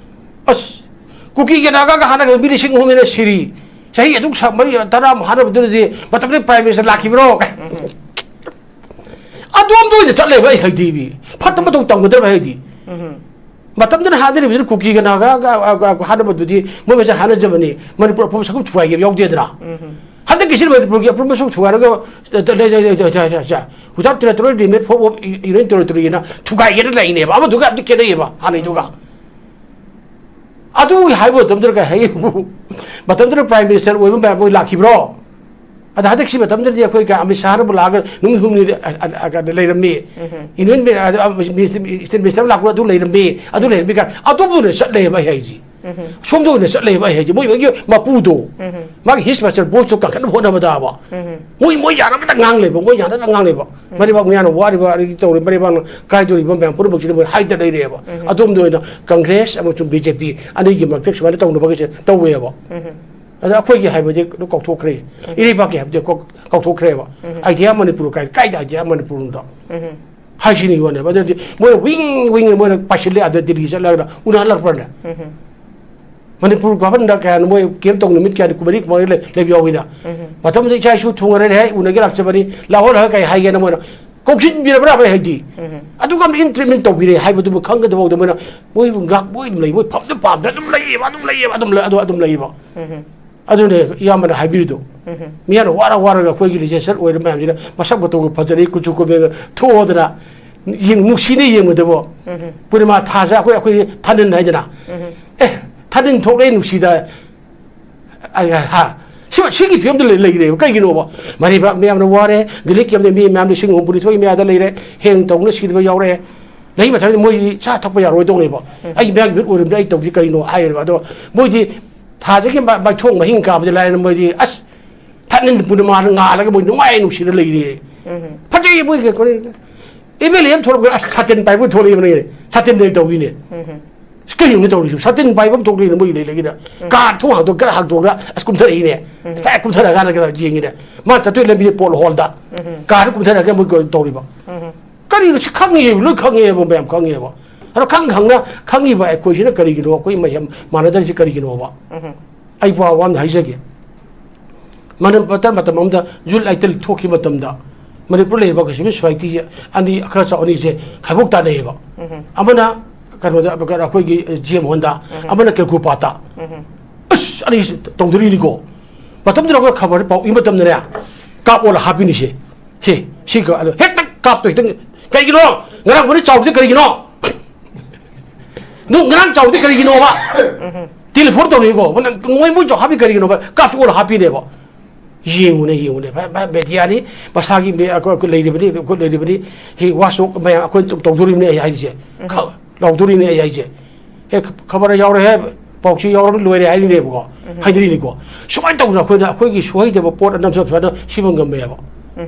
"ꯑꯁ, ꯀꯨꯀꯤꯒ ꯅꯥꯒꯥꯒ ꯍꯥꯠꯅꯒꯗꯕ ꯃꯤ ꯂꯤꯁꯤꯡ ꯑꯍꯨꯝ ꯍꯦꯟꯅ ꯁꯤꯔꯤ꯫ ꯆꯍꯤ ꯑꯗꯨꯛ ꯁꯥ-, ꯃꯔꯤ, ꯇꯔꯥꯃꯨꯛ ꯍꯥꯠꯅꯕꯗꯨꯗꯗꯤ ꯃꯇꯝꯗꯨꯗ ꯄ꯭ꯔꯥꯏꯝ ꯃꯤꯅꯤꯁꯇꯔ ꯂꯥꯛꯈꯤꯕ꯭ꯔꯣ?" ꯀꯥꯏ꯫ ꯑꯗꯣꯝꯗ ꯑꯣꯏꯅ ꯆꯠ ꯂꯩꯕ ꯑꯩ ꯍꯥꯏꯗꯤ꯫ ꯐꯠꯇꯕ ꯃꯇꯧ ꯇꯝꯒꯗꯕ ꯍꯥꯏꯗꯤ꯫ ꯃꯇꯝꯗꯨꯗ ꯍꯥꯟꯅꯔꯤꯕꯗꯨꯅ ꯀꯨꯀꯤꯒ ꯅꯥꯒꯥꯒ, ꯑ, ꯑ, ꯍꯥꯠꯅꯕꯗꯨꯗꯤ ꯃꯣꯏ ꯃꯁꯦꯟ ꯍꯥꯠꯅꯖꯕꯅꯤ꯫ ꯃꯅꯤꯄꯨꯔ ꯑꯐꯕ ꯁꯛꯐꯝ ꯊꯨꯒꯥꯏꯒꯦ ꯌꯥꯎꯗꯦꯗꯅ꯫ ꯍꯟꯗꯛꯀꯤꯁꯤꯅ ꯃꯅꯤꯄꯨꯔꯒꯤ ꯑꯐꯕ ꯁꯛꯐꯝ ꯊꯨꯒꯥꯏꯔꯒ, ꯂꯩ, ꯂꯩ, ꯂꯩ, ꯂꯩ, ꯂꯩ, ꯂꯩ, ꯂꯩ, ꯂꯩ, without territorial limit for union territory ꯅ ꯊꯨꯒꯥꯏꯒꯦꯅ ꯂꯩꯅꯦꯕ꯫ ꯑꯃꯗꯨꯒ ꯌꯥꯝ ꯈꯦꯠꯅꯩꯌꯦꯕ ꯍꯥꯟꯅꯩꯗꯨꯒ꯫ ꯑꯗꯨ ꯍꯥꯏꯕ ꯃꯇꯝꯗꯨꯗ ꯀꯩ ꯍꯥꯏ? ꯃꯇꯝꯗꯨꯗ ꯄ꯭ꯔꯥꯏꯝ ꯃꯤꯅꯤꯁꯇꯔ ꯑꯣꯏꯕ ꯃꯌꯥꯝ ꯃꯣꯏ ꯂꯥꯛꯈꯤꯕ꯭ꯔꯣ? ꯑꯗ ꯍꯟꯗꯛꯁꯤ ꯃꯇꯝꯗꯨꯗꯗꯤ ꯑꯩꯈꯣꯏ ꯀ-, ꯑꯃꯤꯠ ꯁꯥꯍꯅꯕꯨ ꯂꯥꯛꯑꯒ ꯅꯨꯃꯤꯠ ꯍꯨꯝꯅꯤ, ꯑ, ꯑ, ꯑ, ꯂꯩꯔꯝꯃꯤ꯫ ꯌꯨꯅꯤꯌꯟ ꯃꯤ-, ꯑ, ꯑ, ꯃꯤꯅꯤꯁꯇꯔ, ꯏꯁꯇꯦꯠ ꯃꯤꯅꯤꯁꯇꯔ ꯂꯥꯛꯄ ꯑꯗꯨ ꯂꯩꯔꯝꯃꯤ, ꯑꯗꯨ ꯂꯩꯔꯝꯃꯤ ꯀꯥꯏꯅ ꯑꯇꯣꯞꯄ ꯑꯣꯏꯅ ꯆꯠ ꯂꯩꯌꯦꯕ ꯑꯩ ꯍꯥꯏꯁꯤ꯫ ꯁꯣꯝꯗ ꯑꯣꯏꯅ ꯆꯠ ꯂꯩꯌꯦꯕ ꯑꯩ ꯍꯥꯏꯁꯤ꯫ ꯃꯣꯏ ꯃꯣꯏꯒꯤ ꯃꯄꯨꯗꯣ, ꯃꯥꯒꯤ ꯍꯤꯁ ꯃꯥꯁꯇꯔ ꯚꯣꯏꯁꯇꯣ ꯀꯟꯈꯠꯅꯕ ꯍꯣꯠꯅꯕꯗꯕ꯫ ꯃꯣꯏ, ꯃꯣꯏ ꯌꯥꯅꯕꯇ ꯉꯥꯡ ꯂꯩꯕ, ꯃꯣꯏ ꯌꯥꯅꯕꯇ ꯉꯥꯡ ꯂꯩꯕ꯫ ꯃꯔꯩꯕꯥꯛ ꯃꯌꯥꯅ ꯋꯥꯔꯤꯕ, ꯑꯗꯒꯤ ꯇꯧꯔꯤꯕ ꯃꯔꯩꯕꯥꯛꯅ ꯀꯥꯏꯗꯧꯔꯤꯕ ꯃꯌꯥꯝ ꯄꯨꯝꯅꯃꯛꯁꯤꯗ ꯃꯣꯏ ꯍꯥꯏꯗ ꯂꯩꯔꯦꯕ꯫ ꯑꯗꯣꯝꯗ ꯑꯣꯏꯅ ꯀꯪꯒ꯭ꯔꯦꯁ ꯑꯃꯁꯨꯡ ꯕꯤ ꯖꯦ ꯄꯤ ꯑꯅꯤꯒꯤ ꯃꯔꯛꯇ ꯁꯨꯃꯥꯏꯅ ꯇꯧꯅꯕꯒꯤꯁꯦ ꯇꯧꯋꯦꯕ꯫ ꯑꯗ ꯑꯩꯈꯣꯏꯒꯤ ꯍꯥꯏꯕꯗꯤ ꯑꯗꯨ ꯀꯥꯎꯊꯣꯛꯈ꯭ꯔꯦ꯫ ꯏꯔꯩꯕꯥꯛꯀꯤ ꯍꯥꯏꯕꯗꯤ ꯀꯥꯎ-, ꯀꯥꯎꯊꯣꯛꯈ꯭ꯔꯦꯕ꯫ ꯑꯥꯏꯗꯤꯌꯥ ꯃꯅꯤꯄꯨꯔ ꯀꯥꯏ-, ꯀꯥꯏꯗ ꯑꯥꯏꯗꯤꯌꯥ ꯃꯅꯤꯄꯨꯔꯅꯣꯗꯣ? ꯍꯥꯏꯁꯤꯅꯤ ꯋꯥꯅꯦꯕ꯫ ꯑꯗꯨꯗꯤ ꯃꯣꯏꯅ ꯋꯤꯡ ꯋꯤꯡ ꯃꯣꯏꯅ ꯄꯥꯏꯁꯤꯜꯂꯦ, ꯑꯗ ꯗꯤꯜꯂꯤ ꯆꯠꯂꯒ ꯎꯅꯍꯜꯂꯛꯄ꯭ꯔꯅꯦ? ꯃꯅꯤꯄꯨꯔ ꯒꯚꯔꯟꯗ ꯀꯌꯥꯅꯣ ꯃꯣꯏ ꯀꯦꯝ ꯇꯧ ꯅꯨꯃꯤꯠ ꯀꯌꯥꯅꯤ, ꯀꯨꯟꯃꯔꯤ ꯀꯨꯟꯃꯉꯥ ꯂꯩ-, ꯂꯩꯕ ꯌꯥꯎꯋꯤꯗ꯫ ꯃꯇꯝꯗꯨꯗ ꯏꯆꯥ ꯏꯁꯨ ꯊꯨꯡꯉꯔꯦ, ꯍꯦꯛ ꯎꯅꯒꯦ ꯂꯥꯛꯆꯕꯅꯤ, ꯂꯥꯛꯑꯣ ꯂꯥꯛꯑꯣ ꯀꯩ ꯍꯥꯏꯒꯦꯅ ꯃꯣꯏꯅ ꯀꯧꯁꯤꯟꯕꯤꯔꯕ꯭ꯔꯥ ꯍꯥꯏꯗꯤ? ꯑꯗꯨꯒ ꯑꯃ ꯏꯟꯇ꯭ꯔꯤꯠꯃꯦꯟ ꯇꯧꯕꯤꯔꯦ ꯍꯥꯏꯕꯗꯨꯕꯨ ꯈꯪꯒꯗꯕ ꯃꯣꯏꯅ ꯃꯣꯏꯕꯨ ꯉꯥꯛ-, ꯃꯣꯏ ꯑꯗꯨꯝ ꯂꯩ, ꯃꯣꯏ ꯐꯝꯗ ꯄꯥꯝꯗ ꯑꯗꯨꯝ ꯂꯩꯌꯦꯕ, ꯑꯗꯨꯝ ꯂꯩꯌꯦꯕ, ꯑꯗꯨꯝ ꯂꯩ-, ꯑꯗꯨ ꯑꯗꯨꯝ ꯂꯩꯌꯦꯕ꯫ ꯑꯗꯨꯅꯦ ꯏꯌꯥꯝꯕꯅ ꯍꯥꯏꯕꯤꯔꯤꯗꯣ꯫ ꯃꯤꯌꯥꯝꯅ ꯋꯥꯔ ꯋꯥꯔꯒ ꯑꯩꯈꯣꯏꯒꯤ ꯂꯤꯖꯦꯟꯁꯔ ꯑꯣꯏꯔ ꯃꯌꯥꯝꯁꯤꯅ ꯃꯁꯛ ꯃꯇꯧꯒ ꯐꯖꯔꯤ, ꯀꯨꯆꯨ ꯀꯨꯃꯦꯟꯒ ꯊꯣꯛꯑꯗꯅ ꯌꯦꯡ-, ꯅꯨꯡꯁꯤꯅ ꯌꯦꯡꯕꯗꯕꯣ꯫ ꯄꯨꯔꯅꯤꯃꯥ ꯊꯥꯁꯦ ꯑꯩꯈꯣꯏ, ꯑꯩꯈꯣꯏ ꯊꯥꯅꯤꯟ ꯍꯥꯏꯗꯅ꯫ ꯑꯦ, ꯊꯥꯅꯤꯟ ꯊꯣꯛꯂꯛꯑꯦ ꯅꯨꯡꯁꯤꯗ꯫ ꯑꯩ, ꯍꯥ? ꯁꯤ, ꯁꯤꯒꯤ ꯐꯤꯕꯝꯗ ꯂꯩ-, ꯂꯩꯔꯦꯕ꯫ ꯀꯩꯒꯤꯅꯣꯕ? ꯃꯔꯩꯕꯥꯛ ꯃꯌꯥꯝꯅ ꯋꯥꯔꯦ, ꯗꯤꯜꯂꯤ ꯀꯦꯝꯗ ꯃꯤ ꯃꯌꯥꯝ ꯂꯤꯁꯤꯡ ꯍꯨꯝꯐꯨꯅꯤꯊꯣꯏ ꯃꯌꯥꯗ ꯂꯩꯔꯦ, ꯍꯦꯡ ꯇꯧꯅ ꯁꯤꯗꯕ ꯌꯥꯎꯔꯦ꯫ ꯂꯩ ꯃꯇꯝꯗ ꯃꯣꯏꯗꯤ ꯆꯥ ꯊꯛꯄ ꯌꯥꯔꯣꯏꯗꯧꯅꯦꯕ꯫ ꯑꯩ ꯃꯌꯥꯝꯒꯤ ꯃꯤꯍꯨꯠ ꯑꯣꯏꯔꯕꯅꯤꯅ ꯑꯩ ꯇꯧꯗꯤ ꯀꯔꯤꯅꯣ ꯍꯥꯏꯔꯦꯕ꯫ ꯑꯗꯣ ꯃꯣꯏꯗꯤ ꯊꯥꯁꯤꯒꯤ ꯃ-, ꯃꯥꯏꯊꯣꯡ ꯃꯍꯤꯡ ꯀꯥꯕꯗꯤ ꯂꯥꯏꯔꯅ ꯃꯣꯏꯗꯤ ꯑꯁ ꯊꯥꯅꯤꯟ ꯄꯨꯔꯅꯤꯃꯥꯅ ꯉꯥꯜꯂꯒ ꯃꯣꯏ ꯅꯨꯡꯉꯥꯏ ꯅꯨꯡꯁꯤꯅ ꯂꯩꯔꯦ꯫ ꯐꯖꯩ ꯃꯣꯏꯒꯤ ꯀꯩꯅꯣ꯫ ꯑꯦꯝ ꯑꯦꯜ ꯑꯦ ꯑꯃ ꯊꯣꯛꯂꯛꯄꯗ ꯑꯁ ꯁꯥꯇꯤꯟ ꯄꯥꯏꯕ ꯊꯣꯛꯂꯛꯏꯕꯅꯦ꯫ ꯁꯥꯇꯤꯟꯗꯩ ꯇꯧꯔꯤꯅꯦ꯫ ꯎꯝ꯫ ꯑꯁ, ꯀꯔꯤꯅꯣ ꯇꯧꯔꯤꯁꯤꯕꯣ? ꯁꯥꯇꯤꯟ ꯄꯥꯏꯕ ꯑꯃ ꯊꯣꯛꯂꯛꯏꯅꯦ ꯃꯣꯏꯒꯤ ꯂꯩꯂꯩꯒꯤꯗ꯫ ꯎꯝ꯫ ꯀꯥꯔ ꯊꯣꯡ ꯍꯥꯡꯗꯣꯛ-, ꯈꯔ ꯍꯥꯡꯗꯣꯛꯑꯒ ꯑꯁ ꯀꯨꯝꯊꯔꯛꯏꯅꯦ꯫ ꯎꯝ꯫ ꯉꯁꯥꯏ ꯀꯨꯝꯊꯔꯛꯑꯀꯥꯟꯗ ꯀꯩꯅꯣ ꯌꯦꯡꯉꯤꯅꯦ꯫ ꯃꯥ ꯆꯠꯇꯣꯏ ꯂꯝꯕꯤꯗ ꯄꯣꯠ ꯍꯣꯜꯗ꯫ ꯎꯝ꯫ ꯀꯥꯔꯗ ꯀꯨꯝꯊꯔꯛꯑꯒ ꯃꯣꯏ ꯀꯩꯅꯣ ꯇꯧꯔꯤꯕ꯫ ꯎꯝ꯫ ꯀꯔꯤꯅꯣ ꯁꯤ ꯈꯪꯉꯦꯕ, ꯂꯣꯏ ꯈꯪꯉꯦꯕ, ꯃꯌꯥꯝ ꯈꯪꯉꯦꯕ꯫ ꯑꯗꯣ ꯈꯪ ꯈꯪꯅ ꯈꯪꯉꯤꯕ ꯑꯩꯈꯣꯏꯁꯤꯅ ꯀꯔꯤꯒꯤꯅꯣ? ꯑꯩꯈꯣꯏ ꯃꯌꯥꯝ ꯃꯥꯟꯅꯗꯔꯤꯁꯤ ꯀꯔꯤꯒꯤꯅꯣꯕ? ꯎꯝ꯫ ꯑꯩ ꯋꯥ, ꯋꯥ ꯑꯃ ꯍꯥꯏꯖꯒꯦ꯫ ꯃꯅꯤꯄꯨꯔꯗ ꯃꯇꯝ ꯑꯃꯗ ꯖꯨꯠ ꯂꯥꯏꯇꯜ ꯊꯣꯛꯈꯤꯕ ꯃꯇꯝꯗ ꯃꯅꯤꯄꯨꯔ ꯂꯩꯔꯤꯕ ꯀꯩꯁꯨ ꯁꯣꯁꯥꯏꯇꯤ ꯑꯅꯤ, ꯈꯔ ꯆꯥꯎ ꯑꯅꯤꯁꯦ ꯈꯥꯏꯕꯣꯛ ꯇꯥꯅꯩꯌꯦꯕ꯫ ꯎꯝ꯫ ꯑꯃꯅ ꯀꯩꯅꯣꯗ, ꯑꯩꯈꯣꯏꯒꯤ ꯖꯤ ꯑꯦꯝ ꯍꯣꯜꯗ, ꯎꯝ꯫ ꯑꯃꯅ ꯀꯦꯀꯨꯄꯥꯠꯇ꯫ ꯎꯝ꯫ ꯑꯁ, ꯑꯅꯤꯁꯤ ꯇꯧꯗꯣꯔꯤꯅꯤꯀꯣ꯫ ꯃꯇꯝꯗꯨꯗ ꯑꯩꯈꯣꯏ ꯈꯕꯔ ꯄꯥꯎ ꯏ ꯃꯇꯝꯗꯅꯦ, ꯀꯥꯞ ꯑꯣꯜꯂ ꯍꯥꯞꯄꯤꯅꯤꯁꯦ꯫ ꯁꯤ, ꯁꯤ ꯀ-, ꯑꯗꯣ ꯍꯦꯛꯇ ꯀꯥꯞꯇꯣꯏ ꯍꯦꯛꯇ, ꯀꯩꯒꯤꯅꯣ? ꯉꯔꯥꯡ ꯃꯣꯏꯅ ꯆꯥꯎꯔꯤꯗꯣ ꯀꯔꯤꯒꯤꯅꯣ? ꯅꯨꯡ ꯉꯔꯥꯡ ꯆꯥꯎꯔꯤꯗꯣ ꯀꯔꯤꯒꯤꯅꯣꯕ? ꯎꯝ꯫ ꯇꯦꯂꯤꯐꯣꯟ ꯇꯧꯔꯤꯀꯣ꯫ ꯃꯣꯏ, ꯃꯣꯏ ꯆꯥꯎ ꯍꯥꯞꯄꯤ ꯀꯔꯤꯒꯤꯅꯣꯕ? ꯀꯥꯞꯁꯨ ꯑꯣꯜꯂ ꯍꯥꯞꯄꯤꯅꯦꯕ꯫ ꯌꯦꯡꯉꯨꯅꯦ, ꯌꯦꯡꯉꯨꯅꯦ꯫ ꯃꯦꯗꯤꯌꯥꯅꯤ, ꯃꯁꯥꯒꯤ ꯃꯦ-, ꯑꯩꯈꯣꯏ, ꯑꯩꯈꯣꯏ ꯂꯩꯔꯤꯕꯅꯤ, ꯑꯩꯈꯣꯏ ꯂꯩꯔꯤꯕꯅꯤ꯫ ꯍꯤ ꯋꯥꯁꯣꯛ ꯃꯌꯥꯝ ꯑꯩꯈꯣꯏ ꯇꯧ-, ꯇꯧꯗꯣꯔꯤꯕꯅꯤ ꯑꯩ ꯍꯥꯏꯔꯤꯁꯦ꯫ ꯎꯝ꯫ ꯈ-, ꯂꯥꯎꯗꯣꯔꯤꯕꯅꯤ ꯑꯩ ꯍꯥꯏꯁꯦ꯫ ꯍꯦ, ꯈ-, ꯈꯕꯔ ꯌꯥꯎꯔꯦ ꯍꯦ, ꯄꯥꯎꯆꯦ ꯌꯥꯎꯔꯕꯅꯤ ꯂꯣꯏꯔꯦ ꯍꯥꯏꯔꯤꯅꯦꯕꯀꯣ꯫ ꯎꯝ꯫ ꯍꯥꯏꯅꯔꯤꯅꯤꯀꯣ꯫ ꯁꯨꯃꯥꯏꯅ ꯇꯧꯗꯅ ꯑꯩꯈꯣꯏꯅ ꯑꯩꯈꯣꯏꯒꯤ ꯁꯣꯏꯗꯕ ꯄꯣꯠ ꯑꯅꯝꯕ ꯁꯨꯃꯥꯏꯅ ꯁꯤꯕ ꯉꯝꯃꯦꯕ꯫ ꯎꯝ꯫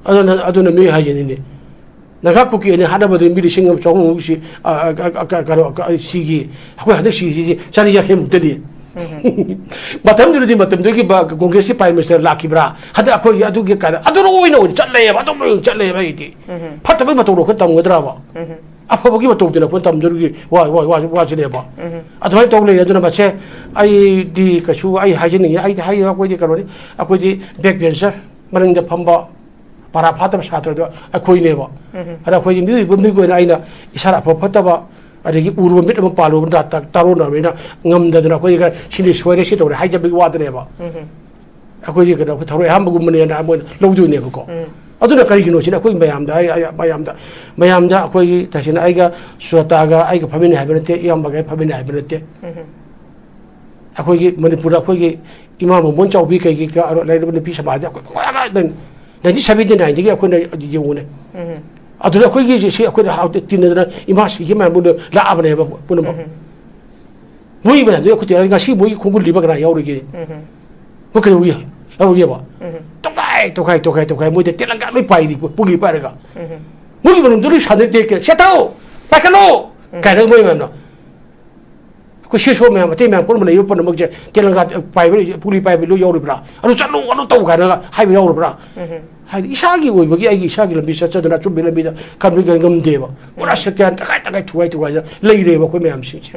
ꯑꯗꯨꯅ, ꯑꯗꯨꯅ ꯃꯤ ꯍꯥꯏꯖꯅꯤꯡꯉꯤ꯫ ꯅꯥꯒꯥ ꯀꯨꯀꯤ ꯑꯅꯤ ꯍꯥꯠꯅꯕꯗ ꯃꯤ ꯂꯤꯁꯤꯡ ꯑꯃ ꯆꯍꯨꯝꯃꯨꯛ ꯁꯤ, ꯑ, ꯑ, ꯑ, ꯑ, ꯀꯩꯅꯣ, ꯑ, ꯁꯤꯒꯤ, ꯑꯩꯈꯣꯏ ꯍꯟꯗꯛ ꯁꯤꯒꯤꯁꯤ ꯆꯅꯤ ꯌꯥꯡꯈꯩꯃꯨꯛꯇꯅꯤ꯫ ꯎꯝ꯫ ꯃꯇꯝꯗꯨꯗꯗꯤ, ꯃꯇꯝꯗꯨꯒꯤ ꯕ-, ꯀꯣꯡꯒ꯭ꯔꯦꯁꯀꯤ ꯄ꯭ꯔꯥꯏꯝ ꯃꯤꯅꯤꯁꯇꯔ ꯂꯥꯛꯈꯤꯕ꯭ꯔꯥ? ꯍꯟꯗꯛ ꯑꯩꯈꯣꯏꯒꯤ ꯑꯗꯨꯒꯤ ꯀꯥꯏꯅ, ꯑꯗꯨꯅ ꯑꯣꯏꯅ, ꯑꯣꯏꯅ ꯆꯠꯂꯦꯕ, ꯑꯗꯨꯝ ꯑꯣꯏꯅ ꯆꯠꯂꯦꯕ ꯑꯩꯗꯤ꯫ ꯎꯝ꯫ ꯐꯠꯇꯕꯒꯤ ꯃꯇꯧꯗꯣ ꯑꯩꯈꯣꯏ ꯇꯝꯒꯗ꯭ꯔꯕ? ꯎꯝ꯫ ꯑꯐꯕꯒꯤ ꯃꯇꯧꯗꯨꯅ ꯑꯩꯈꯣꯏ ꯇꯝꯗꯣꯔꯤꯒꯤ ꯋꯥ-, ꯋꯥ-, ꯋꯥ-, ꯋꯥꯁꯤꯅꯦꯕ꯫ ꯎꯝ꯫ ꯑꯗꯨꯃꯥꯏꯅ ꯇꯧ ꯂꯩꯔꯦ꯫ ꯑꯗꯨꯅ ꯃꯁꯦ ꯑꯩꯗꯤ ꯀꯩꯁꯨ, ꯑꯩ ꯍꯥꯏꯖꯅꯤꯡꯉꯤ, ꯑꯩꯗꯤ ꯍꯥꯏ-, ꯑꯩꯈꯣꯏꯗꯤ ꯀꯩꯅꯣꯅꯤ, ꯑꯩꯈꯣꯏꯗꯤ ꯕꯦꯛ ꯕꯦꯟꯆꯔ, ꯃꯅꯤꯡꯗ ꯐꯝꯕ, ꯄꯔꯥ ꯐꯥꯠꯇꯕ ꯁꯥꯇ꯭ꯔꯗꯣ ꯑꯩꯈꯣꯏꯅꯦꯕ꯫ ꯎꯝ꯫ ꯑꯗ ꯑꯩꯈꯣꯏꯗꯤ ꯃꯤꯑꯣꯏꯕ ꯑꯃꯒꯤ ꯑꯣꯏꯅ ꯑꯩꯅ ꯏꯁꯥꯅ ꯑꯐ ꯐꯠꯇꯕ, ꯑꯗꯒꯤ ꯎꯔꯨꯕ ꯃꯤꯠ ꯑꯃ ꯄꯥꯜꯂꯨꯕ ꯅꯥ-, ꯇ-, ꯇꯥꯔꯣꯟꯅꯔꯕꯅꯤꯅ ꯉꯝꯗꯗꯅ ꯑꯩꯈꯣꯏꯗꯤ ꯈꯔ ꯁꯤꯅꯤ ꯁꯣꯏꯔꯦ, ꯁꯤ ꯇꯧꯔꯦ ꯍꯥꯏꯖꯕꯒꯤ ꯋꯥꯗꯅꯦꯕ꯫ ꯎꯝ꯫ ꯑꯩꯈꯣꯏꯗꯤ ꯀꯩꯅꯣ, ꯑꯩꯈꯣꯏ ꯊꯔꯣꯏ ꯑꯍꯥꯝꯕꯒꯨꯝꯕꯅꯦꯅ ꯃꯣꯏꯅ ꯂꯧꯗꯣꯏꯅꯦꯕꯀꯣ꯫ ꯎꯝ꯫ ꯑꯗꯨꯅ ꯀꯔꯤꯒꯤꯅꯣ ꯁꯤꯅ ꯑꯩꯈꯣꯏ ꯃꯌꯥꯝꯗ, ꯑꯩ, ꯑꯩ, ꯃꯌꯥꯝꯗ, ꯃꯌꯥꯝꯗ ꯑꯩꯈꯣꯏꯒꯤ ꯇꯁꯦꯡꯅ ꯑꯩꯒ ꯁꯨꯖꯥꯇꯥꯒ ꯑꯩꯒ ꯐꯝꯃꯤꯟꯅꯩ ꯍꯥꯏꯕ ꯅꯠꯇꯦ, ꯏꯌꯥꯝꯕꯒ ꯑꯩ ꯐꯝꯃꯤꯟꯅꯩ ꯍꯥꯏꯕ ꯅꯠꯇꯦ꯫ ꯎꯝ꯫ ꯑꯩꯈꯣꯏꯒꯤ ꯃꯅꯤꯄꯨꯔꯗ ꯑꯩꯈꯣꯏꯒꯤ ꯏꯃꯥ ꯕꯣꯕꯣꯟ ꯆꯥꯎꯕꯤ ꯀꯩꯒꯤ ꯀ-, ꯂꯩꯔꯤꯕ ꯅꯨꯄꯤ ꯁꯃꯥꯖꯁꯦ ꯑꯩꯈꯣꯏ ꯂꯣꯏꯅ ꯅꯥꯏꯟꯇꯤꯟ ꯁꯕꯦꯟꯇꯤ ꯅꯥꯏꯟꯗꯒꯤ ꯑꯩꯈꯣꯏꯅ ꯌꯦꯡꯉꯨꯅꯦ꯫ ꯎꯝ꯫ ꯑꯗꯨꯗ ꯑꯩꯈꯣꯏꯒꯤ ꯁꯤ ꯑꯩꯈꯣꯏꯅ ꯍꯥꯎ-, ꯇꯤꯟꯅꯗꯅ ꯏꯃꯥ ꯁꯤꯒꯤ ꯃꯌꯥꯝ ꯄꯨꯟꯅ ꯂꯥꯛꯑꯕꯅꯦꯕ ꯄꯨꯝꯅꯃꯛ꯫ ꯎꯝ꯫ ꯃꯣꯏ ꯃꯌꯥꯝꯗꯨ ꯑꯩꯈꯣꯏ ꯇꯤꯟꯅꯔꯒ ꯉꯁꯤ ꯃꯣꯏꯒꯤ ꯈꯣꯡꯒꯨꯜ ꯂꯤꯕ ꯀꯅꯥ ꯌꯥꯎꯔꯤꯒꯦ? ꯎꯝ꯫ ꯃꯣꯏ ꯀꯩꯗꯧ ꯌꯥꯎꯔꯤꯒꯦꯕ? ꯎꯝ꯫ ꯇꯣꯈꯥꯏ, ꯇꯣꯈꯥꯏ, ꯇꯣꯈꯥꯏ, ꯇꯣꯈꯥꯏ꯫ ꯃꯣꯏꯗ ꯇꯦꯂꯪꯒꯥ ꯂꯣꯏ ꯄꯥꯏꯔꯤ, ꯄꯨꯛꯂꯤ ꯄꯥꯏꯔꯒ꯫ ꯎꯝ꯫ ꯃꯣꯏꯒꯤ ꯃꯅꯨꯡꯗ ꯂꯣꯏ ꯁꯥꯟꯅꯔꯤ ꯇꯦꯛꯀꯦ, "ꯁꯦ ꯊꯥꯎ! ꯄꯥꯏꯈꯠꯂꯣ!" ꯀꯥꯏꯅ ꯃꯣꯏ ꯃꯌꯥꯝꯅ꯫ ꯑꯩꯈꯣꯏ ꯁꯦꯁꯣ ꯃꯌꯥꯝ, ꯑꯇꯩ ꯃꯌꯥꯝ ꯄꯨꯝꯅꯃꯛ ꯂꯩꯔꯤꯕ ꯄꯨꯝꯅꯃꯛꯁꯦ ꯇꯦꯂꯪꯒꯥ ꯄꯥꯏꯕ, ꯄꯨꯂꯤ ꯄꯥꯏꯕ ꯂꯣꯏ ꯌꯥꯎꯔꯤꯕ꯭ꯔꯥ? "ꯑꯗꯨ ꯆꯠꯂꯨ, ꯑꯗꯨ ꯇꯧ" ꯀꯥꯏꯅꯒ ꯍꯥꯏꯕ ꯌꯥꯎꯔꯤꯕ꯭ꯔꯥ? ꯍꯥꯏꯗꯤ ꯏꯁꯥꯒꯤ ꯑꯣꯏꯕꯒꯤ ꯑꯩꯒꯤ ꯏꯁꯥꯒꯤ ꯂꯝꯕꯤ ꯆꯠꯆꯗꯅ ꯑꯆꯨꯝꯕꯒꯤ ꯂꯝꯕꯤꯗ ꯀꯟꯕ ꯉꯝꯗꯦꯕ꯫ ꯄꯨꯔꯥ ꯁꯇ꯭ꯌꯥꯟ ꯇꯪꯈꯥꯏ ꯇꯪꯈꯥꯏ ꯊꯨꯒꯥꯏ ꯊꯨꯒꯥꯏꯗ ꯂꯩꯔꯦꯕ ꯑꯩꯈꯣꯏ ꯃꯌꯥꯝꯁꯤꯡꯁꯦ꯫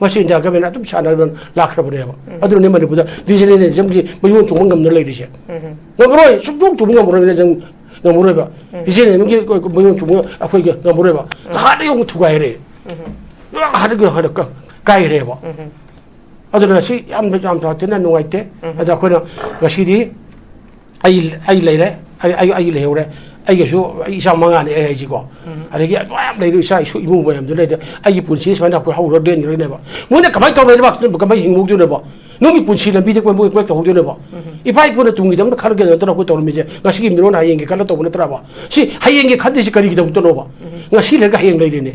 ꯃꯁꯤ ꯏꯟꯗꯤꯌꯥ ꯒꯃꯦꯟꯅ ꯑꯗꯨꯝ ꯁꯥꯟꯅꯗꯨꯅ ꯂꯥꯛꯈ꯭ꯔꯕꯅꯦꯕ꯫ ꯑꯗꯨꯅꯅꯦ ꯃꯅꯤꯄꯨꯔꯗ ꯔꯤꯖꯅꯦꯂꯤꯖꯝꯒꯤ ꯃꯌꯣꯟ ꯆꯣꯡꯕ ꯉꯝꯗꯅ ꯂꯩꯔꯤꯁꯦ꯫ ꯉꯝꯃꯔꯣꯏ, ꯁꯨꯡꯆꯣꯡ ꯆꯣꯡꯕ ꯉꯝꯃꯔꯣꯏ, ꯅꯪ ꯉꯝꯃꯔꯣꯏꯕ꯫ ꯔꯤꯖꯅꯦꯂꯤꯖꯝꯒꯤ ꯃꯌꯣꯟ ꯆꯣꯡꯕ ꯑꯩꯈꯣꯏꯒ ꯉꯝꯃꯔꯣꯏꯕ꯫ ꯍꯥꯟꯅ ꯌꯧꯅ ꯊꯨꯒꯥꯏꯔꯦ꯫ ꯍꯥꯟꯅꯒꯤ ꯍꯥꯟꯅ ꯀ-, ꯀꯥꯏꯈ꯭ꯔꯦꯕ꯫ ꯑꯗꯨꯅ ꯁꯤ ꯌꯥꯝꯅ, ꯌꯥꯝ ꯊꯤꯅ ꯅꯨꯡꯉꯥꯏꯇꯦ꯫ ꯑꯗ ꯑꯩꯈꯣꯏꯅ ꯉꯁꯤꯗꯤ ꯑꯩ, ꯑꯩ ꯂꯩꯔꯦ, ꯑꯩ, ꯑꯩ, ꯑꯩ ꯂꯩꯍꯧꯔꯦ꯫ ꯑꯩꯒꯁꯨ ꯑꯩ ꯏꯆꯥ ꯃꯉꯥꯅꯤ ꯑꯩ ꯍꯥꯏꯁꯤꯀꯣ꯫ ꯑꯗꯒꯤ ꯃꯌꯥꯝ ꯂꯩꯔꯤꯕ ꯏꯆꯥ ꯏꯁꯨ ꯏꯃꯨꯡ ꯃꯌꯥꯝꯗꯨ ꯂꯩꯔꯦ꯫ ꯑꯩꯒꯤ ꯄꯨꯟꯁꯤ ꯁꯨꯃꯥꯏꯅ ꯑꯩꯈꯣꯏ ꯍꯧꯔ ꯂꯦꯟꯈ꯭ꯔꯅꯦꯕ꯫ ꯃꯣꯏꯅ ꯀꯃꯥꯏꯅ ꯇꯧꯔ ꯂꯩꯔꯤꯕ? ꯀꯃꯥꯏꯅ ꯍꯤꯡꯍꯧꯗꯣꯏꯅꯣꯕ? ꯅꯪꯒꯤ ꯄꯨꯟꯁꯤ ꯂꯝꯕꯤꯗ ꯀꯃꯥꯏ, ꯀꯃꯥꯏ ꯇꯧꯍꯧꯗꯣꯏꯅꯣꯕ? ꯏꯄꯥ ꯏꯄꯨꯅ ꯇꯨꯡꯒꯤꯗꯃꯛꯇ ꯈꯜꯂꯒꯦ ꯅꯠꯇꯅ ꯑꯩꯈꯣꯏ ꯇꯧꯔꯝꯃꯤꯁꯦ ꯉꯁꯤꯒꯤ ꯃꯤꯔꯣꯟ ꯍꯌꯦꯡꯒꯤ ꯈꯜꯂ ꯇꯧꯕ ꯅꯠꯇ꯭ꯔꯕ? ꯁꯤ ꯍꯌꯦꯡꯒꯤ ꯈꯟꯗ꯭ꯔꯤꯁꯤ ꯀꯔꯤꯒꯤꯗꯃꯛꯇꯅꯣꯕ? ꯉꯁꯤ ꯂꯩꯔꯒ ꯍꯌꯦꯡ ꯂꯩꯔꯤꯅꯦ꯫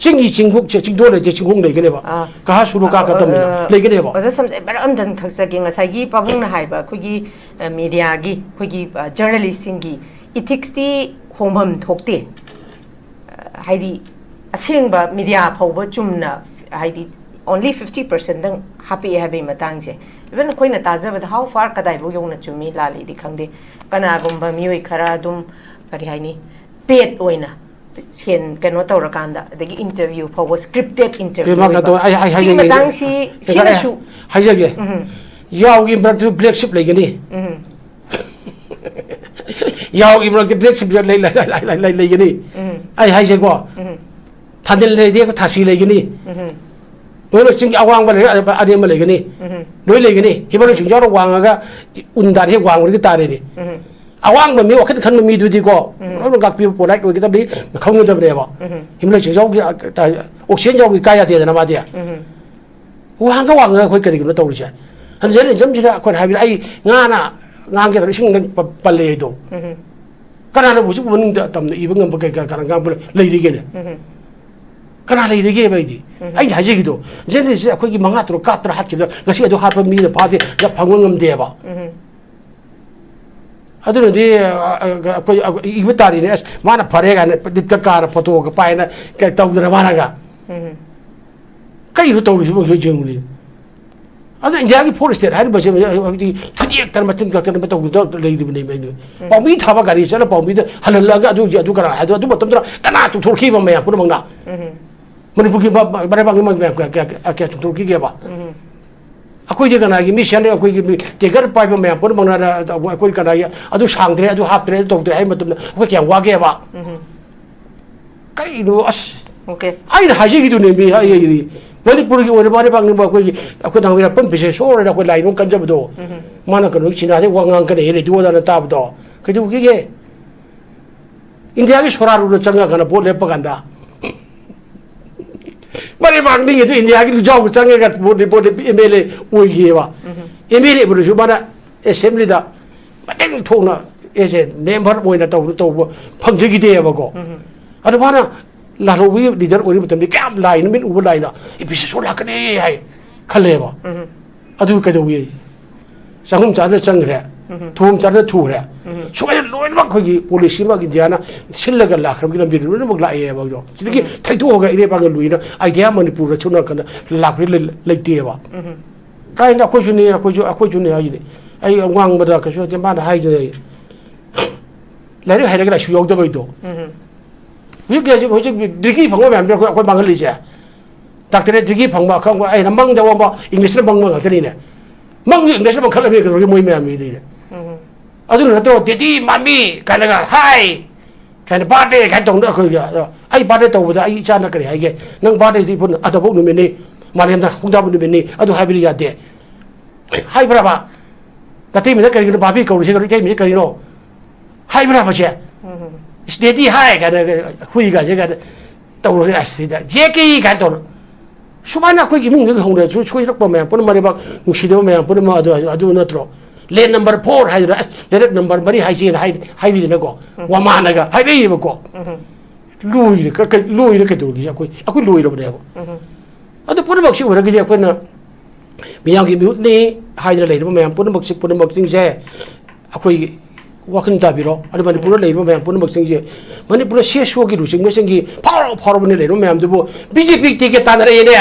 ꯆꯤꯡꯒꯤ ꯆꯤꯡꯈꯣꯛꯁꯦ, ꯆꯤꯡꯗꯣꯟ ꯂꯩꯇꯦ, ꯆꯤꯡꯈꯣꯡ ꯂꯩꯒꯅꯦꯕ꯫ ꯑꯥ, ꯀꯍꯥ ꯁꯨꯔꯨ ꯀꯥ ꯑ, ꯀꯇꯝꯅ ꯑ, ꯂꯩꯒꯅꯦꯕ꯫ ꯑꯣꯖꯥ ꯁꯝꯁꯦ ꯃꯔꯛ ꯑꯝꯇꯪ ꯊꯛꯆꯒꯦ꯫ ꯉꯁꯥꯏꯒꯤ ꯄꯥꯕꯨꯡꯅ ꯍꯥꯏꯕ ꯑꯩꯈꯣꯏꯒꯤ, ꯑ, ꯃꯤꯗꯤꯌꯥꯒꯤ, ꯑꯩꯈꯣꯏꯒꯤ, ꯑ, ꯖꯔꯅꯦꯂꯤꯁꯁꯤꯡꯒꯤ ꯏꯊꯤꯛꯁꯇꯤ ꯍꯣꯡꯐꯝ ꯊꯣꯛꯇꯦ꯫ ꯑ, ꯍꯥꯏꯗꯤ ꯑꯁꯦꯡꯕ ꯃꯤꯗꯤꯌꯥ ꯐꯥꯎꯕ ꯆꯨꯝꯅ, ꯍꯥꯏꯗꯤ only fifty percentꯗꯪ ꯍꯥꯞꯄꯛꯑꯦ ꯍꯥꯏꯕꯒꯤ ꯃꯇꯥꯡꯁꯦ꯫ Even ꯑꯩꯈꯣꯏꯅ ꯇꯥꯖꯕꯗ how far ꯀꯗꯥꯏꯐꯥꯎ ꯌꯧꯅ ꯆꯨꯝꯃꯤ ꯂꯥꯜꯂꯤꯗꯤ ꯈꯪꯗꯦ꯫ ꯀꯅꯥꯒꯨꯝꯕ ꯃꯤꯑꯣꯏ ꯈꯔ ꯑꯗꯨꯝ, ꯀꯔꯤ ꯍꯥꯏꯅꯤ, paid ꯑꯣꯏꯅ ꯁꯦꯟ ꯀꯩꯅꯣ ꯇꯧꯔꯀꯥꯟꯗ, ꯑꯗꯒꯤ interview ꯐꯥꯎꯕ scripted interview ꯀꯩꯃ ꯑꯣꯏꯕ꯫ ꯀꯩꯗꯧ-, ꯑꯩ, ꯑꯩ ꯁꯤꯒꯤ ꯍꯥꯏꯖꯒꯦ, ꯃꯇꯥꯡꯁꯤ, ꯑꯩ, ꯁꯤꯅꯁꯨ ꯍꯥꯏꯖꯒꯦ꯫ ꯌꯥꯎꯒꯤ ꯃꯔꯛꯇꯁꯨ black sheep ꯂꯩꯒꯅꯤ꯫ ꯌꯥꯎꯒꯤ ꯃꯔꯛꯇ black sheep ꯂꯩ-, ꯂꯩ-, ꯂꯩꯒꯅꯤ꯫ ꯑꯩ ꯍꯥꯏꯁꯦꯀꯣ, ꯊꯥꯗꯤꯜ ꯂꯩꯔꯗꯤ ꯑꯩꯈꯣꯏ ꯊꯥꯁꯤ ꯂꯩꯒꯅꯤ꯫ ꯂꯣꯏꯅ ꯆꯤꯡꯒꯤ ꯑꯋꯥꯡꯕ ꯂꯩꯔꯦ, ꯑꯅꯦꯝꯕ ꯂꯩꯒꯅꯤ꯫ ꯂꯣꯏ ꯂꯩꯒꯅꯤ꯫ ꯍꯤꯃꯥꯂꯣꯏ ꯆꯤꯡꯖꯥꯎꯅ ꯋꯥꯡꯉꯒ ꯎꯟ ꯇꯥꯔꯦ, ꯍꯦꯛ ꯋꯥꯡꯕꯗꯒꯤ ꯇꯥꯔꯦꯅꯦ꯫ ꯑꯋꯥꯡꯕ ꯃꯤ ꯋꯥꯈꯜ ꯈꯟꯕ ꯃꯤꯗꯨꯗꯤꯀꯣ, ꯂꯣꯏꯅ ꯉꯥꯛꯄꯤꯕ, polite ꯑꯣꯏꯒꯗꯕꯅꯤ, ꯈꯪꯒꯗꯕꯅꯦꯕ꯫ ꯍꯤꯃꯥꯂꯣꯏ ꯆꯤꯡꯖꯥꯎꯒꯤ, ꯑ, ꯇ-, oxygen ꯌꯥꯎꯕꯒꯤ ꯀꯥ ꯌꯥꯗꯦꯗꯅ ꯃꯥꯗꯤ꯫ ꯋꯥꯡꯒ ꯋꯥꯡꯉꯒ ꯑꯩꯈꯣꯏ ꯀꯔꯤꯒꯤꯅꯣ ꯇꯧꯔꯤꯁꯦ? ꯑꯗꯨ journalismꯁꯤꯗ ꯑꯩꯈꯣꯏꯅ ꯍꯥꯏꯕꯗꯤ ꯑꯩ ꯉꯥꯅ ꯉꯥꯡꯒꯦ ꯇꯧꯔ ꯏꯁꯤꯡ ꯄ-, ꯄꯜꯂꯦ ꯑꯩꯗꯣ꯫ ꯀꯅꯥꯅꯕꯨ ꯍꯧꯖꯤꯛ ꯃꯅꯨꯡꯗ ꯇꯝꯅ ꯏꯕ ꯉꯝꯕ ꯀꯩ ꯀꯅꯥ, ꯀꯅꯥ ꯉꯥꯡꯕ ꯂꯩꯔꯤꯒꯦꯅꯦ? ꯀꯅꯥ ꯂꯩꯔꯤꯒꯦꯕ ꯑꯩꯗꯤ? ꯑꯩꯅ ꯍꯥꯏꯖꯈꯤꯗꯣ, journalistꯁꯦ ꯑꯩꯈꯣꯏꯒꯤ ꯃꯉꯥ ꯇꯔꯨꯛ ꯀꯥꯞꯇꯅ ꯍꯥꯠꯈꯤꯕꯗ ꯉꯁꯤ ꯑꯗꯨ ꯍꯥꯠꯄ ꯃꯤꯅ ꯐꯥꯗꯦ, ꯐꯪꯕ ꯉꯝꯗꯦꯕ꯫ ꯑꯗꯨꯅꯗꯤ ꯑ, ꯑ, ꯑꯩꯈꯣꯏ ꯑ, ꯏꯕ ꯇꯥꯔꯤꯅꯦ, ꯑꯁ, ꯃꯥꯅ ꯐꯔꯦ ꯀꯥꯏꯅ ꯂꯤꯠꯀ ꯀꯥꯔ ꯐꯣꯇꯣꯒ ꯄꯥꯏꯅ ꯀ-, ꯇꯧꯗꯅ ꯃꯥꯅꯒ꯫ ꯎꯝ꯫ ꯀꯩꯅꯣ ꯇꯧꯔꯤꯁꯤꯕꯣ ꯍꯧꯖꯤꯛ ꯌꯦꯡꯉꯨꯅꯦ꯫ ꯑꯗꯣ ꯏꯟꯗꯤꯌꯥꯒꯤ ꯐꯣꯔ ꯏꯁꯇꯦꯠ ꯍꯥꯏꯔꯤꯕꯁꯦ ꯍꯧꯖꯤꯛ ꯊꯨꯗꯦꯛꯇꯅ ꯃꯆꯤꯟ ꯀꯛꯇꯅ ꯇꯧꯗꯅ ꯂꯩꯔꯤꯕꯅꯦꯕ ꯑꯩꯅ꯫ ꯎꯝ꯫ ꯄꯥꯎꯃꯤ ꯊꯥꯕ ꯒꯥꯔꯤ ꯆꯠꯂ ꯄꯥꯎꯃꯤꯗ ꯍꯜꯍꯜꯂꯛꯑꯒ ꯑꯗꯨ, ꯑꯗꯨ ꯀꯅꯥ ꯍꯥꯏꯗꯣ? ꯑꯗꯨ ꯃꯇꯝꯗꯨꯗ ꯀꯅꯥ ꯆꯨꯝꯊꯣꯛꯈꯤꯕ ꯃꯌꯥꯝ ꯄꯨꯝꯅꯃꯛꯅ? ꯎꯝ꯫ ꯃꯅꯤꯄꯨꯔꯒꯤ ꯃ-, ꯃ-, ꯃꯔꯩꯕꯥꯛ ꯃꯤꯃꯥꯡ ꯃꯌꯥꯝ ꯀꯌꯥ, ꯀꯌꯥ, ꯀꯌꯥ, ꯀꯌꯥ ꯆꯨꯝꯊꯣꯛꯈꯤꯒꯦꯕ? ꯎꯝ꯫ ꯑꯩꯈꯣꯏꯗꯤ ꯀꯅꯥꯒꯤ ꯃꯤ ꯁꯦꯟꯅ ꯑꯩꯈꯣꯏꯒꯤ ꯃꯤ ꯇꯦꯡꯀꯔ ꯄꯥꯏꯕ ꯃꯌꯥꯝ ꯄꯨꯝꯅꯃꯛꯅ ꯑꯩꯈꯣꯏ ꯀꯅꯥꯒꯤ ꯑꯗꯨ ꯁꯥꯡꯗ꯭ꯔꯦ, ꯑꯗꯨ ꯍꯥꯞꯇ꯭ꯔꯦ, ꯑꯗꯨ ꯇꯧꯗ꯭ꯔꯦ ꯍꯥꯏꯕ ꯃꯇꯝꯗ ꯑꯩꯈꯣꯏ ꯀꯌꯥꯝ ꯋꯥꯒꯦꯕ? ꯎꯝ꯫ ꯀꯩꯅꯣ ꯑꯁ꯫ ꯑꯣꯀꯦ꯫ ꯑꯩꯅ ꯍꯥꯏꯖꯈꯤꯗꯨꯅꯦ ꯃꯤ ꯍꯥꯏ-, ꯍꯥꯏ-, ꯃꯅꯤꯄꯨꯔꯒꯤ ꯑꯣꯏꯔꯕ ꯂꯩꯕꯥꯛꯅꯤꯡꯕ ꯑꯩꯈꯣꯏꯒꯤ ꯑꯩꯈꯣꯏ ꯅꯍꯥꯟꯋꯥꯏ ꯑꯄꯟꯕꯤꯁꯦ ꯁꯣꯔꯅ ꯑꯩꯈꯣꯏ ꯂꯥꯏꯔꯣꯡ ꯀꯟꯖꯕꯗꯣ꯫ ꯎꯝ꯫ ꯃꯥꯅ ꯀꯩꯅꯣꯒꯤ ꯆꯤꯅꯥꯗꯩ ꯋꯥ ꯉꯥꯡꯀꯅꯤ ꯔꯦꯗꯤꯑꯣꯗꯅ ꯇꯥꯕꯗꯣ꯫ ꯀꯩꯗꯧꯈꯤꯒꯦ? ꯏꯟꯗꯤꯌꯥꯒꯤ ꯁꯣꯔꯥꯔꯨꯗ ꯆꯪꯉꯒꯅ ꯚꯣꯠ ꯂꯦꯞꯄ ꯀꯥꯟꯗ ꯃꯔꯩꯕꯥꯛ ꯅꯤꯡꯉꯤꯗꯨ ꯏꯟꯗꯤꯌꯥꯒꯤ ꯂꯨꯖꯥꯎꯗ ꯆꯪꯉꯒ ꯚꯣꯠ ꯂꯦꯞ-, ꯚꯣꯠ ꯂꯦꯞ-, ꯑꯦꯝ ꯑꯦꯜ ꯑꯦ ꯑꯣꯏꯈꯤꯑꯕ꯫ ꯎꯝ꯫ ꯑꯦꯝ ꯑꯦꯜ ꯑꯦ ꯑꯣꯏꯔꯁꯨ ꯃꯥꯅ ꯑꯦꯁꯦꯝꯕ꯭ꯂꯤꯗ ꯃꯇꯦꯡ ꯊꯣꯛꯅ ꯑꯦꯁ ꯑꯦ ꯃꯦꯝꯕꯔ ꯑꯣꯏꯅ ꯇꯧꯕ, ꯇꯧꯕ ꯐꯪꯖꯈꯤꯗꯦꯕꯀꯣ꯫ ꯎꯝ꯫ ꯑꯗꯣ ꯃꯥꯅ ꯂꯥꯜꯍꯧꯕꯒꯤ ꯂꯤꯗꯔ ꯑꯣꯏꯔꯤ ꯃꯇꯝꯗ ꯀꯌꯥꯝ ꯂꯥꯏꯅ ꯃꯤꯠ ꯎꯕ ꯂꯥꯏꯅ ꯑꯦ ꯄꯤ ꯁꯤ ꯁꯣ ꯂꯥꯛꯀꯅꯤ ꯍꯥꯏ ꯈꯜꯂꯦꯕ꯫ ꯎꯝ꯫ ꯑꯗꯨ ꯀꯩꯗꯧꯋꯤ? ꯆꯍꯨꯝ ꯆꯥꯗ ꯆꯪꯈ꯭ꯔꯦ, ꯎꯝ꯫ ꯊꯨꯍꯨꯝ ꯆꯥꯗ ꯊꯨꯈ꯭ꯔꯦ꯫ ꯎꯝ꯫ ꯁꯨꯃꯥꯏꯅ ꯂꯣꯏꯅꯃꯛ ꯑꯩꯈꯣꯏꯒꯤ ꯄꯣꯂꯤꯁꯤ ꯑꯃ ꯏꯟꯗꯤꯌꯥꯅ ꯁꯤꯜꯂꯒ ꯂꯥꯛꯈ꯭ꯔꯕꯒꯤ ꯂꯝꯕꯤꯗ ꯂꯣꯏꯅꯃꯛ ꯂꯥꯛꯑꯦꯕ ꯑꯗꯣ꯫ ꯁꯤꯗꯒꯤ ꯎꯝ꯫ ꯊꯩꯗꯣꯛꯑꯒ ꯏꯔꯩꯄꯥꯛꯅ ꯂꯨꯏꯅ ꯑꯥꯏꯗꯤꯌꯥ ꯃꯅꯤꯄꯨꯔꯗ ꯁꯣꯝ ꯅꯥꯀꯟꯗ ꯂꯥꯛꯄꯗꯤ ꯂꯩ-, ꯂꯩꯇꯦꯕ꯫ ꯎꯝ꯫ ꯀꯥꯏꯅ ꯑꯩꯈꯣꯏꯁꯨꯅꯦ, ꯑꯩꯈꯣꯏꯁꯨ, ꯑꯩꯈꯣꯏꯁꯨꯅꯦ ꯍꯥꯏꯁꯤꯅꯦ꯫ ꯑꯩ ꯉꯥꯡꯕꯗ ꯀꯩꯁꯨ ꯅꯠꯇꯦ, ꯃꯥꯅ ꯍꯥꯏꯗꯨꯅ ꯑꯩ ꯂꯥꯏꯔꯤꯛ ꯍꯩꯔꯒ ꯂꯥꯏꯁꯨ ꯌꯥꯎꯗꯕꯩꯗꯣ꯫ ꯎꯝ꯫ ꯍꯧꯖꯤꯛ, ꯍꯧꯖꯤꯛ, ꯍꯧꯖꯤꯛ ꯗꯤꯒ꯭ꯔꯤ ꯐꯪꯕ ꯃꯌꯥꯝꯁꯦ ꯑꯩꯈꯣꯏ, ꯑꯩꯈꯣꯏ ꯃꯥꯡꯍꯜꯂꯤꯁꯦ꯫ ꯗꯥꯛꯇꯔꯦꯠ ꯗꯤꯒ꯭ꯔꯤ ꯐꯪꯕ, ꯈꯪꯕ, ꯑꯩꯅ ꯃꯪꯗ ꯑꯣꯟꯕ ꯏꯪꯂꯤꯁꯅ ꯃꯪꯕ ꯉꯥꯛꯇꯅꯤꯅꯦ꯫ ꯃꯪꯁꯨ ꯏꯪꯂꯤꯁꯅ ꯃꯪꯈꯠꯂꯝꯃꯤ ꯀꯩꯗꯧꯔꯒꯦ ꯃꯣꯏ ꯃꯌꯥꯝꯒꯤꯗꯤ? ꯎꯝ꯫ ꯑꯗꯨꯅ ꯅꯠꯇ꯭ꯔꯣ "ꯗꯦꯗꯤ ꯃꯥꯃꯤ" ꯀꯥꯏꯅꯒ "ꯍꯥꯏ" ꯀꯥꯏꯅ "ꯕꯥꯔꯗꯦ" ꯀꯥꯏꯅ ꯇꯧꯅ ꯑꯩꯈꯣꯏꯒꯤ, ꯑꯗꯣ ꯑꯩ ꯕꯥꯔꯗꯦ ꯇꯧꯕꯗ ꯑꯩ ꯏꯆꯥꯅ ꯀꯔꯤ ꯍꯥꯏꯒꯦ? "ꯅꯪ ꯕꯥꯔꯗꯦꯗꯤ ꯏꯕꯨꯡ ꯑꯗꯕꯧ ꯅꯨꯃꯤꯠꯅꯤ, ꯃꯥꯂꯦꯝꯗ ꯈꯣꯡꯗꯥꯕ ꯅꯨꯃꯤꯠꯅꯤ" ꯑꯗꯨ ꯍꯥꯏꯕꯗꯤ ꯌꯥꯗꯦ꯫ ꯍꯥꯏꯕ꯭ꯔꯕ? "ꯅꯇꯩꯃꯗ ꯀꯔꯤꯒꯤꯅꯣ ꯕꯥꯕꯤ ꯀꯧꯔꯤꯁꯦ? ꯏꯇꯩꯃꯁꯦ ꯀꯔꯤꯅꯣ?" ꯍꯥꯏꯕ꯭ꯔꯕ ꯁꯦ? ꯎꯝ꯫ "ꯏꯁ ꯗꯦꯗꯤ ꯍꯥꯏ" ꯀꯥꯏꯅ, ꯍꯨꯏꯒꯥꯁꯦ ꯀꯥꯏꯅ ꯇꯧꯔꯒ, ꯑꯁ, ꯁꯤꯗ "ꯖꯦꯀꯤ" ꯀꯥꯏꯅ ꯇꯧꯔ, ꯁꯨꯃꯥꯏꯅ ꯑꯩꯈꯣꯏꯒꯤ ꯏꯃꯨꯡꯗꯒꯤ ꯍꯧꯅ ꯁꯣꯏ-, ꯁꯣꯏꯔꯛꯄ ꯃꯌꯥꯝ ꯄꯨꯝꯅꯃꯛ, ꯂꯩꯕꯥꯛ ꯅꯨꯡꯁꯤꯗꯕ ꯃꯌꯥꯝ ꯄꯨꯝꯅꯃꯛ ꯑꯗꯨ, ꯑꯗꯨ ꯅꯠꯇ꯭ꯔꯣ? "ꯂꯦꯟ ꯅꯝꯕꯔ ꯐꯣꯔ" ꯍꯥꯏꯗꯅ, ꯑꯁ, ꯂꯩꯔꯛ ꯅꯝꯕꯔ ꯃꯔꯤ ꯍꯥꯏꯁꯦꯅ ꯍꯥꯏ-, ꯍꯥꯏꯕꯤꯗꯅꯀꯣ, ꯎꯝ꯫ ꯋꯥꯃꯥꯅꯒ ꯍꯥꯏꯔꯛꯏꯕꯀꯣ꯫ ꯎꯝ꯫ ꯂꯣꯏꯔꯦ, ꯀ-, ꯀ-, ꯂꯣꯏꯔꯦ ꯀꯩꯗꯧꯔꯒꯦ? ꯑꯩꯈꯣꯏ, ꯑꯩꯈꯣꯏ ꯂꯣꯏꯔꯕꯅꯦꯕ꯫ ꯎꯝ꯫ ꯑꯗꯨ ꯄꯨꯝꯅꯃꯛꯁꯤ ꯑꯣꯏꯔꯒꯗꯤ ꯑꯩꯈꯣꯏꯅ ꯃꯤꯌꯥꯝꯒꯤ ꯃꯤꯍꯨꯠꯅꯤ ꯍꯥꯏꯗꯅ ꯂꯩꯔꯤꯕ ꯃꯌꯥꯝ ꯄꯨꯝꯅꯃꯛꯁꯤ, ꯄꯨꯝꯅꯃꯛꯁꯤꯡꯁꯦ ꯑꯩꯈꯣꯏꯒꯤ ꯋꯥꯈꯜ ꯇꯥꯕꯤꯔꯣ꯫ ꯑꯗꯨ ꯃꯅꯤꯄꯨꯔꯗ ꯂꯩꯔꯤꯕ ꯃꯌꯥꯝ ꯄꯨꯝꯅꯃꯛꯁꯤꯡꯁꯦ, ꯃꯅꯤꯄꯨꯔꯗ ꯁꯤ ꯑꯦꯁ ꯑꯣꯒꯤ ꯂꯨꯆꯤꯡꯕꯁꯤꯡꯒꯤ ꯐꯥꯎꯔ ꯐꯥꯎꯔꯕꯅ ꯂꯩꯔꯤꯕ ꯃꯌꯥꯝꯗꯨꯕꯨ ꯕꯤ ꯖꯦ ꯄꯤ ꯇꯤꯀꯦꯠ ꯇꯥꯟꯅꯔꯛꯑꯦꯅꯦ꯫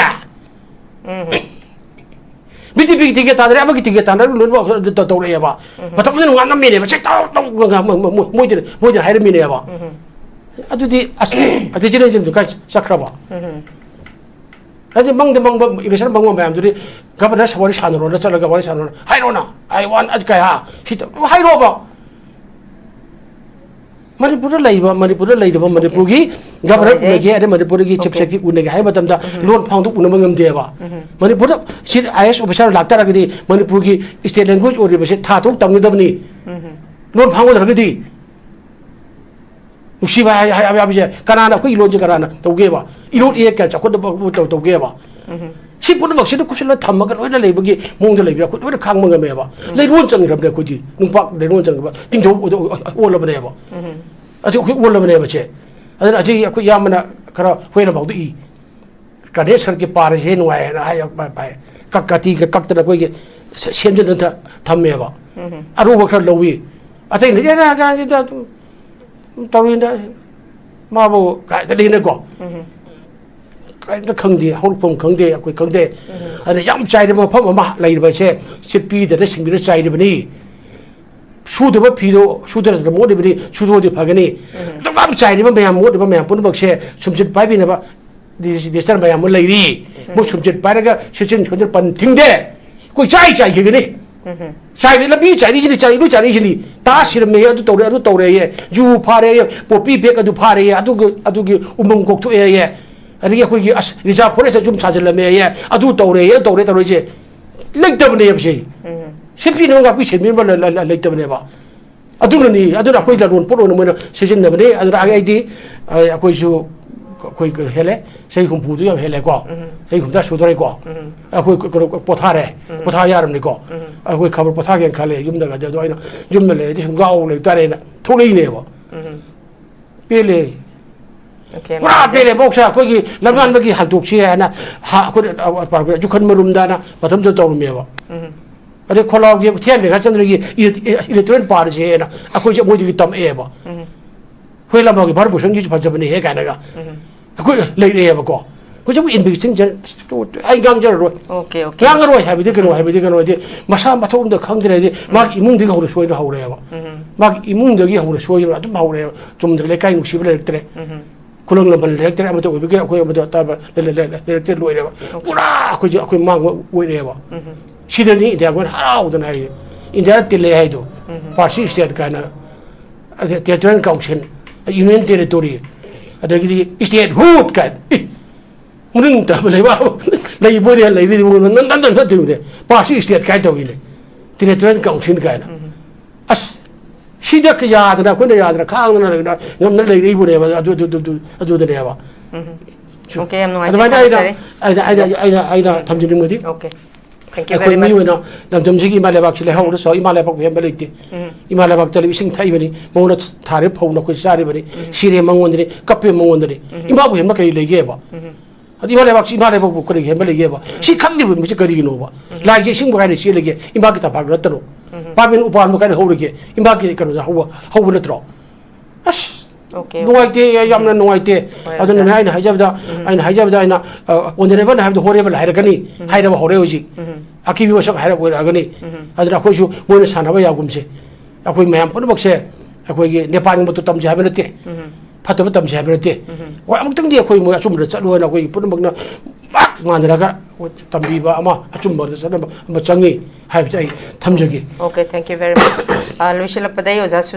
ꯕꯤ ꯖꯦ ꯄꯤꯒꯤ ꯇꯤꯀꯦꯠ ꯇꯥꯟꯅꯔꯦ, ꯑꯃꯒꯤ ꯇꯤꯀꯦꯠ ꯇꯥꯟꯅꯔꯦ, ꯂꯣꯏꯅꯃꯛ ꯇꯧꯔꯛꯑꯦꯕ꯫ ꯃꯇꯝꯗꯨꯗ ꯉꯥꯡꯉꯝꯃꯤꯅꯦꯕ, ꯆꯦꯛ ꯇꯧ ꯇꯧ ꯃꯣꯏꯗꯅ ꯃꯣꯏꯗꯅ ꯍꯥꯏꯔꯝꯃꯤꯅꯦꯕ꯫ ꯑꯗꯨꯗꯤ ꯑꯁ, ꯔꯤꯖꯅꯦꯜꯁꯤꯡꯗꯨ ꯀꯥꯏ ꯆꯠꯈ꯭ꯔꯕ? ꯍꯥꯏꯗꯤ ꯃꯪꯗ ꯃꯪꯕ, ꯏꯂꯦꯛꯁꯟ ꯃꯪꯕ ꯃꯌꯥꯝꯗꯨꯗꯤ ꯒꯚꯔꯅꯔ ꯋꯥꯔꯤ ꯁꯥꯟꯅꯔꯣꯅ ꯆꯠꯂꯒ ꯋꯥꯔꯤ ꯁꯥꯟꯅꯔꯣꯅ ꯍꯥꯏꯔꯣꯅ, "ꯑꯥꯏ ꯋꯥꯟ" ꯀꯩ ꯍꯥ ꯁꯤ ꯇꯧ-, ꯍꯥꯏꯔꯣꯕ꯫ ꯃꯅꯤꯄꯨꯔꯗ ꯂꯩꯕ, ꯃꯅꯤꯄꯨꯔꯗ ꯂꯩꯔꯤꯕ ꯃꯅꯤꯄꯨꯔꯒꯤ ꯒꯚꯔꯅꯔ ꯅꯨꯡꯉꯥꯏꯖꯩ꯫ ꯎꯅꯒꯦ, ꯑꯗꯩ ꯃꯅꯤꯄꯨꯔꯒꯤ ꯆꯤꯐ ꯁꯦꯀ꯭ꯔꯦꯇꯔꯤ ꯎꯅꯒꯦ ꯍꯥꯏꯕ ꯃꯇꯝꯗ ꯂꯣꯟ ꯐꯥꯎꯗ ꯎꯅꯕ ꯉꯝꯗꯦꯕ꯫ ꯃꯅꯤꯄꯨꯔꯗ ꯁꯤ ꯑꯥꯏ ꯑꯦꯁ ꯑꯣꯐꯤꯁꯥꯔ ꯂꯥꯛꯇꯥꯔꯒꯗꯤ ꯃꯅꯤꯄꯨꯔꯒꯤ ꯁ꯭ꯇꯦꯠ ꯂꯦꯡꯒ꯭ꯋꯦꯖ ꯑꯣꯏꯔꯤꯕꯁꯦ ꯊꯥ ꯇꯔꯨꯛ ꯇꯝꯒꯗꯕꯅꯤ꯫ ꯂꯣꯟ ꯐꯥꯎꯒꯗ꯭ꯔꯒꯗꯤ ꯅꯨꯡꯁꯤꯕ ꯍꯥꯏ-, ꯍꯥꯏ-, ꯍꯥꯏꯕꯁꯦ ꯀꯅꯥꯅ ꯑꯩꯈꯣꯏꯒꯤ ꯂꯣꯟꯁꯦ ꯀꯅꯥꯅ ꯇꯧꯒꯦꯕ? ꯏꯔꯣꯠ ꯏꯌꯦꯛ ꯀꯌꯥ ꯆꯥꯎꯈꯠꯅꯕ ꯇꯧ-, ꯇꯧꯒꯦꯕ? ꯁꯤ ꯄꯨꯝꯅꯃꯛꯁꯤꯗ ꯀꯨꯞꯁꯤꯜꯂ ꯊꯝꯃꯒ ꯂꯣꯏꯅ ꯂꯩꯕꯒꯤ ꯃꯑꯣꯡꯗ ꯂꯩꯕ ꯑꯩꯈꯣꯏ ꯂꯣꯏꯅ ꯈꯥꯡꯕ ꯉꯝꯃꯦꯕ꯫ ꯂꯩꯔꯣꯟ ꯆꯪꯈ꯭ꯔꯕꯅꯦ ꯑꯩꯈꯣꯏꯗꯤ꯫ ꯅꯨꯡꯄꯥꯛ ꯂꯩꯔꯣꯟ ꯆꯪꯈ꯭ꯔꯕ ꯇꯤꯡꯊꯧ ꯑꯣꯜꯂꯕꯅꯦꯕ꯫ ꯑꯗꯨ ꯑꯩꯈꯣꯏ ꯑꯣꯜꯂꯕꯅꯦꯕ ꯁꯦ꯫ ꯑꯗꯨꯅ ꯑꯁꯤ ꯑꯩꯈꯣꯏ ꯏꯌꯥꯝꯕꯅ ꯈꯔ ꯍꯣꯏꯅ ꯐꯥꯎꯗꯣꯛꯏ꯫ ꯀꯅꯦꯁꯔꯒꯤ ꯄꯥꯔꯁꯦ ꯅꯨꯡꯉꯥꯏꯌꯦꯅ ꯍꯥꯏ, ꯍꯥꯏ, ꯍꯥꯏ꯫ ꯀꯛ-, ꯀꯥꯇꯤꯒ ꯀꯛꯇꯅ ꯑꯩꯈꯣꯏꯒꯤ ꯁꯦ-, ꯁꯦꯝꯖꯤꯟꯗꯅ ꯊ-, ꯊꯝꯃꯦꯕ꯫ ꯑꯔꯨꯕ ꯈꯔ ꯂꯧꯏ꯫ ꯑꯇꯩꯅ "ꯑꯦ, ꯅ, ꯀꯥꯟꯁꯤꯗ ꯑꯗꯨꯝ ꯇꯧꯔꯤꯅ ꯃꯥꯕꯨ" ꯀꯥꯏꯗ ꯂꯩꯅꯀꯣ꯫ ꯀꯔꯤꯝꯇ ꯈꯪꯗꯦ, ꯍꯧꯔꯛꯐꯝ ꯈꯪꯗꯦ, ꯑꯩꯈꯣꯏ ꯈꯪꯗꯦ꯫ ꯑꯗꯨꯅ ꯌꯥꯝ ꯆꯥꯏꯔꯕ ꯃꯐꯝ ꯑꯃ ꯂꯩꯔꯤꯕꯁꯦ ꯁꯤꯠꯄꯤꯗꯅ ꯁꯤꯡꯕꯤꯗ ꯆꯥꯏꯔꯤꯕꯅꯤ꯫ ꯁꯨꯗꯕ ꯐꯤꯗꯣ ꯁꯨꯗꯅ ꯃꯣꯠꯂꯤꯕꯅꯤ, ꯁꯨꯗꯣꯛꯑꯗꯤ ꯐꯒꯅꯤ꯫ ꯑꯗꯨꯛ ꯌꯥꯝ ꯆꯥꯏꯔꯤꯕ ꯃꯌꯥꯝ, ꯃꯣꯠꯂꯤꯕ ꯃꯌꯥꯝ ꯄꯨꯝꯅꯃꯛꯁꯦ ꯁꯨꯝꯆꯤꯠ ꯄꯥꯏꯕꯤꯅꯕ ꯗꯤ ꯁꯤ ꯗꯤꯁꯇꯔ ꯃꯌꯥꯝ ꯑꯃ ꯂꯩꯔꯤ꯫ ꯃꯣꯏ ꯁꯨꯝꯆꯤꯠ ꯄꯥꯏꯔꯒ ꯁꯤꯆꯤꯟ ꯁꯣꯟꯖꯤꯟ ꯄꯟ ꯊꯤꯡꯗꯦ꯫ ꯑꯩꯈꯣꯏ ꯆꯥꯏ ꯆꯥꯏꯈꯤꯒꯅꯤ꯫ ꯆꯥꯏꯕ ꯂꯝꯕꯤ ꯆꯥꯏꯔꯤꯁꯤꯅꯤ, ꯆꯥꯏꯔꯤꯕ ꯆꯥꯏꯔꯤꯁꯤꯅꯤ꯫ ꯇꯥ ꯁꯤꯔꯝꯃꯦ, ꯑꯗꯨ ꯇꯧꯔꯦ, ꯑꯗꯨ ꯇꯧꯔꯦꯌꯦ꯫ ꯌꯨ ꯐꯥꯔꯦꯌꯦ, ꯄꯣꯄꯤ ꯕꯦꯒ ꯑꯗꯨ ꯐꯥꯔꯦꯌꯦ, ꯑꯗꯨꯒ, ꯑꯗꯨꯒꯤ ꯎꯃꯪ ꯀꯣꯛꯊꯣꯛꯑꯦꯌꯦ꯫ ꯑꯗꯒꯤ ꯑꯩꯈꯣꯏꯒꯤ ꯑꯁ ꯔꯤꯖꯥꯔꯚ ꯐꯣꯔꯦꯁꯇ ꯌꯨꯝ ꯁꯥꯖꯤꯜꯂꯝꯃꯦꯌꯦ, ꯑꯗꯨ ꯇꯧꯔꯦꯌꯦ, ꯑꯗꯨ ꯇꯧꯔꯦ ꯇꯧꯔꯤꯁꯦ꯫ ꯂꯩꯇꯕꯅꯦꯕ ꯁꯤ꯫ ꯁꯤ ꯄꯤꯅꯕ ꯉꯥꯛꯄꯤ ꯁꯦꯟꯕꯤꯅꯕ ꯂ-, ꯂ-, ꯂ-, ꯂꯩꯇꯕꯅꯦꯕ꯫ ꯑꯗꯨꯅꯅꯤ, ꯑꯗꯨꯅ ꯑꯩꯈꯣꯏ ꯂꯂꯣꯟ ꯄꯣꯠ ꯑꯣꯏꯅ ꯃꯣꯏꯅ ꯁꯤꯖꯤꯟꯅꯕꯅꯤ꯫ ꯑꯗꯨꯅ ꯑꯩ-, ꯑꯩꯗꯤ, ꯑ, ꯑꯩꯈꯣꯏꯁꯨ, ꯑꯩꯈꯣꯏ ꯀꯩꯅꯣ ꯍꯦꯜꯂꯦ, ꯆꯍꯤ ꯍꯨꯝꯐꯨꯗꯨ ꯌꯥꯝ ꯍꯦꯜꯂꯦꯀꯣ꯫ ꯆꯍꯤ ꯍꯨꯝꯐꯨꯇꯔꯥ ꯁꯨꯗꯣꯔꯦꯀꯣ꯫ ꯑꯩꯈꯣꯏ ꯀꯩꯅꯣ ꯄꯣꯊꯥꯔꯦ, ꯄꯣꯊꯥ ꯌꯥꯔꯕꯅꯤꯀꯣ꯫ ꯑꯩꯈꯣꯏ ꯈꯕꯔ ꯄꯣꯊꯥꯒꯦꯅ ꯈꯜꯂꯦ ꯌꯨꯝꯗꯒꯗꯤ, ꯑꯗꯣ ꯑꯩꯅ ꯌꯨꯝꯗ ꯂꯩꯔꯗꯤ ꯁꯨꯝ ꯉꯥꯎ ꯂꯩꯕ ꯇꯥꯔꯦꯅ ꯊꯣꯛꯂꯛꯏꯅꯦꯕ꯫ ꯄꯦꯜꯂꯦ꯫ ꯑꯣꯀꯦ, ꯄꯨꯔꯥ ꯅꯨꯡꯉꯥꯏꯖꯩ꯫ ꯄꯦꯜꯂꯦ꯫ ꯃꯍꯧꯁꯥ ꯑꯩꯈꯣꯏꯒꯤ ꯂꯝꯌꯥꯟꯕꯒꯤ ꯍꯟꯗꯣꯛꯁꯤ ꯍꯥꯏꯅ ꯍꯥ-, ꯑꯩꯈꯣꯏꯅ, ꯑ, ꯑ, ꯖꯨꯈꯟ ꯃꯔꯨꯝꯗꯅ ꯃꯇꯝꯗꯨꯗ ꯇꯧꯔꯝꯃꯦꯕ꯫ ꯑꯗꯩ ꯈꯣꯂꯥꯎꯒꯤ ꯊꯦꯝꯕꯤ ꯈꯔ ꯆꯟꯗ꯭ꯔꯒꯤ ꯏꯂꯦꯛꯇꯣꯔꯦꯜ ꯄꯥꯔꯁꯦꯅ ꯑꯩꯈꯣꯏꯁꯦ ꯃꯣꯏꯗꯒꯤ ꯇꯝꯃꯛꯑꯦꯕ꯫ ꯎꯝ꯫ ꯍꯣꯏ, ꯂꯝꯃꯥꯎꯒꯤ ꯚꯥꯔꯠ ꯚꯨꯁꯟꯒꯤꯁꯨ ꯐꯖꯕꯅꯦꯍꯦ ꯀꯥꯏꯅꯒ꯫ ꯎꯝ꯫ ꯑꯩꯈꯣꯏ ꯂꯩꯔꯛꯑꯦꯕꯀꯣ꯫ ꯍꯧꯖꯤꯛꯄꯨ ꯏꯟꯚꯦꯁꯇꯤꯡ ꯖꯔ-, ꯑꯁ, ꯇꯣ-, ꯇꯣ-, ꯑꯩ ꯉꯥꯡꯖꯔꯔꯣꯏ꯫ Okay, okay. ꯉꯥꯡꯉꯔꯣꯏ ꯍꯥꯏꯕꯗꯤ ꯀꯩꯅꯣ, ꯎꯝ꯫ ꯍꯥꯏꯕꯗꯤ ꯀꯩꯅꯣ ꯍꯥꯏꯗꯤ ꯃꯁꯥ ꯃꯊꯧ ꯑꯝꯇ ꯈꯪꯗ꯭ꯔꯦ ꯍꯥꯏꯗꯤ ꯎꯝ꯫ ꯃꯥꯒꯤ ꯏꯃꯨꯡꯗꯒꯤ ꯍꯧꯅ ꯁꯣꯏꯅ ꯍꯧꯔꯛꯑꯦꯕ꯫ ꯎꯝ꯫ ꯃꯥꯒꯤ ꯏꯃꯨꯡꯗꯒꯤ ꯍꯧꯅ ꯁꯣꯏꯅ ꯑꯗꯨꯝ ꯍꯧꯔꯛꯑꯦꯕ꯫ ꯆꯨꯝꯗ꯭ꯔꯦ, ꯂꯩꯀꯥꯏ ꯅꯨꯡꯁꯤꯕ ꯂꯩꯔꯛꯇ꯭ꯔꯦ꯫ ꯎꯝ꯫ ꯈꯨꯂꯪ ꯂꯃꯟ ꯂꯩꯔꯛꯇ꯭ꯔꯦ, ꯑꯃꯠꯇ ꯑꯣꯏꯕꯒꯤ ꯑꯩꯈꯣꯏ ꯑꯃꯗ ꯇꯥꯕ ꯂꯩ-, ꯂꯩ-, ꯂꯩ-, ꯂꯩꯔꯛꯇ꯭ꯔꯦ, ꯂꯣꯏꯔꯦꯕ꯫ ꯑꯣꯀꯦ꯫ ꯄꯨꯔꯥ ꯑꯩꯈꯣꯏꯁꯦ, ꯑꯩꯈꯣꯏ ꯃꯥꯡꯕ ꯑꯣꯏꯔꯛꯑꯦꯕ꯫ ꯎꯝ꯫ ꯁꯤꯗꯅꯤ ꯏꯟꯗꯤꯌꯥ ꯒꯣꯔꯃꯦꯟ ꯍꯔꯥꯎꯗꯅ ꯍꯥꯏꯔꯤ꯫ ꯏꯟꯗꯤꯌꯥꯗ ꯇꯤꯜꯂꯦ ꯍꯥꯏꯗꯣ, ꯎꯝ꯫ ꯄꯥꯔꯁꯤ ꯁ꯭ꯇꯦꯠ ꯀꯥꯏꯅ, ꯑꯗꯩ ꯇꯦꯔꯤꯇꯣꯔꯤꯌꯦꯜ ꯀꯥꯎꯟꯁꯤꯜ, ꯌꯨꯅꯤꯌꯟ ꯇꯦꯔꯤꯇꯣꯔꯤ, ꯑꯗꯒꯤꯗꯤ ꯁ꯭ꯇꯦꯠꯍꯨꯗ ꯀꯥꯏꯅ꯫ ꯏ! ꯃꯅꯤꯡ ꯇꯝꯕ ꯂꯩꯕꯥꯛ ꯂꯩꯕꯣꯏꯔꯦ, ꯂꯩꯔꯤꯗꯤ ꯅꯟ-, ꯅꯟ-, ꯅꯟ-, ꯅꯠꯇꯦꯅꯦ꯫ ꯄꯥꯔꯁꯤ ꯁ꯭ꯇꯦꯠ ꯀꯥꯏ ꯇꯧꯏꯅꯦ꯫ ꯇꯦꯔꯤꯇꯣꯔꯤꯌꯦꯜ ꯀꯥꯎꯟꯁꯤꯜ ꯀꯥꯏꯅ꯫ ꯎꯝ꯫ ꯑꯁ, ꯁꯤꯗ ꯌꯥꯗꯅ, ꯑꯩꯈꯣꯏꯅ ꯌꯥꯗꯅ ꯈꯥꯡꯗꯅ ꯂꯩꯅ-, ꯉꯝꯅ ꯂꯩꯔꯛꯏꯕꯅꯦꯕ꯫ ꯑꯗꯨ, ꯑꯗꯨ, ꯑꯗꯨ, ꯑꯗꯨ, ꯑꯗꯨꯗꯅꯦꯕ꯫ ꯎꯝ꯫ ꯑꯣꯀꯦ, ꯌꯥꯝ ꯅꯨꯡꯉꯥꯏꯖꯔꯦ, ꯑꯗꯨꯃꯥꯏꯅ ꯑꯩꯅ, ꯊꯥꯒꯠꯆꯔꯤ꯫ ꯑꯩꯅ, ꯑꯩꯅ, ꯑꯩꯅ, ꯑꯩꯅ ꯊꯝꯖꯅꯤꯡꯕꯗꯤ, Okay. Thank you ꯑꯩꯈꯣꯏ very ꯃꯤ much. ꯑꯣꯏꯅ ꯂꯝꯗꯝꯁꯤꯒꯤ ꯏꯃꯥ ꯂꯩꯕꯥꯛꯁꯤ ꯂꯩꯍꯧꯔꯁꯨ ꯏꯃꯥ ꯂꯩꯕꯥꯛꯄꯨ ꯍꯦꯟꯕ ꯂꯩꯇꯦ꯫ ꯎꯝ꯫ ꯏꯃꯥ ꯂꯩꯕꯥꯛꯇ ꯂꯩꯕ ꯏꯁꯤꯡ ꯊꯛꯏꯕꯅꯤ, ꯃꯉꯣꯟꯗ ꯊꯥꯔꯤꯕ ꯐꯧ ꯅꯈꯣꯏ ꯆꯥꯔꯤꯕꯅꯤ, ꯎꯝ꯫ ꯁꯤꯔꯦ ꯃꯉꯣꯟꯗꯅꯤ, ꯀꯞꯄꯦ ꯃꯉꯣꯟꯗꯅꯤ꯫ ꯎꯝ꯫ ꯏꯃꯥꯕꯨ ꯍꯦꯟꯕ ꯀꯔꯤ ꯂꯩꯒꯦꯕ? ꯎꯝ꯫ ꯑꯗꯨ ꯏꯃꯥ ꯂꯩꯕꯥꯛꯁꯤ ꯏꯃꯥ ꯂꯩꯕꯥꯛꯄꯨ ꯀꯔꯤ ꯍꯦꯟꯕ ꯂꯩꯒꯦꯕ? ꯁꯤ ꯈꯪꯗ꯭ꯔꯤꯕ ꯃꯤꯁꯤ ꯀꯔꯤꯒꯤꯅꯣꯕ? ꯎꯝ꯫ ꯂꯥꯏꯁꯦ ꯏꯁꯤꯡꯕꯨ ꯀꯥꯏꯅ ꯆꯦꯜꯂꯤꯒꯦ? ꯏꯃꯥꯒꯤ ꯇꯝꯄꯥꯛ ꯅꯠꯇ꯭ꯔꯣ? ꯎꯝ꯫ ꯄꯥꯝꯕꯤꯅ ꯎꯄꯥꯟꯕꯨ ꯀꯥꯏꯅ ꯍꯧꯔꯤꯒꯦ? ꯏꯃꯥꯒꯤ ꯀꯩꯅꯣꯗ ꯍꯧꯕ, ꯍꯧꯕ ꯅꯠꯇ꯭ꯔꯣ? ꯑꯁ, Okay, okay. ꯅꯨꯡꯉꯥꯏꯇꯦ, ꯌꯥꯝꯅ ꯎꯝ꯫ ꯅꯨꯡꯉꯥꯏꯇꯦ꯫ ꯍꯣꯏ, ꯑꯗꯨꯅꯅꯦ ꯑꯣꯖꯥ꯫ ꯑꯩꯅ ꯍꯥꯏꯖꯕꯗ, ꯎꯝ꯫ ꯑꯩꯅ ꯍꯥꯏꯖꯕꯗ ꯑꯩꯅ, ꯑ, honourable ꯍꯥꯏꯕꯗꯣ horrible ꯍꯥꯏꯔꯛꯀꯅꯤ, ꯎꯝ꯫ ꯍꯥꯏꯔꯕ ꯍꯧꯔꯦ ꯍꯧꯖꯤꯛ꯫ ꯎꯝ꯫ ꯑꯀꯤꯕꯤ ꯃꯁꯛ ꯍꯥꯏꯔꯞ ꯑꯣꯏꯔꯛꯑꯒꯅꯤ꯫ ꯎꯝ꯫ ꯑꯗꯨꯅ ꯑꯩꯈꯣꯏꯁꯨ ꯃꯣꯏꯅ ꯁꯥꯟꯅꯕ ꯌꯥꯒꯨꯝꯁꯦ꯫ ꯑꯩꯈꯣꯏ ꯃꯌꯥꯝ ꯄꯨꯝꯅꯃꯛꯁꯦ ꯑꯩꯈꯣꯏꯒꯤ ꯅꯦꯄꯥꯜꯒꯤ ꯃꯇꯧ ꯇꯝꯁꯦ ꯍꯥꯏꯕ ꯅꯠꯇꯦ꯫ ꯎꯝ꯫ ꯐꯠꯇꯕ ꯇꯝꯁꯦ ꯍꯥꯏꯕ ꯅꯠꯇꯦ꯫ ꯎꯝ꯫ ꯑꯩꯈꯣꯏ ꯑꯃꯨꯛꯇꯪꯗꯤ ꯑꯩꯈꯣꯏ ꯃꯣꯏ ꯑꯆꯨꯝꯕꯗ ꯆꯠꯂꯣ ꯍꯥꯏꯅ ꯑꯩꯈꯣꯏ ꯄꯨꯝꯅꯃꯛꯅ ꯄꯥꯛ ꯃꯥꯟꯅꯔꯒ ꯇꯝꯕꯤꯕ ꯑꯃ, ꯑꯆꯨꯝꯕꯗ ꯆꯠꯅꯕ ꯑꯃ ꯆꯪꯉꯤ ꯍꯥꯏꯕꯁꯦ ꯑꯩ ꯊꯝꯖꯒꯦ꯫ Okay, thank you very much. ꯑ, ꯂꯣꯏꯁꯤꯜꯂꯛꯄꯗ ꯑꯩ ꯑꯣꯖꯥ ꯁꯨ